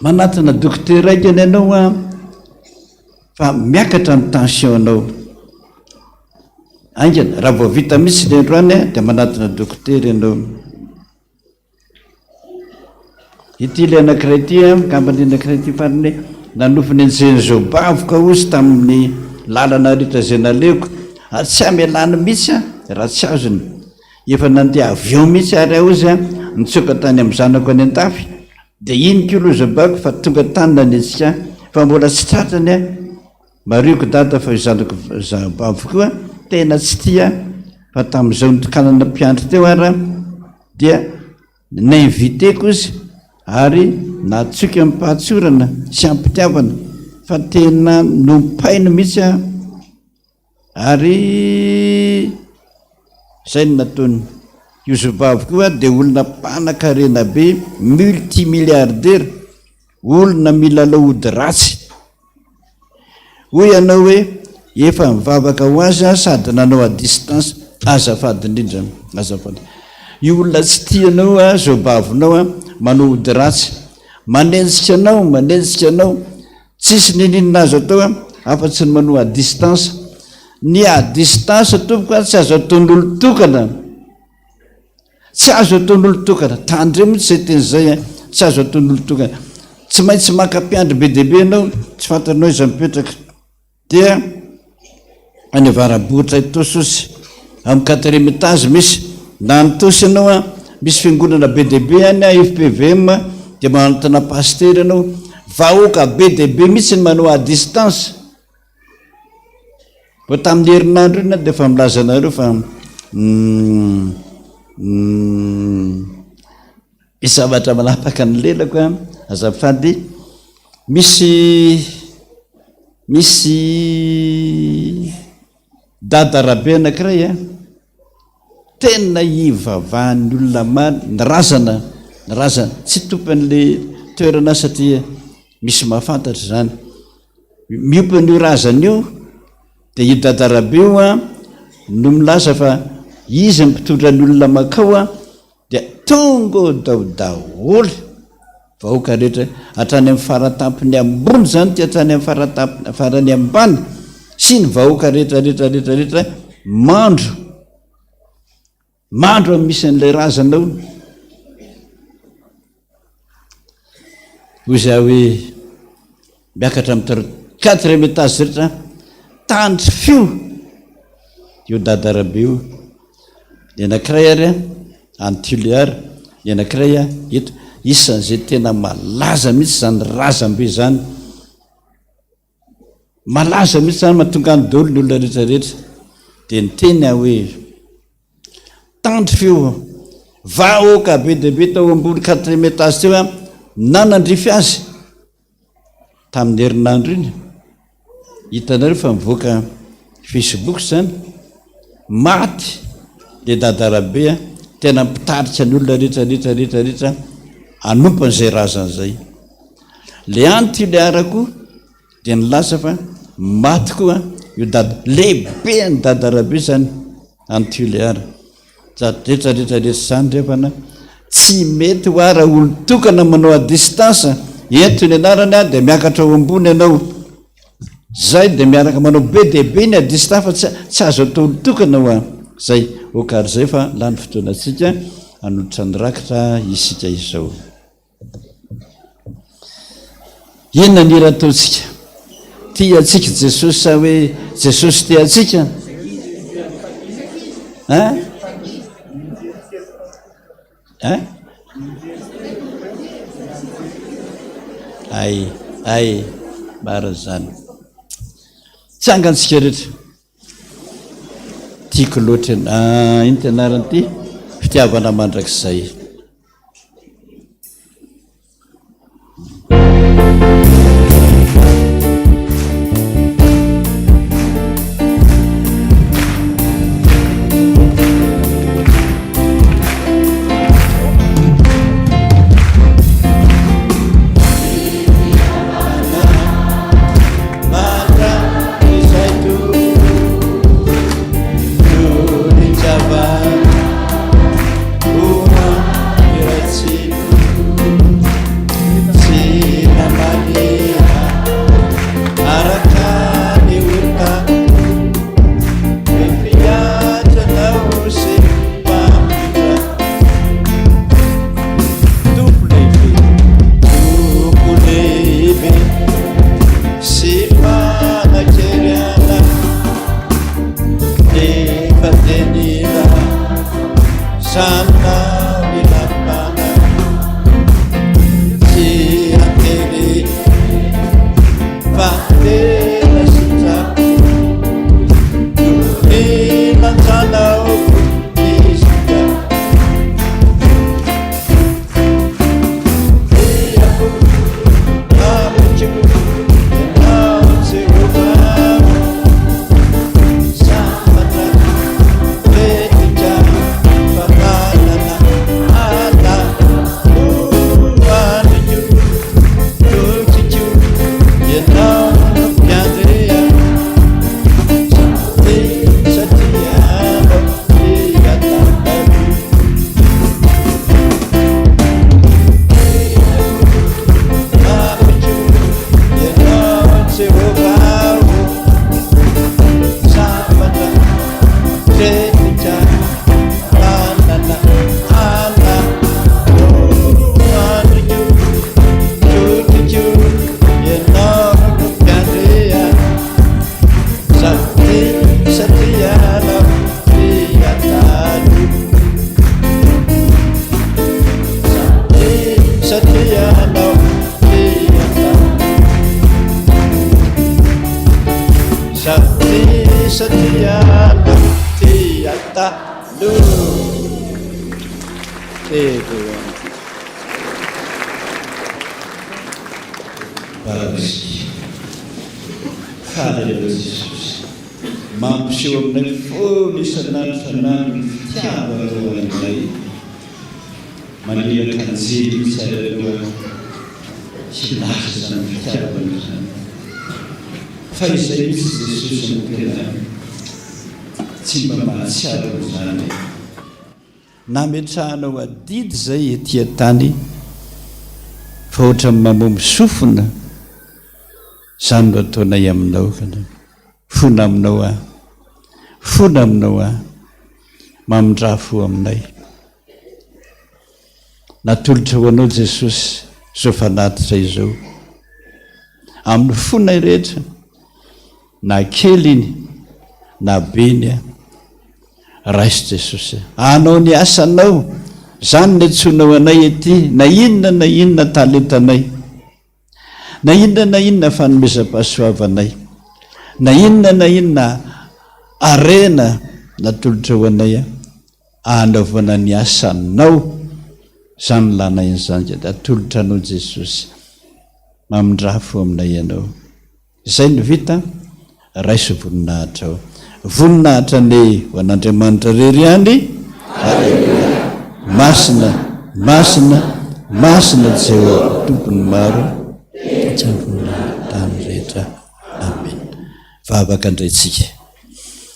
manatona dokotera haingana ianao an, fa miakatra ny tension-nao. Haingana, raha vao vita mihitsy ny androany dia manatona dokotera ianao. Ity ilay anankiray ity an, angamba ny anankiray ity farany hoe, nanofy ny enjehin'ny zaobaviko aho hozy tamin'ny lalana rehetra izay nalehako, ary tsy hamelany mihitsy aho raha tsy azony. Efa nandeha avion mihitsy ary aho hozy an, nitsoaka tany amin'ny zanako any an-dafy, dia iny koa aloha zaobaviko fa tonga tany nanenjika ahy, fa mbola tsy tratrany aho. Marihiko dada fa io zanako zaobaviko io an, tena tsy tia ahy, fa tamin'izao nitokanana mpiandry teo ary aho, dia Ni-inviter-ko izy ary natsoiko amim-pahatsorana sy am-pitiavana fa tena nompainy mihitsy aho ary izay no nataony. Io zobaviko io dia olona mpanan-karena be, multi-milliardaire, olona milalao ody ratsy. Hoy ianao hoe efa nivavaka ho azy aho sady nanao à distance, azafady indrindra, azafady. Io olona tsy tia anao a, zaobavinao a, manao ody ratsy, manenjika anao, manenjika anao, tsisy ninininona azo atao a, afa-tsy ny manao à distance. Ny à distance tompoko a, tsy azo ataon'olon-tokana. Tsy azo ataon'olon-tokana. Tandremo mihitsy izay teny izay an! Tsy azo ataon'olon-tokana. Tsy maintsy maka mpiandry be dia be ianao, tsy fantanao iza mipetraka. Dia any Avarabohitra Itaosy ozy, amin'ny quatrième étage misy. Na any Itaosy ianao an, misy fiangonana be dia be any an, FPVM, dia manantona pasitera ianao. Vahoaka be dia be mihitsy ny manao à distance. Vao tamin'ny herinandro iny aho dia efa milaza anareo fa misy zavatra manapaka ny lelako an, azafady, misy misy dada rabe anankiray an, tena ivavahan'ny olona maro, ny razana, ny razana, tsy tompon'le toerana aho satria misy mahafantatra izany. Miompy an'io razana io dia io Dada Rabe io an no milaza fa. Izy mpitondra ny olona makao an, dia tonga ao dao daholo vahoaka rehetra hatrany amin'ny faratampony ambony izany ty hatrany amin'ny faratampony farany ambany sy ny vahoaka rehetra rehetra rehetra rehetra mandro mandro amin'ny misy an'ilay razana ao. Hoy izaho hoe miakatra amin'ny quatrième étage rehetra tandry fio io Dadarabe io. Ny anankiray ary any Tuléar, ny anankiray eto. Isan'izay tena malaza mihitsy izany razambe izany. Malaza mihitsy zany mahatonga any daholo ny olona rehetra rehetra. Dia niteny aho hoe tandrify io vahoaka be dia be tao ambony quatrième étage teo an, nanandrify azy tamin'ny herinandro iny. Hitanareo fa mivoaka Facebook zany, maty le Dadarabe an, tena mpitarika ny olona rehetra rehetra rehetra rehetra hanompo an'izay razana izay. Le any Tuléar koa dia nilaza fa maty koa io dada, lehibe an'i dada Rabe zany any Tuléar. Zany rehetra rehetra rehetra zany ry havana tsy mety hoa raha olon-tokana manao à distance, ento ny anarany dia miakatra ao ambony ianao. Zay dia miaraka manao be dia be ny à distance fa tsy tsy azo atao olon-tokana hoa. Zay, ok ary zay fa lany fotoanantsika hanolotra ny rakitra isika izao. Inona ny hira ataontsika? Tia antsika Jesosy sa hoe Jesosy tia antsika? Hein? Hein? Ay, ay, marina izany. Tsangantsika rehetra. Tiako loatra, ah, ino ty anarany ity? Fitiavana mandrakizay. Mampiseho aminay foana isan'andro isan'andro ny fitiavanao anay. Maniraka anjely mihitsy ary ianao hilaza izany fitiavanao izany. Fa izay mihitsy Jesosy no tena. Tsy mba mahatsiaro an'izany. Nametrahanao adidy izay ety an-tany fa ohatran'ny mamomo sofina, izany no ataonay aminao. Fona aminao aho, fona aminao aho, mamindrà fo aminay. Natolotra ho anao Jesosy izao fanatitra izao. Amin'ny fonay rehetra, na kely iny na be iny, raiso Jesosy. Anao ny asanao, izany no antsoinao anay ety, na inona na inona talentanay. Na inona na inona fanomezam-pahasoavanay, na inona na inona harena natolotra ho anay, hanaovana ny asanao, izany lanay izany dia atolotra anao Jesosy. Mamindrafo aminay Ianao. Izay no vita, raiso voninahitra ao. Voninahitra anie ho an'Andriamanitra irery ihany. Aleloia. Masina, masina, masina Jehovah Tompon'ny maro, tsy voninahitra tany rehetra. Amen. Vavaka indray tsika.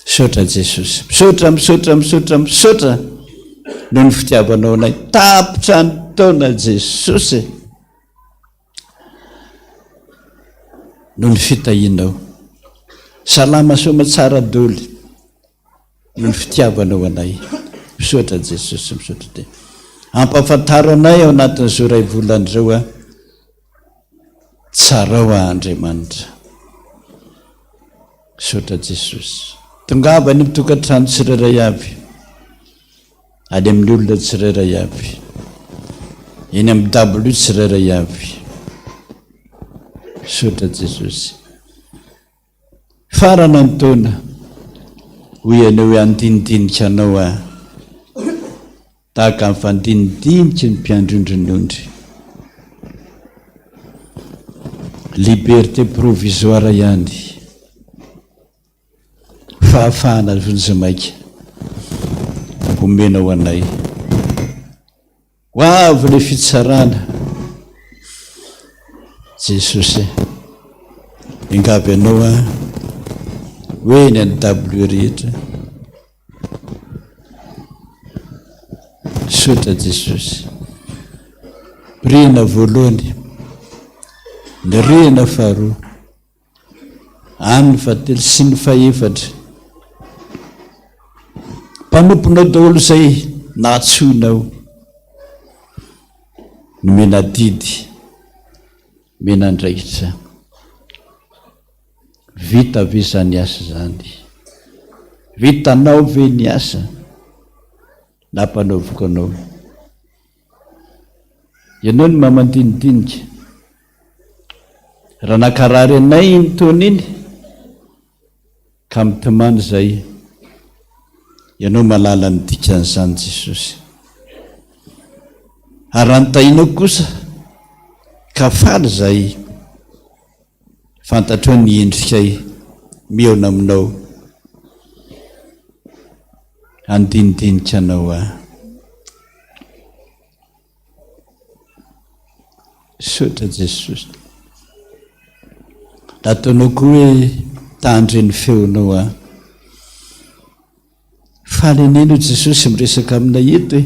Misaotra Jesosy. Misaotra, misaotra, misaotra, misaotra noho ny fitiavanao anay. Tapitra ny taona Jesosy. Noho ny fitahianao. Salama soamatsara doly noho ny fitiavanao anay. Misaotra Jesosy, misaotra dia. Ampafantaro anay ao anatin'izao iray volana izao a. Tsarao aho Andriamanitra. Misaotra Jesosy. Tongava any amin'ny tokantrano tsirairay avy. Any amin'ny olona tsirairay avy. Eny amin'ny dabilio tsirairay avy. Misaotra Jesosy. Farana ny taona. Hoy ianao hoe handinidinika anao aho. Tahaka ny fandinidiniky ny mpiandry ondry ny ondry. Liberté provisoire ihany. Fahafahana vonjimaika omenao anay. Ho avy ilay fitsarana. Jesosy, miangavy Anao aho, hoe eny an'ny dabilio rehetra. Misaotra Jesosy. Rihana voalohany, ny rihana faharoa. Any ny fahatelo sy ny fahefatra. Mpanomponao daholo izay nantsoinao. Nomena adidy, nomena andraikitra. Vita ve izany asa izany? Vitanao ve ny asa nampanaoviko anao? Ianao no maha mandinidinika. Raha nankarary anay iny taona iny, ka mitomany izay, Ianao mahalala ny dikan'izany Jesosy. Ary raha nitahianao kosa, ka faly izay, fantatrao ny endrikay mihaona aminao, handinidinika anao aho. Misaotra Jesosy. Nataonao koa hoe tandre ny feonao aho. Faly anie no Jesosy miresaka aminay eto e.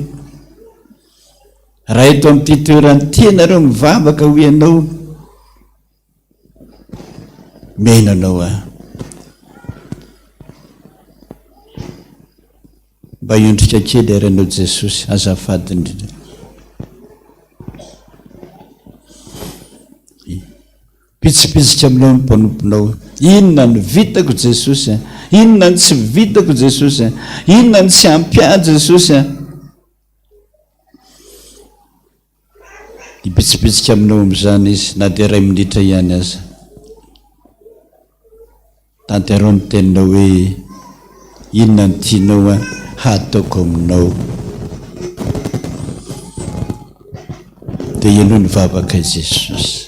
Raha eto amin'ity toerana ity ianareo mivavaka hoy ianao, mihaino anao aho. Mba hiondrika kely ary ianao Jesosy, azafady indrindra. Pitsipitsika aminao ny mpanomponao. Inona no vitako Jesosy a? Inona no tsy vitako Jesosy a? Inona no tsy ampy ahy Jesosy a? Hibitsibitsika aminao amin'izany izy na dia iray minitra ihany aza. Tanteraho ny teninao hoe inona no tianao hataoko aminao. Dia henoy ny vavakay Jesosy.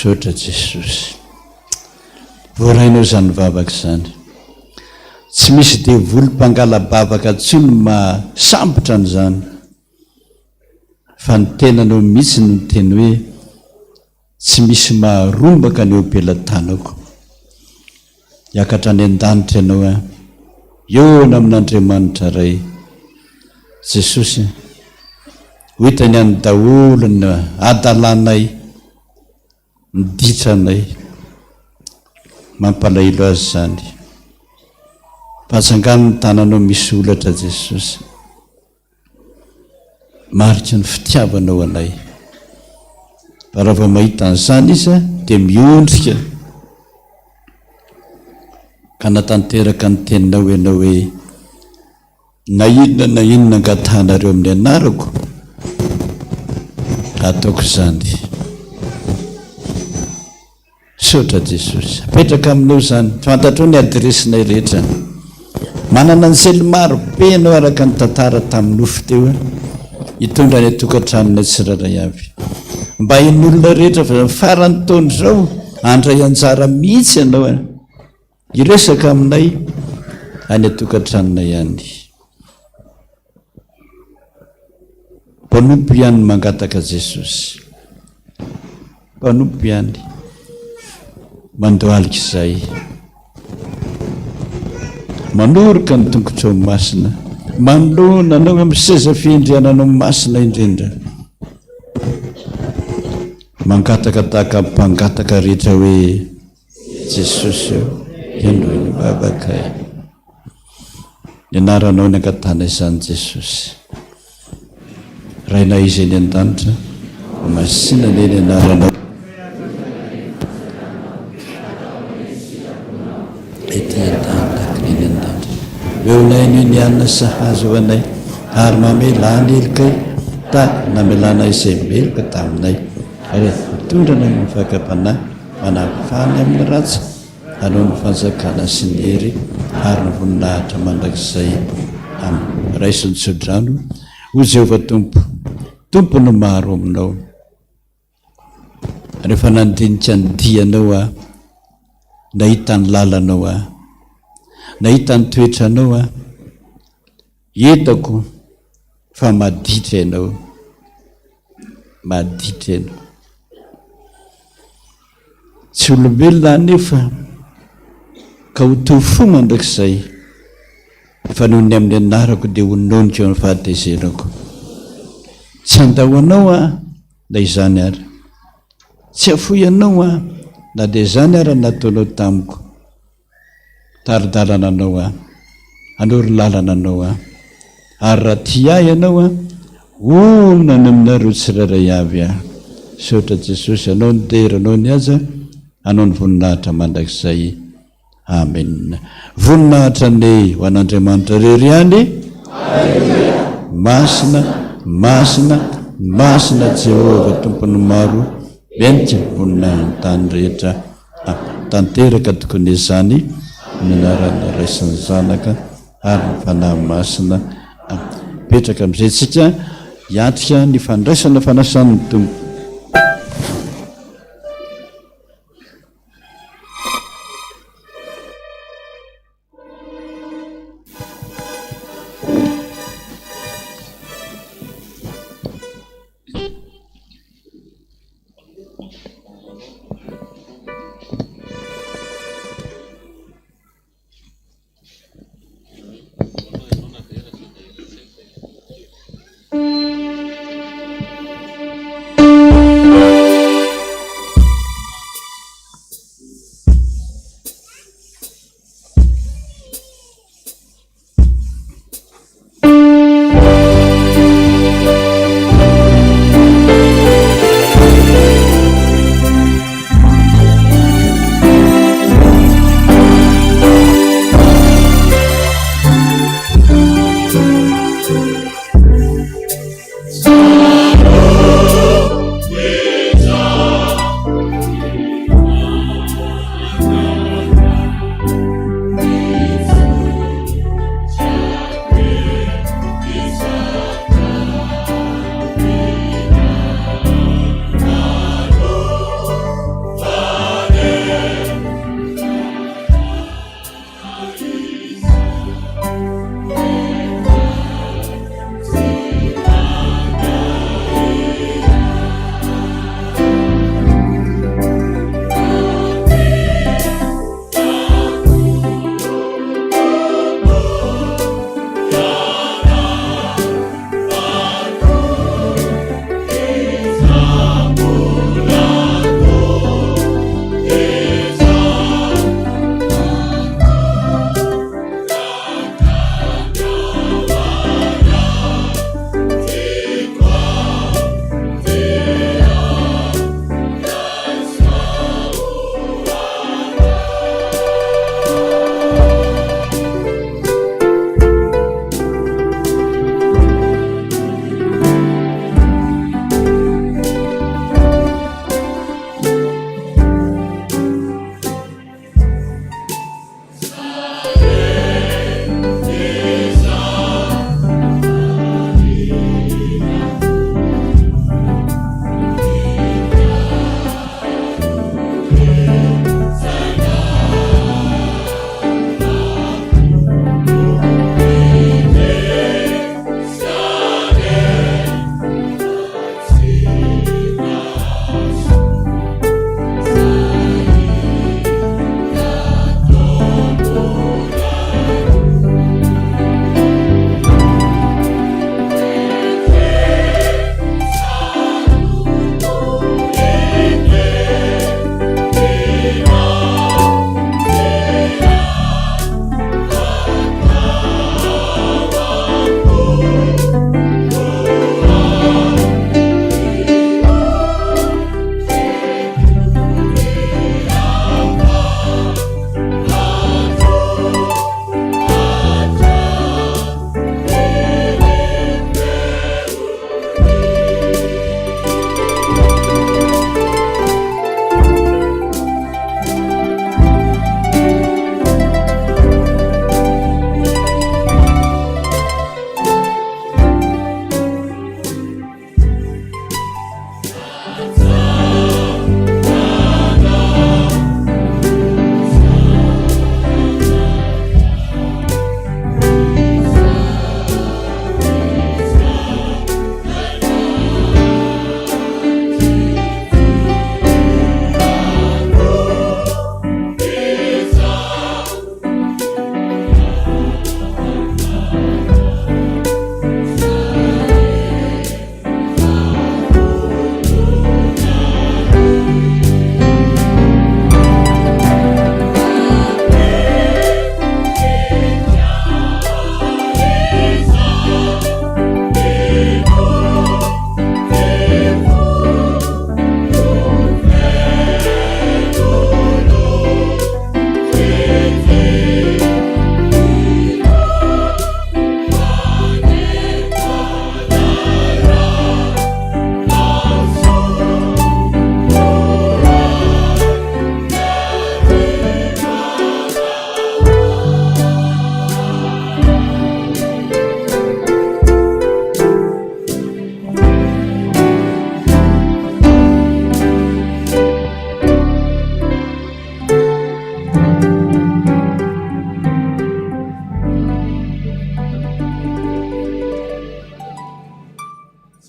Misaotra Jesosy. Voarainao izany vavaka izany. Tsy misy devoly mpangala-bavaka intsony mahasambotra an'izany. Fa ny tenanao mihitsy no niteny hoe tsy misy maharombaka ny eo am-pelatanako. Hiakatra any an-danitra ianao an. Hihaona amin'Andriamanitra Ray. Jesosy, ho hitany any daholo ny hadalanay. Ny ditranay. Mampalahelo azy izany. Fa atsangano ny tananao misy holatra Jesosy. Mariky ny fitiavanao anay. Fa raha vao mahita an'izany izy dia miondrika. Ka natanteraka ny teninao ianao hoe Na inona na inona angatahanareo amin'ny anarako, hataoko izany. Misaotra Jesosy. Apetraka aminao izany. Fantatrao ny adiresinay rehetra. Manana anjely maro be ianao araka ny tantara tamin'ny nofy teo hitondra any an-tokantranonay tsirairay avy. Mba hain'ny olona rehetra fa faran'ny taona izao handray anjara mihitsy ianao. Hiresaka aminay any an-tokantranonay any. Mpanompo ihany mangataka Jesosy. Mpanompo ihany mandohalika izay. Manoroka ny tongotrao masina. Manoloana anao amin'ny seza fiandriananao masina indrindra. Mangataka tahaka mpangataka rehetra hoe Jesosy ô, henoy ny vavakay. Ny anaranao ny angatahana izany Jesosy. Rainay izay any an-danitra, masina anie ny anaranao. Ety an-tany tahaka ny any an-danitra. Omeo anay ny hanina sahaza ho anay, ary mamelà ny helokay tahaka ny namelànay izay meloka taminay. Ary mitondra anay amin'ny fakam-panahy. Manafaly amin'ny ratsy, hanao ny fanjakana sy ny hery ary ny voninahitra mandrakizay. Amen. Raiso ny tsodrano, O Jehovah Tompo, Tompo no maro aminao. Rehefa nandinika ny dianao aho, nahita ny lalanao aho, nahita ny toetranao aho, hitako fa maditra ianao. Maditra ianao. Tsy olombelona anefa ka ho to fo mandrakizay, fa noho ny amin'ny anarako dia ho noniko eo amin'ny fahatezerako. Tsy handao anao aho na izany ary. Tsy hafoy anao aho na dia izany ara nataonao tamiko. Tari-dalana anao aho, hanoro lalana anao aho, ary raha tia ahy ianao an, honina any aminareo tsirairay avy aho. Misaotra Jesosy, Anao ny dera, Anao ny haja, Anao ny voninahitra mandrakizay. Amen. Voninahitra anie ho an'Andriamanitra irery ihany. Masina, masina, masina Jehovah Tompon'ny maro, mendrika ny voninahin'ny tany rehetra. Tanteraka tokony izany amin'ny anaran'ny Ray sy ny Zanaka ary ny Fanahy Masina. Mipetraka amin'izay tsika hiatrika ny fandraisana fanasan'ny Tompo.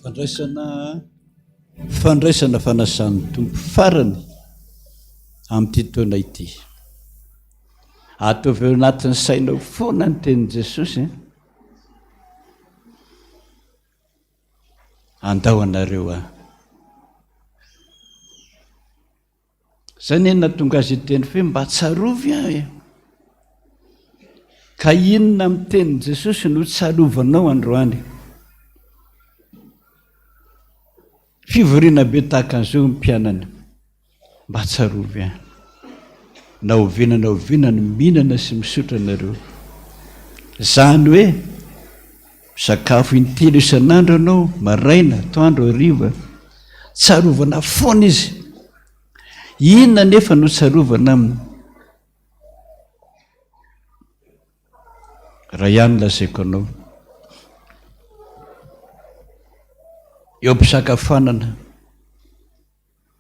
Fandraisana fandraisana fanasan'ny Tompo farany amin'ity taona ity. Ataovy ao anatin'ny sainao foana ny tenin'i Jesosy. Andao anareo aho. Zay anie nahatonga azy hiteny hoe mba tsarovy aho e. Ka inona amin'ny tenin'i Jesosy no tsarovanao androany? Fivoriana be tahaka an'izao ny mpianany. Mba tsarovy ahy. Na oviana na oviana no mihinana sy misotro ianareo. Izany hoe misakafo intelo isan'andro ianao, maraina, atoandro, hariva. Tsarovana foana izy. Inona anefa no tsarovana aminy? Iray ihany lazaiko anao. Eo am-pisakafoanana.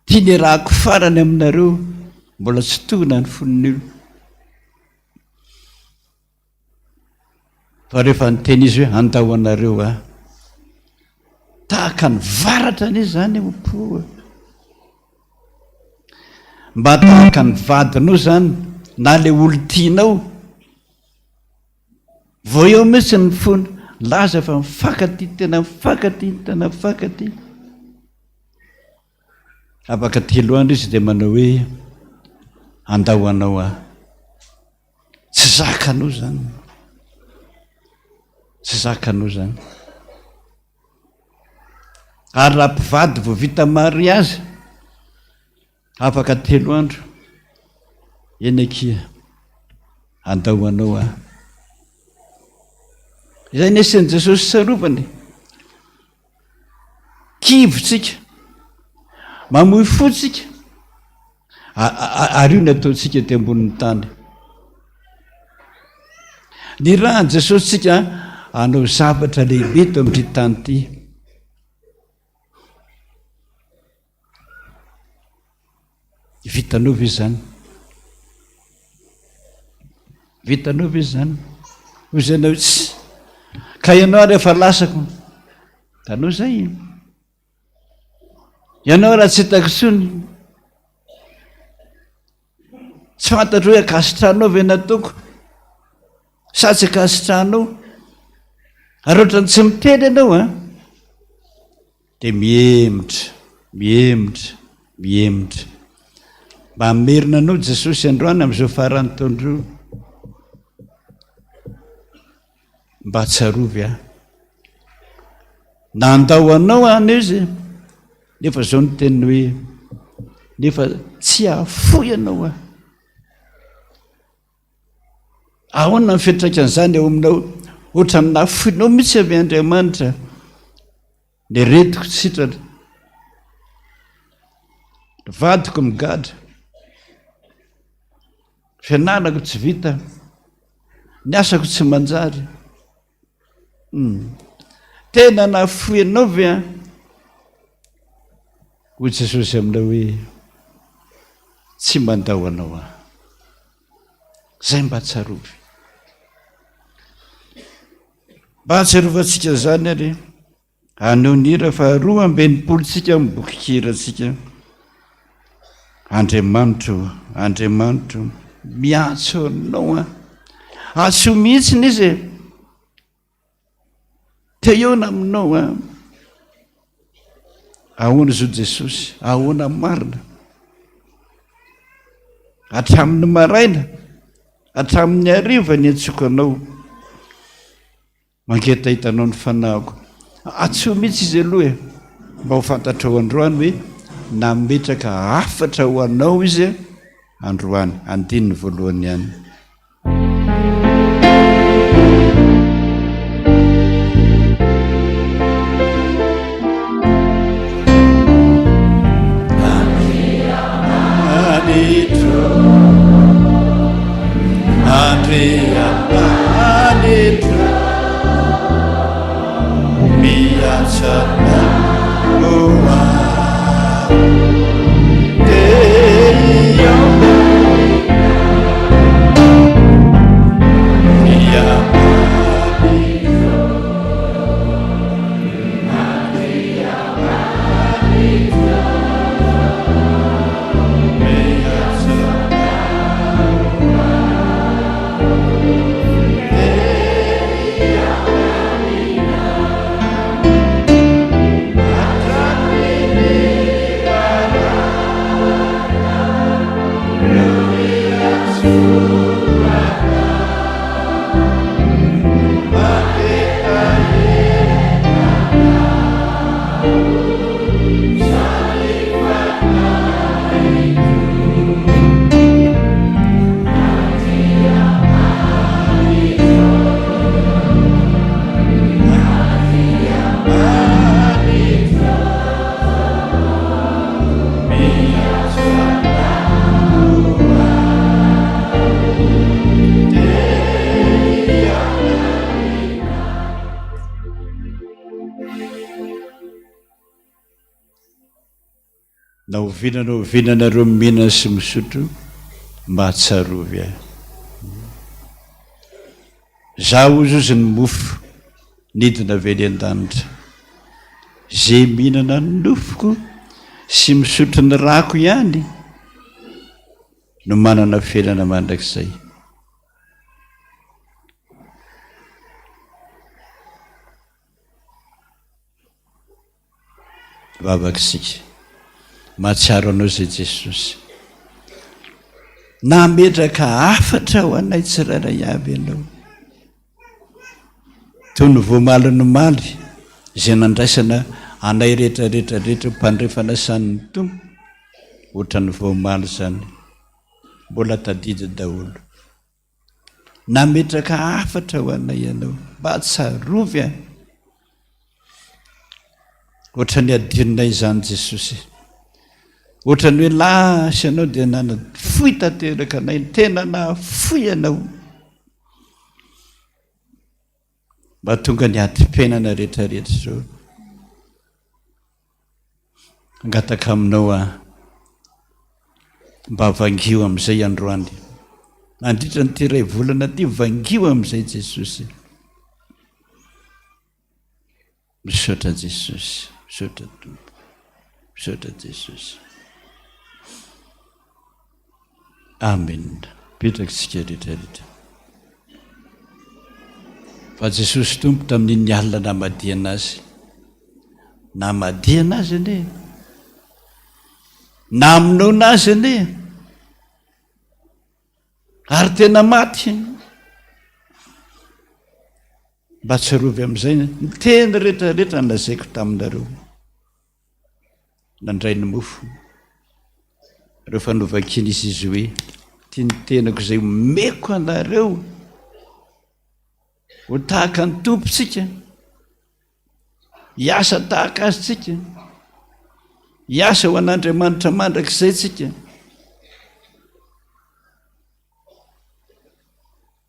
Ity niarahako farany aminareo, mbola tsy tohina ny fon'ny olona. Fa rehefa niteny izy hoe handao anareo aho, tahaka ny varatra anie izany eo am-po. Mba tahaka ny vadinao izany, na ilay olon-tianao, vao eo mihitsy ny fony, milaza fa mifankatia, tena mifankatia, tena mifankatia. Afaka telo andro izy dia manao hoe handao anao aho. Tsy zakanao izany. Tsy zakanao izany. Ary raha mpivady vao vita mariazy, afaka telo andro, eny akia, handao anao aho. Izay nesin'i Jesosy tsarovana e. Kivy tsika, mamoy fo tsika, ary io ny ataontsika ety ambonin'ny tany. Nirahan'i Jesosy tsika hanao zavatra lehibe eto amin'ity tany ity. Vitanao ve izany? Vitanao ve izany? Hoy izay ianao hoe tsy. Ka ianao ary efa lasako. Hitanao izay? Ianao raha tsy hitako intsony. Tsy fantatro hoe ankasitrahanao ve ny ataoko sa tsy ankasitrahanao. Ary ohatran'ny tsy miteny ianao an, dia mihemotra, mihemotra, mihemotra. Mba hamerina anao Jesosy androany amin'izao faran'ny taona izao. Mba tsarovy aho. Nandao anao aho Izy, nefa izao ny teniny hoe, nefa tsy hahafoy anao aho. Ahoana ny fiantraikan'izany eo aminao? Ohatran'ny nahafoinao mihitsy avy Andriamanitra. Ny aretiko tsy sitrana. Ny vadiko migadra. Fianarako tsy vita. Ny asako tsy manjary. Hum. Tena nahafoy anao ve an? Hoy Jesosy aminao hoe, tsy mandao anao aho. Izay mba tsarovy. Mba hahatsiarovantsika izany ary. Haneho ny hira faharoa amby enimpolontsika amin'ny bokin-kirantsika. Andriamanitro, Andriamanitro, miantso anao aho. Antsoy mihitsy izy e. Te hihaona aminao aho. Ahoana izao Jesosy? Ahoana marina? Hatramin'ny maraina, hatramin'ny hariva ny antsoko anao. Mangetaheta anao ny fanahiko. Antsoy mihitsy izy aloha e! Mba ho fantatrao androany hoe nametraka hafatra ho anao izy androany. Andininy voalohany ihany. Na oviana na oviana nareo mihinana sy misotro, mba tsarovy ahy. Zaho hozy ozy ny mofo nidina avy any an-danitra. Ze mihinana ny nofoko sy misotro ny rako ihany no manana fiainana mandrakizay. Vavaka isika. Mahatsiaro Anao izay Jesosy. Nametraka hafatra ho anay tsirairay avy Ianao. Toy ny voamalin'ny omaly izay nandraisana anay rehetra rehetra rehetra ho mpandray fanasan'ny Tompo. Ohatran'ny vao omaly izany. Mbola tadidy daholo. Nametraka hafatra ho anay ianao. Mba tsarovy an! Ohatran'ny adinonay izany Jesosy. Ohatran'ny hoe lasa ianao dia nanafoy tanteraka anay, tena nahafoy anao. Mba tonga ny adim-piainana rehetrarehetra izao. Hangataka aminao aho. Mba vangio amin'izay androany. Mandritra an'ity iray volana ity, vangio amin'izay Jesosy. Misaotra Jesosy, misaotra Tompo, misaotra Jesosy. Amen. Mipetraka isika rehetra rehetra. Fa Jesosy Tompo tamin'iny alina namadihana azy. Namadihana azy anie. Namonoana azy anie. Ary tena maty. Mba tsarovy amin'izay ny teny rehetra rehetra nolazaiko taminareo. Nandray ny mofo. Rehefa novakiana izy izy hoe, Ity ny tenako izay omeko anareo ho tahaka ny Tompontsika. Hiasa tahaka azy tsika. Hiasa ho an'Andriamanitra mandrakizay tsika.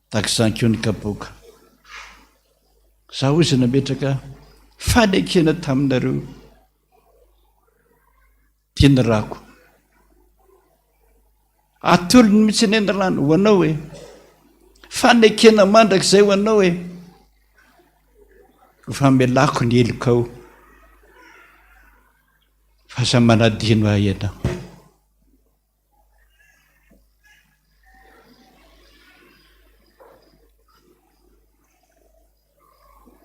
Tahaka izany koa ny kapoaka. Zaho izy nametraka fanekena taminareo. Tia ny rako. Atolony mihitsy anie ny rano ho anao e. Fanekena mandrakizay ho anao e. Ho famelako ny helokao. Fa aza manadino ahy ianao.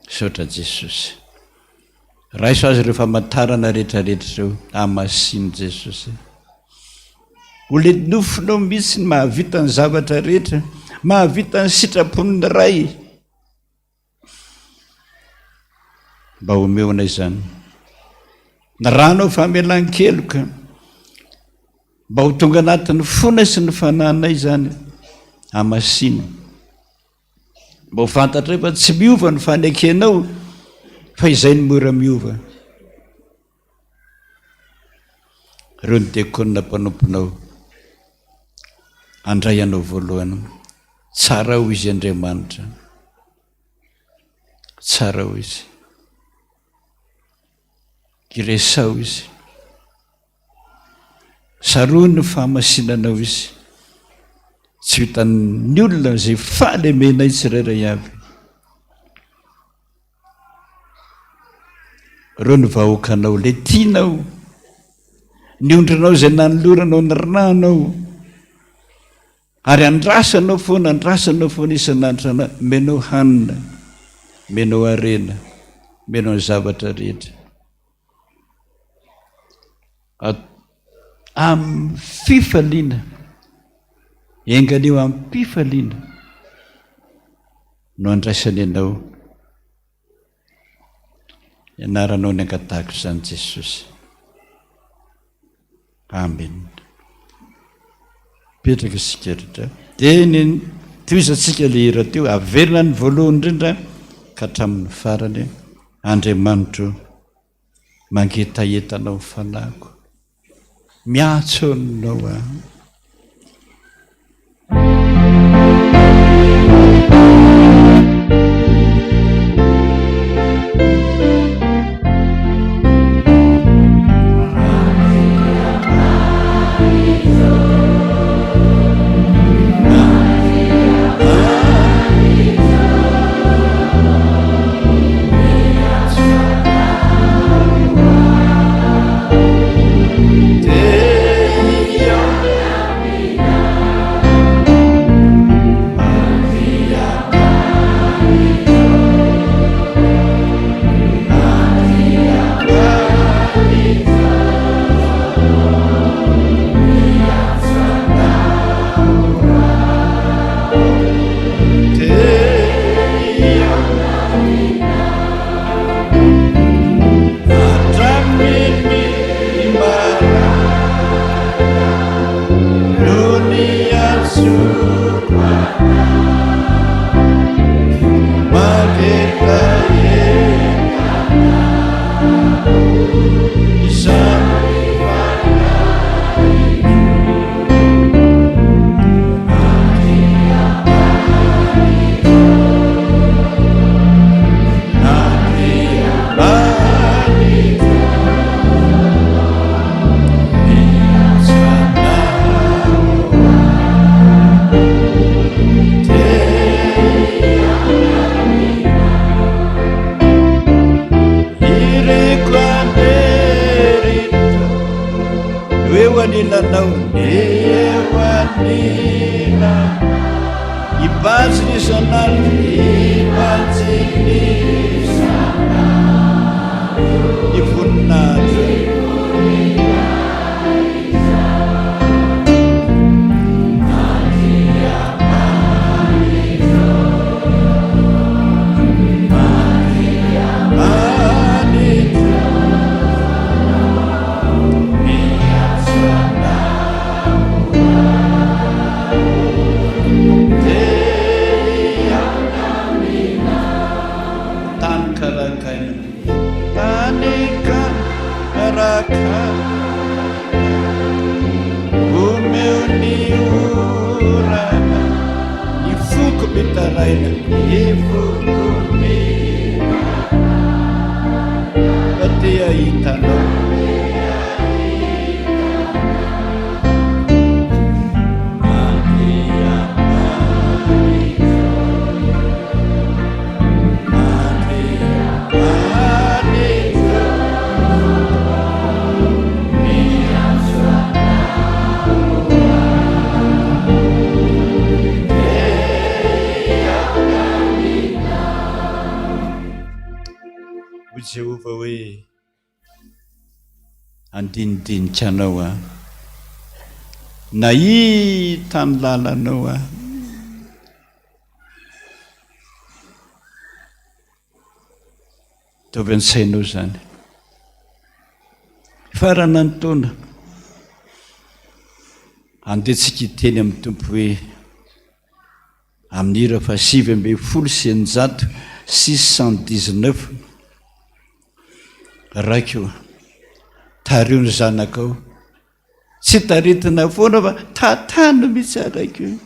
Misaotra Jesosy. Raiso azy ireo famantarana rehetrarehetra ireo. Amasino Jesosy. Ho le nofinao mihitsy ny mahavita ny zavatra rehetra, mahavita ny sitrapon'ny Ray. Mba omeo anay izany. Ny ranao famelan-keloka. Mba ho tonga anatin'ny fonay sy ny fanahinay izany. Amasino. Mba ho fantatray fa tsy miova ny fanekenao fa izay no mora miova. Ireo ny diakona mpanomponao handray anao voalohany. Tsarao izy Andriamanitra. Tsarao izy. Iresao izy. Sarohy ny fahamasinanao izy. Tsy ho hitan'ny olona izay fahalemenay tsirairay avy. Ireo ny vahoakanao, ilay tianao, ny ondrinao izay nanoloranao ny ranao, ary andrasanao foana, andrasanao foana isan'andro isan'andro, omenao hanina, omenao harena, omenao ny zavatra rehetra. Amin'ny fifaliana, enga anie ho am-pifaliana no andraisany anao. Ny anaranao ny angatahako izany Jesosy. Amen. Mipetraka isika rehetra. Dia ny tohizantsika ilay hira teo, averina ny voalohany indrindra ka hatramin'ny farany. Andriamanitro, mangetaheta anao ny fanahiko. Miantso anao aho. anilanao, ny eo anilanao. Hibanjina isan'andro, hibanjina isan'andro ny voninahitra. Tany karakaina. Tany karakaina. Omeo ny orana. Ny foko mitaraina. Ny foko mitaraina. Fa te hahita anao. Hoy Jehovah hoe, Handinidinika anao aho. Nahita ny lalanao aho. Ataovy an-tsainao izany. Farana ny taona. Andeha tsika hiteny amin'ny Tompo hoe amin'ny hira faha 619, 619, Raiko ô, tariho ny zanakao. Tsy taritina foana fa tatano mihitsy aho Raiko ô.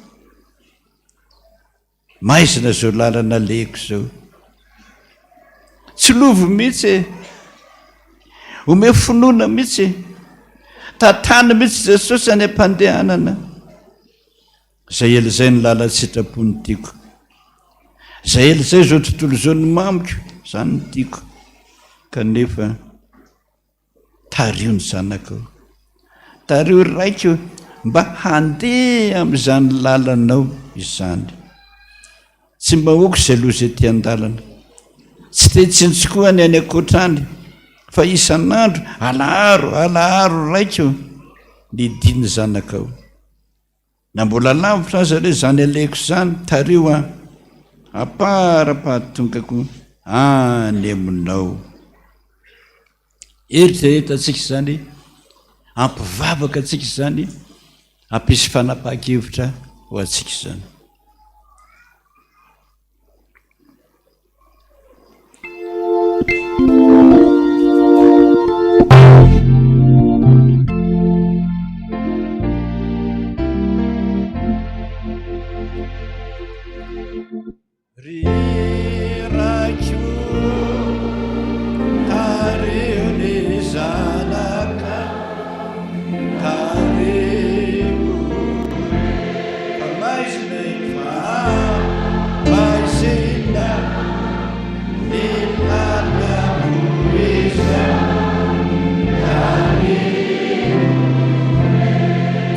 Maizina izao lalana alehako izao. Tsy lovy mihitsy e. Omeo finoana mihitsy e. Tatano mihitsy Jesosy any am-pandehanana. Izay ela izay ny lalan-tsitrapo no tiako. Izay ela izay izao tontolo izao no mamiko, izany no tiako. Kanefa Tariho ny zanakao. Tariho ry Raiko mba handeha amin'izany lalanao izany. Tsy mba ahoako izay loza ety an-dalana. Tsy te hitsinjo koa ny any ankoatra any, fa isan'andro alaharo, alaharo Raiko ny dian'ny zanakao. Na mbola lavitra aza re izany alehako izany, tariho aho, ampara-pahatongako any aminao. Eritrereto antsika izany, ampivavaka antsika izany, hampisy fanapahan-kevitra ho antsika izany. Ry Raiko, tariho ny zanaka, tariho fa maizina fa maizina ny lalako izao, tariho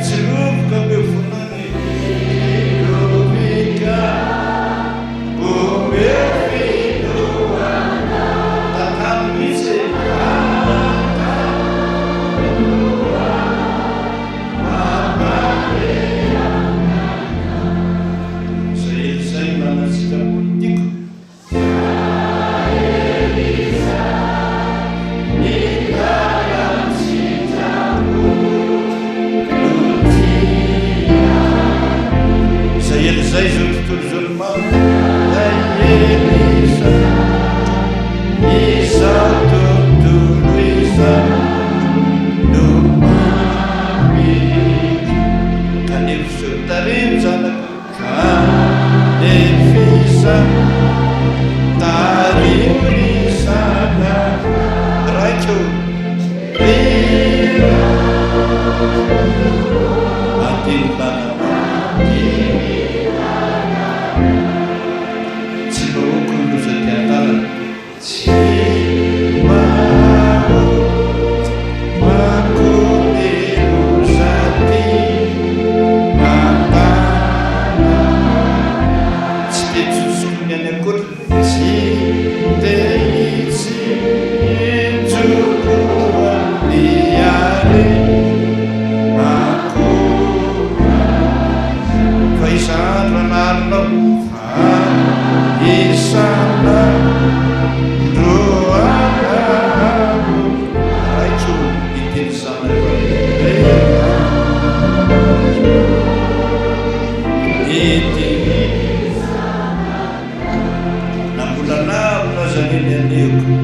tsirovoka omeo finoana e, tsirovoka omeo finoana, tantano mihitsy e, tantano. Izay izay manantsika politika. Izay ela izay izao tontolo izao no maro. Izay ela izay izao tontolo izao no mamiko. Kanefa izao tarehy ny zanako. Kanefa izao tarehy ny zanako. Raiko Adino lalana. Tsy vahoako ny loza aty an-dalana. Tsy vahoako ny loza. Fa isan'andro aho. Raiko ity ny zanako Ity Na mbola lavitra aza anie ny alehako.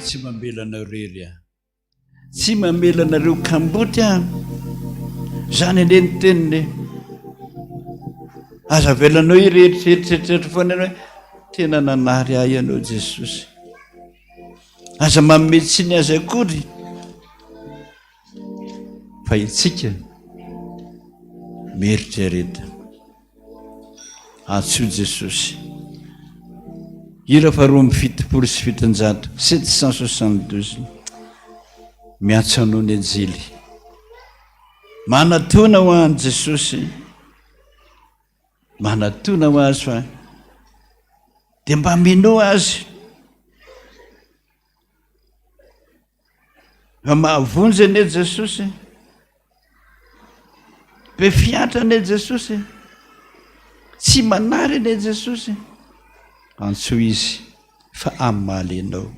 Tsy mamela anao irery aho. Tsy mamela anareo kamboty aho. Izany anie ny teniny e. Aza avelanao hieritreritreritreritra foana ianao hoe tena nanary ahy ianao Jesosy. Aza manome tsiny azy akory fa itsika mieritrereta. Antsoy Jesosy. Hira faharoa amby 770, 772. Miantso anao ny anjely. Manatona ho an'i Jesosy. Manatona ho azy fa dia mba minoa azy. Fa mahavonjy anie Jesosy. Be fiantra anie Jesosy. Tsy manary anie Jesosy. Antsoy izy fa hamaly anao.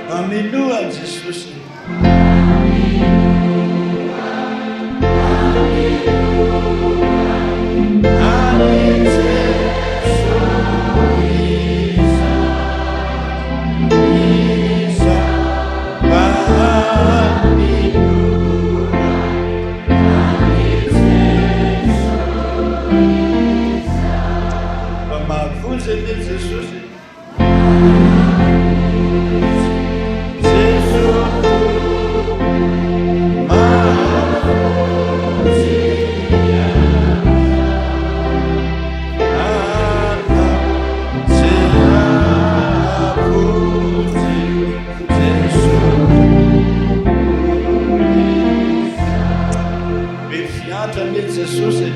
Mba minoa an'i Jesosy. Mba mahavonjy anie Jesosy. Jesosy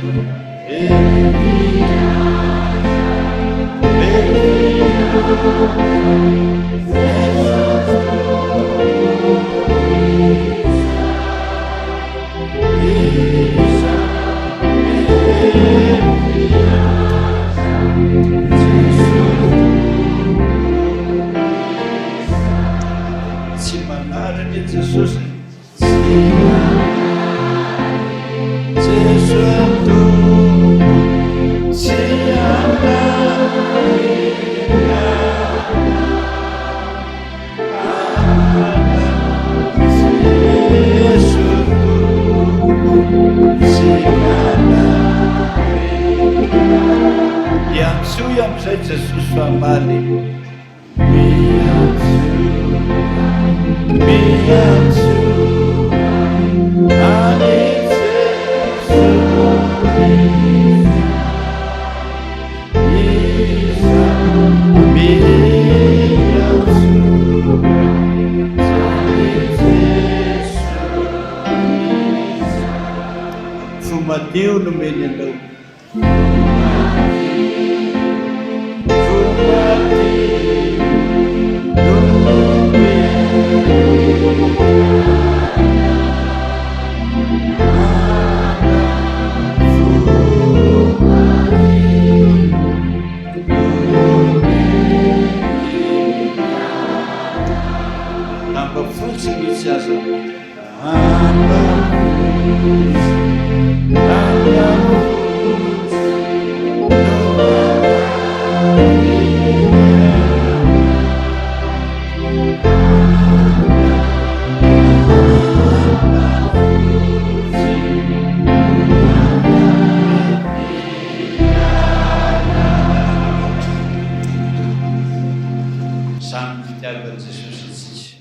Tsy manary anie Jesosy. Iantsoy amin'izay Jesosy fa hamaly. Fo madio nomeny anao. Lamba fotsy mihitsy aza. Lamba fotsy, lamba fotsy no Izany fitiavan'i Jesosy antsika.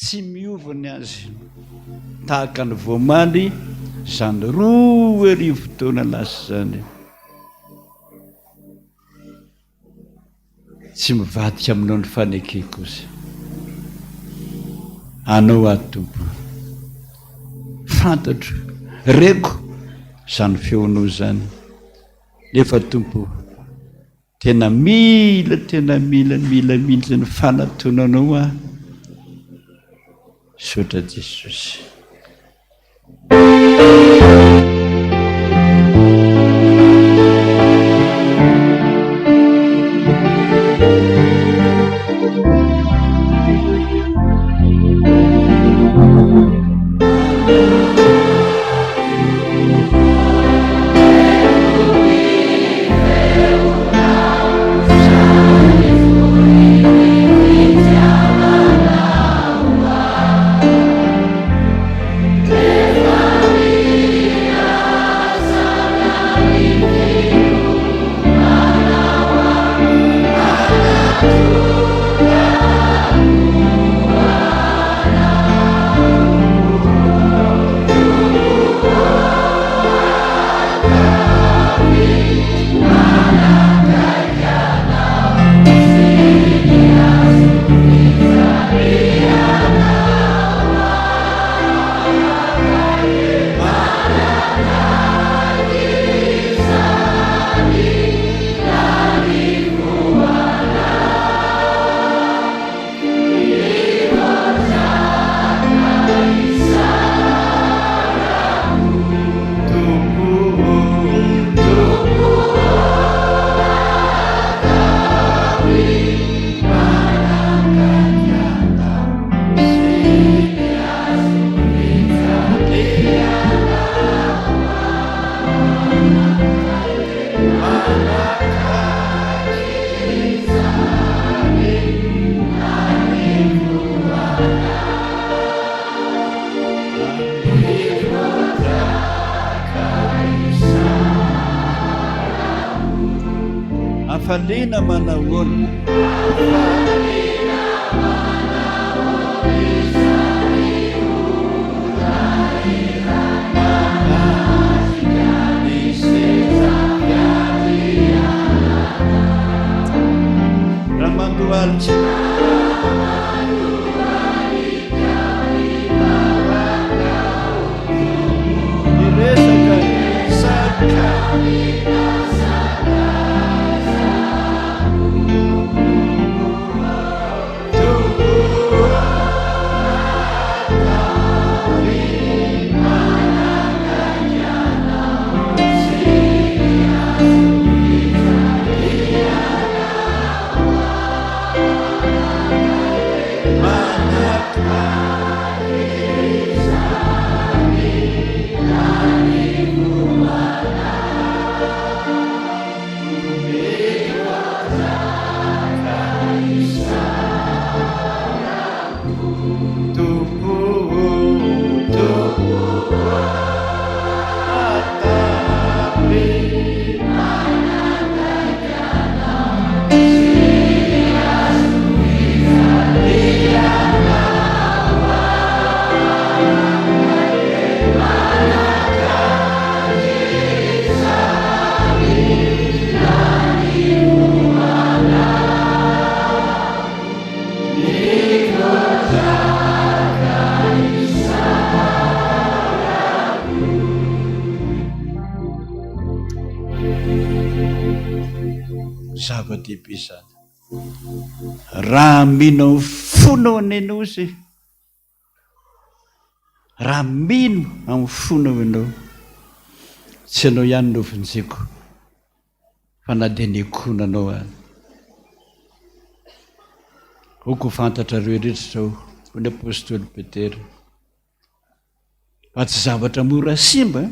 Tsy miova ny azy. Tahaka ny voamaly izany 2000 taona lasa izany. Tsy mivadika aminao ny fanekeko izy. Anao aho Tompo. Fantatro, reko izany feonao izany. Nefa Tompo, tena mila, tena mila, mila mihitsy ny fanatonanao aho. Misaotra Jesosy. Hafaliana manahoana? Raha mandohalika. Miresaka saka. Zava-dehibe izany. Raha mino amin'ny fonao anie ianao izy, raha mino amin'ny fonao ianao, tsy ianao ihany no vonjeko fa na dia ny ankohonanao aza. Aoka ho fantatrareo rehetra izao, hoy ny apostoly Petera, fa tsy zavatra mora simba,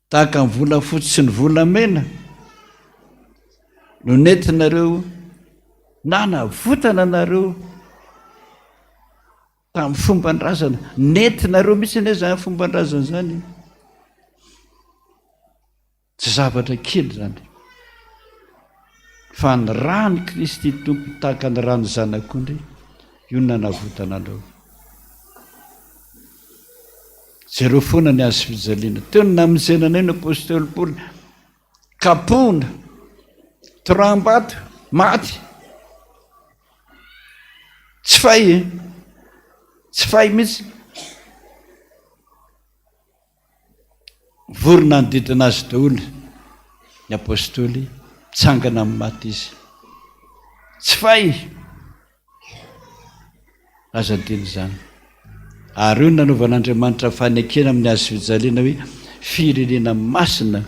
tahaka ny volafotsy sy ny volamena no nentinareo nanavotana anareo tamin'ny fomban-drazana. Nentinareo mihitsy anie izany fomban-drazana izany. Tsy zavatra kely izany. Fa ny ran'i Kristy Tompo tahaka ny ran'ny Zanak'ondry, io no nanavotana anao. Jereo foana ny hazo fijaliana. Teo no namonjena anay ny apostoly Paoly. Kapohina, toraham-bato, maty. Tsy fay e. Tsy fay mihitsy. Vory nanodidina azy daholo ny apostoly, mitsangana amin'ny maty izy. Tsy fay! Aza adino izany. Ary io no nanaovan'Andriamanitra fanekena amin'ny hazo fijaliana hoe firenena masina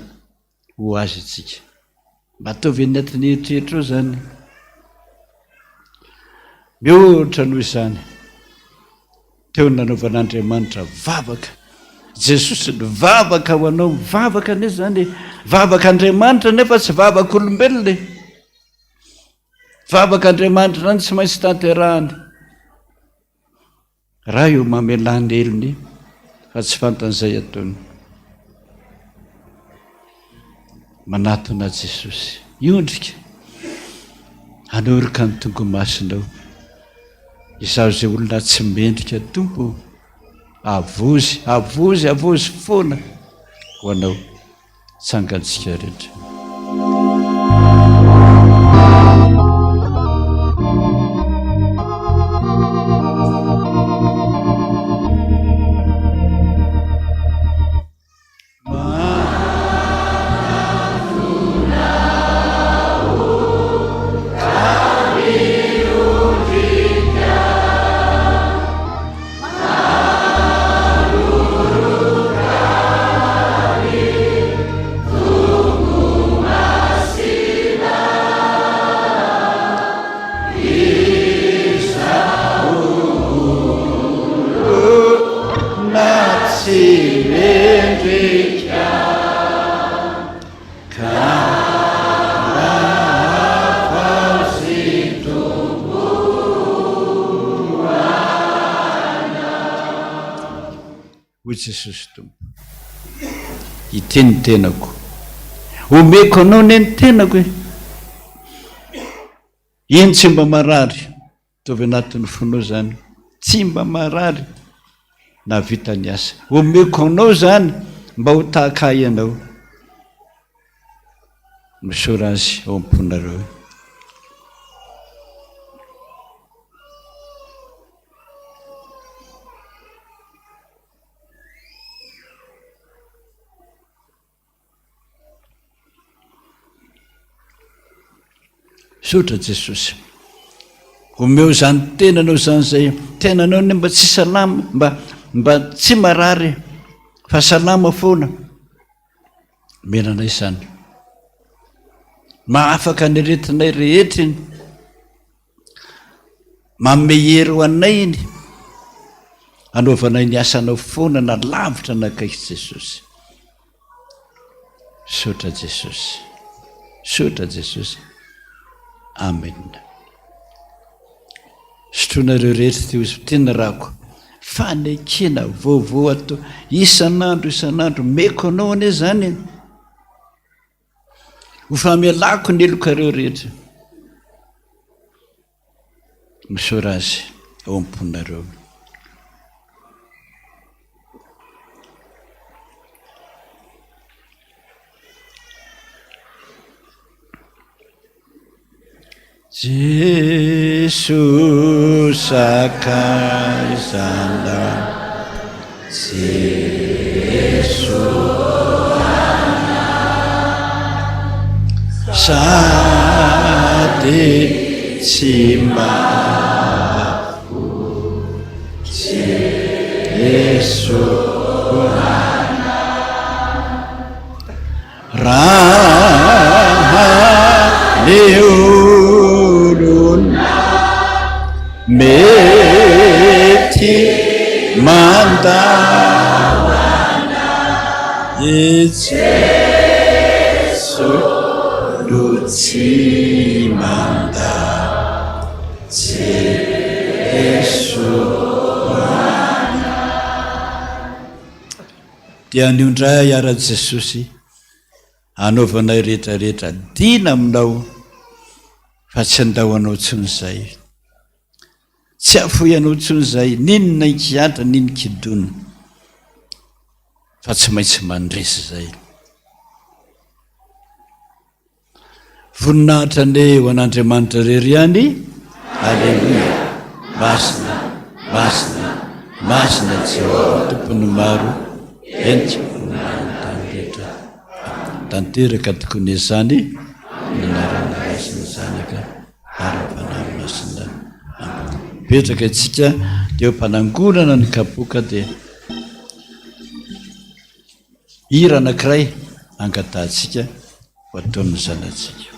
ho azy isika. Mba ataovy anatin'ny eritreritrao izany. Mihoatra noho izany, teo no nanaovan'Andriamanitra vavaka. Jesosy nivavaka ho anao, mivavaka anie izany e. Vavaka Andriamanitra nefa tsy vavak'olombelona e. Vavaka Andriamanitra izany tsy maintsy tanterahany. Ray ô mamelà ny helony fa tsy fantany izay ataony. Manatona Jesosy. Hiondrika hanoroka ny tongomasinao. Izaho izay olona tsy mendrika Tompo ô. Avozy, avozy, avozy foana ho anao. Tsangantsika rehetra. Hoy Jesosy Tompo, Ity ny tenako. Omeko anao anie ny tenako e. Iny tsy mba marary. Ataovy anatin'ny fonao izany. Tsy mba marary nahavita ny asa. Omeko anao izany mba ho tahaka ahy ianao. Misaora azy ao am-ponareo. Misaotra Jesosy. Omeo izany tenanao izany izay tenanao ny mba tsy salama, mba mba tsy marary fa salama foana. Omena anay izany. Mahafaka ny aretinay rehetra iny. Manome hery ho anay iny. Anaovanay ny asanao foana na lavitra na akaiky Jesosy. Misaotra Jesosy. Misaotra Jesosy. Amen. Sotroinareo rehetra ity ozy ity ny rako. Fanekena vaovao atao isan'andro isan'andro. Meko anao anie izany e. Ho famelako ny helokareo rehetra. Misaora azy ao am-ponareo. Jeso sakaizanao Jeso Sady tsy Jeso Raha ny olona. Mety mandao anao i Jeso no tsy mandao Jeso anao. Dia anio indray ara Jesosy anaovanay rehetra rehetra dina aminao fa tsy handao anao intsony izay. Tsy hahafoy anao intsony izay, n'inona hikihatra, n'in-kidona, fa tsy maintsy mandresy izay. Voninahitra anie ho an'Andriamanitra irery ihany. Aleloia! Masina, masina, masina Jehovah Tompon'ny maro, henika ny tany rehetra. Tanteraka tokoa ny izany, ny anaran'ny Ray sy ny Zanaka ary ny Fanahy Masina. Amena. Mipetraka isika dia eo am-panangonana ny kapoaka dia hira anankiray angatahantsika ho ataon'ny zanatsika.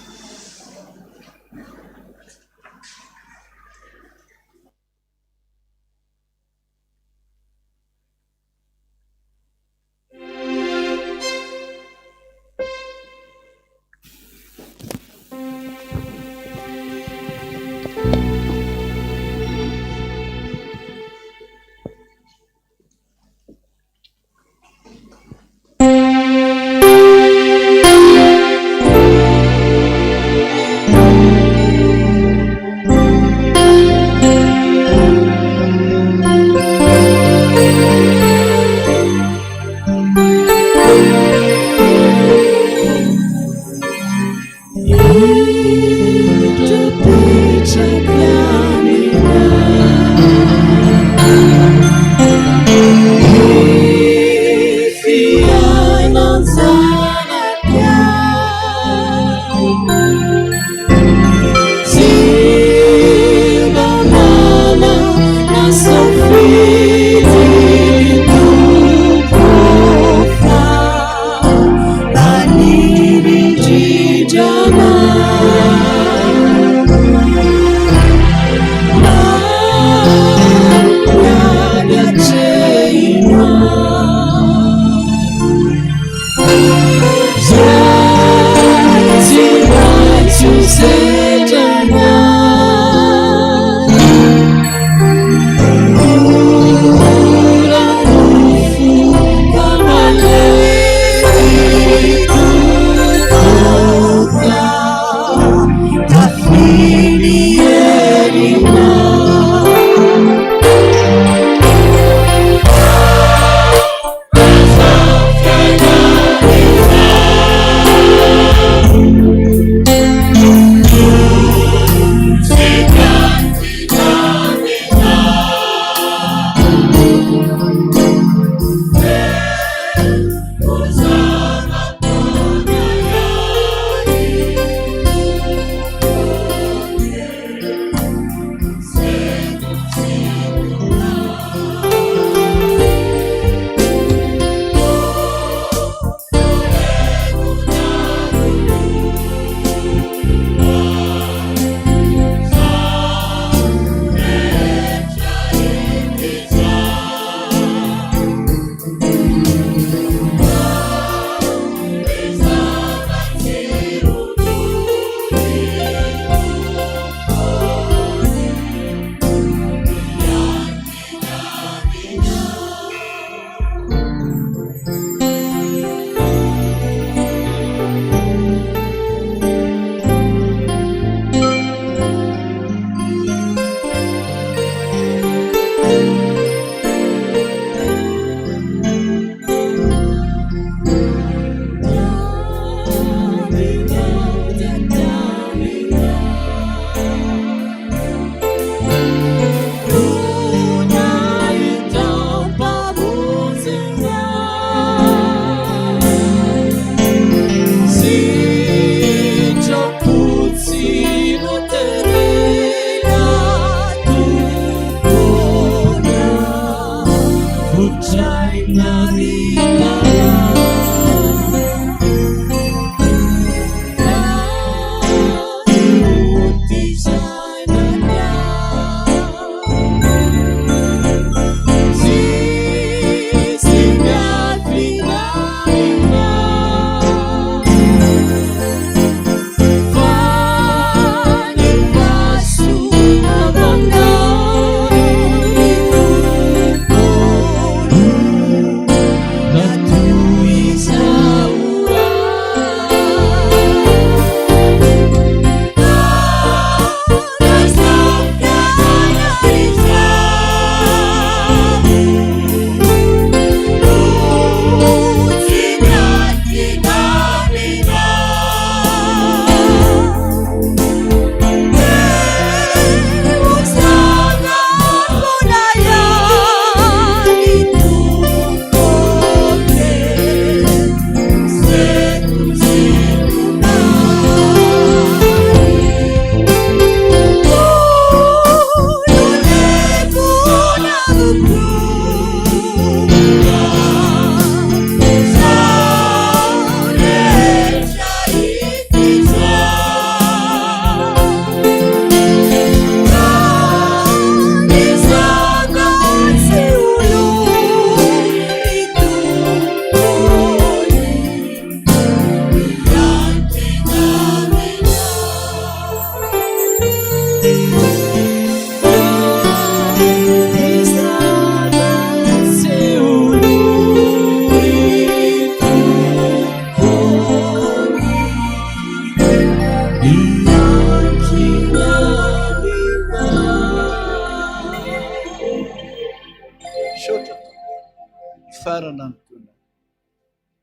Hifarana ny taona.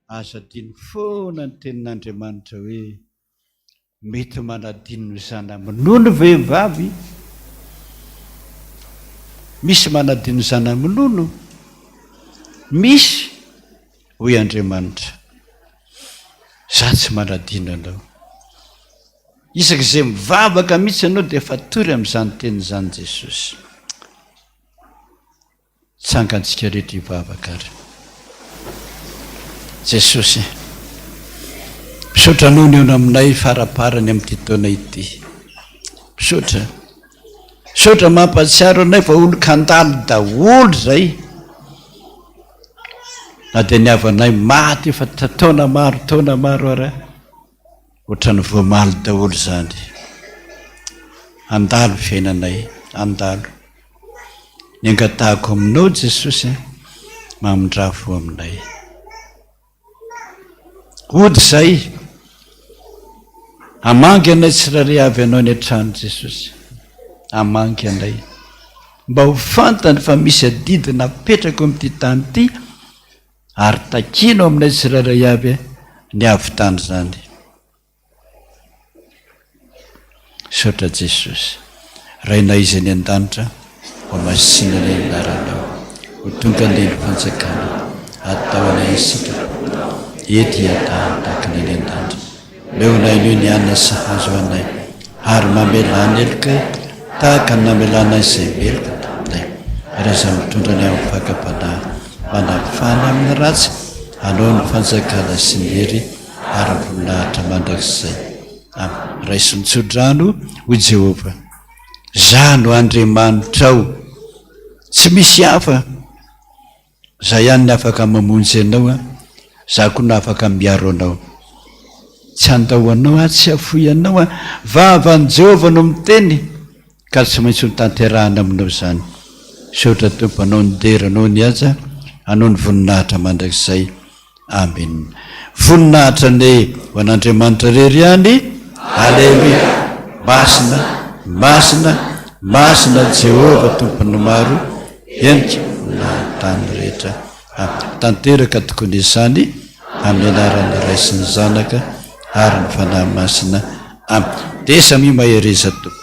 Aza adino foana ny tenin'Andriamanitra hoe mety manadino ny zana-minono vehivavy. Misy manadino zana-minono? Misy, hoy Andriamanitra. Za tsy manadino anao. Isaky izay mivavaka mihitsy ianao dia fatory amin'izany teny izany Jesosy. Tsangantsika rehetra hivavaka ary. Jesosy, misaotra Anao nihaona aminay faraparany amin'ity taona ity. Misaotra. Misaotra mampahatsiaro anay fa olon-kandalo daholo izay. Na dia ny havanay maty efa taona maro, taona maro ara. Ohatran'ny voamaly daholo izany. Handalo fiainanay, handalo. Ny angatahako aminao Jesosy a, mamindrà fo aminay. Hody izay. Hamangy anay tsirairay avy anao any an-trano Jesosy. Hamangy anay. Mba ho fantany fa misy adidy napetrako amin'ity tany ity ary takiana ao aminay tsirairay avy ny hahavitana izany. Misaotra Jesosy. Rainay izay any an-danitra, ho masina anie ny anaranao. Ho tonga anie ny fanjakanao. Atao anay ny sitraponao, ety an-tany tahaka ny any an-danitra. Omeo anay anio ny hanina sahaza ho anay, ary mamelà ny helokay, tahaka ny namelanay izay meloka taminay. Ary aza mitondra anay amin'ny fakam-panahy, manafana amin'ny ratsy, anao ny fanjakana sy ny hery ary ny voninahitra mandrakizay. Amen. Raiso ny tsodrano, hoy Jehovah. Izaho no Andriamanitrao, tsy misy hafa. Za ihany ny afaka mamonjy anao an, za koa no afaka miaro anao. Tsy handao anao aho, tsy hafoy anao aho. Vavan'i Jehovah no miteny ka tsy maintsy ho tanterahana aminao izany. Misaotra Tompo, anao ny dera, anao ny haja, anao ny voninahitra mandrakizay. Amen. Voninahitra anie ho an'Andriamanitra irery ihany. Aleloia. Masina, masina, masina Jehovah Tompon'ny maro, henika na tany rehetra. Amen. Tanteraka tokoa ny izany amin'ny anaran'ny Ray sy ny Zanaka ary ny Fanahy Masina. Amen. Dia samia mahereza Tompoko.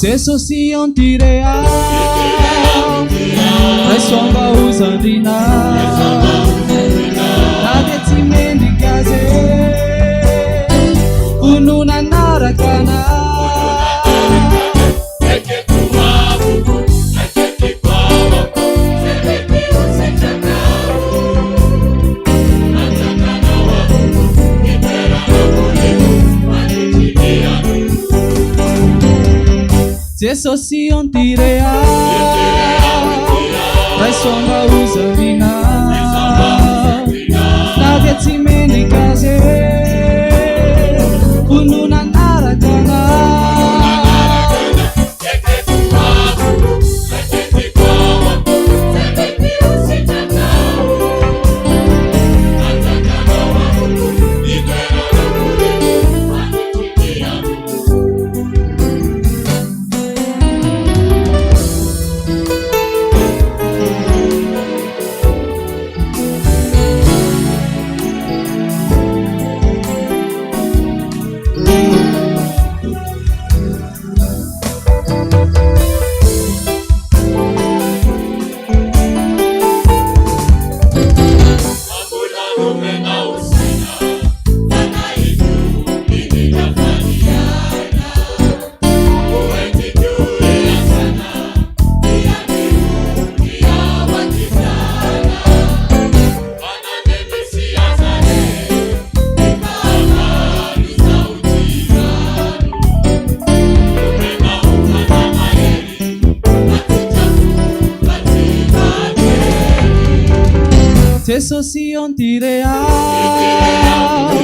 Jesosy antire aho Raiso mba ho zandrina Na dia tsy mendrika azy Ho nanaraka anah Jesosy antire aho Raiso mba ho zandrina Na dia tsy mendrika azy Ho no nanaraka anah Jesosy on tire aho,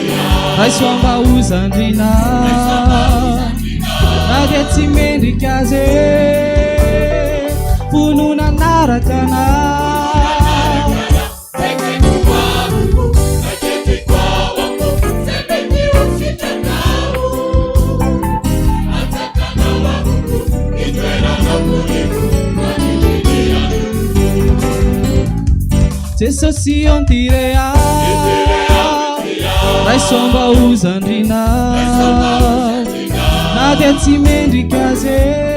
raiso mba ho zandrinao, na dia tsy mendrika azy e, fo no nanaraka anao. Jesosy on tire aho, raiso mba ho zandrinao, na dia tsy mendrika azy e.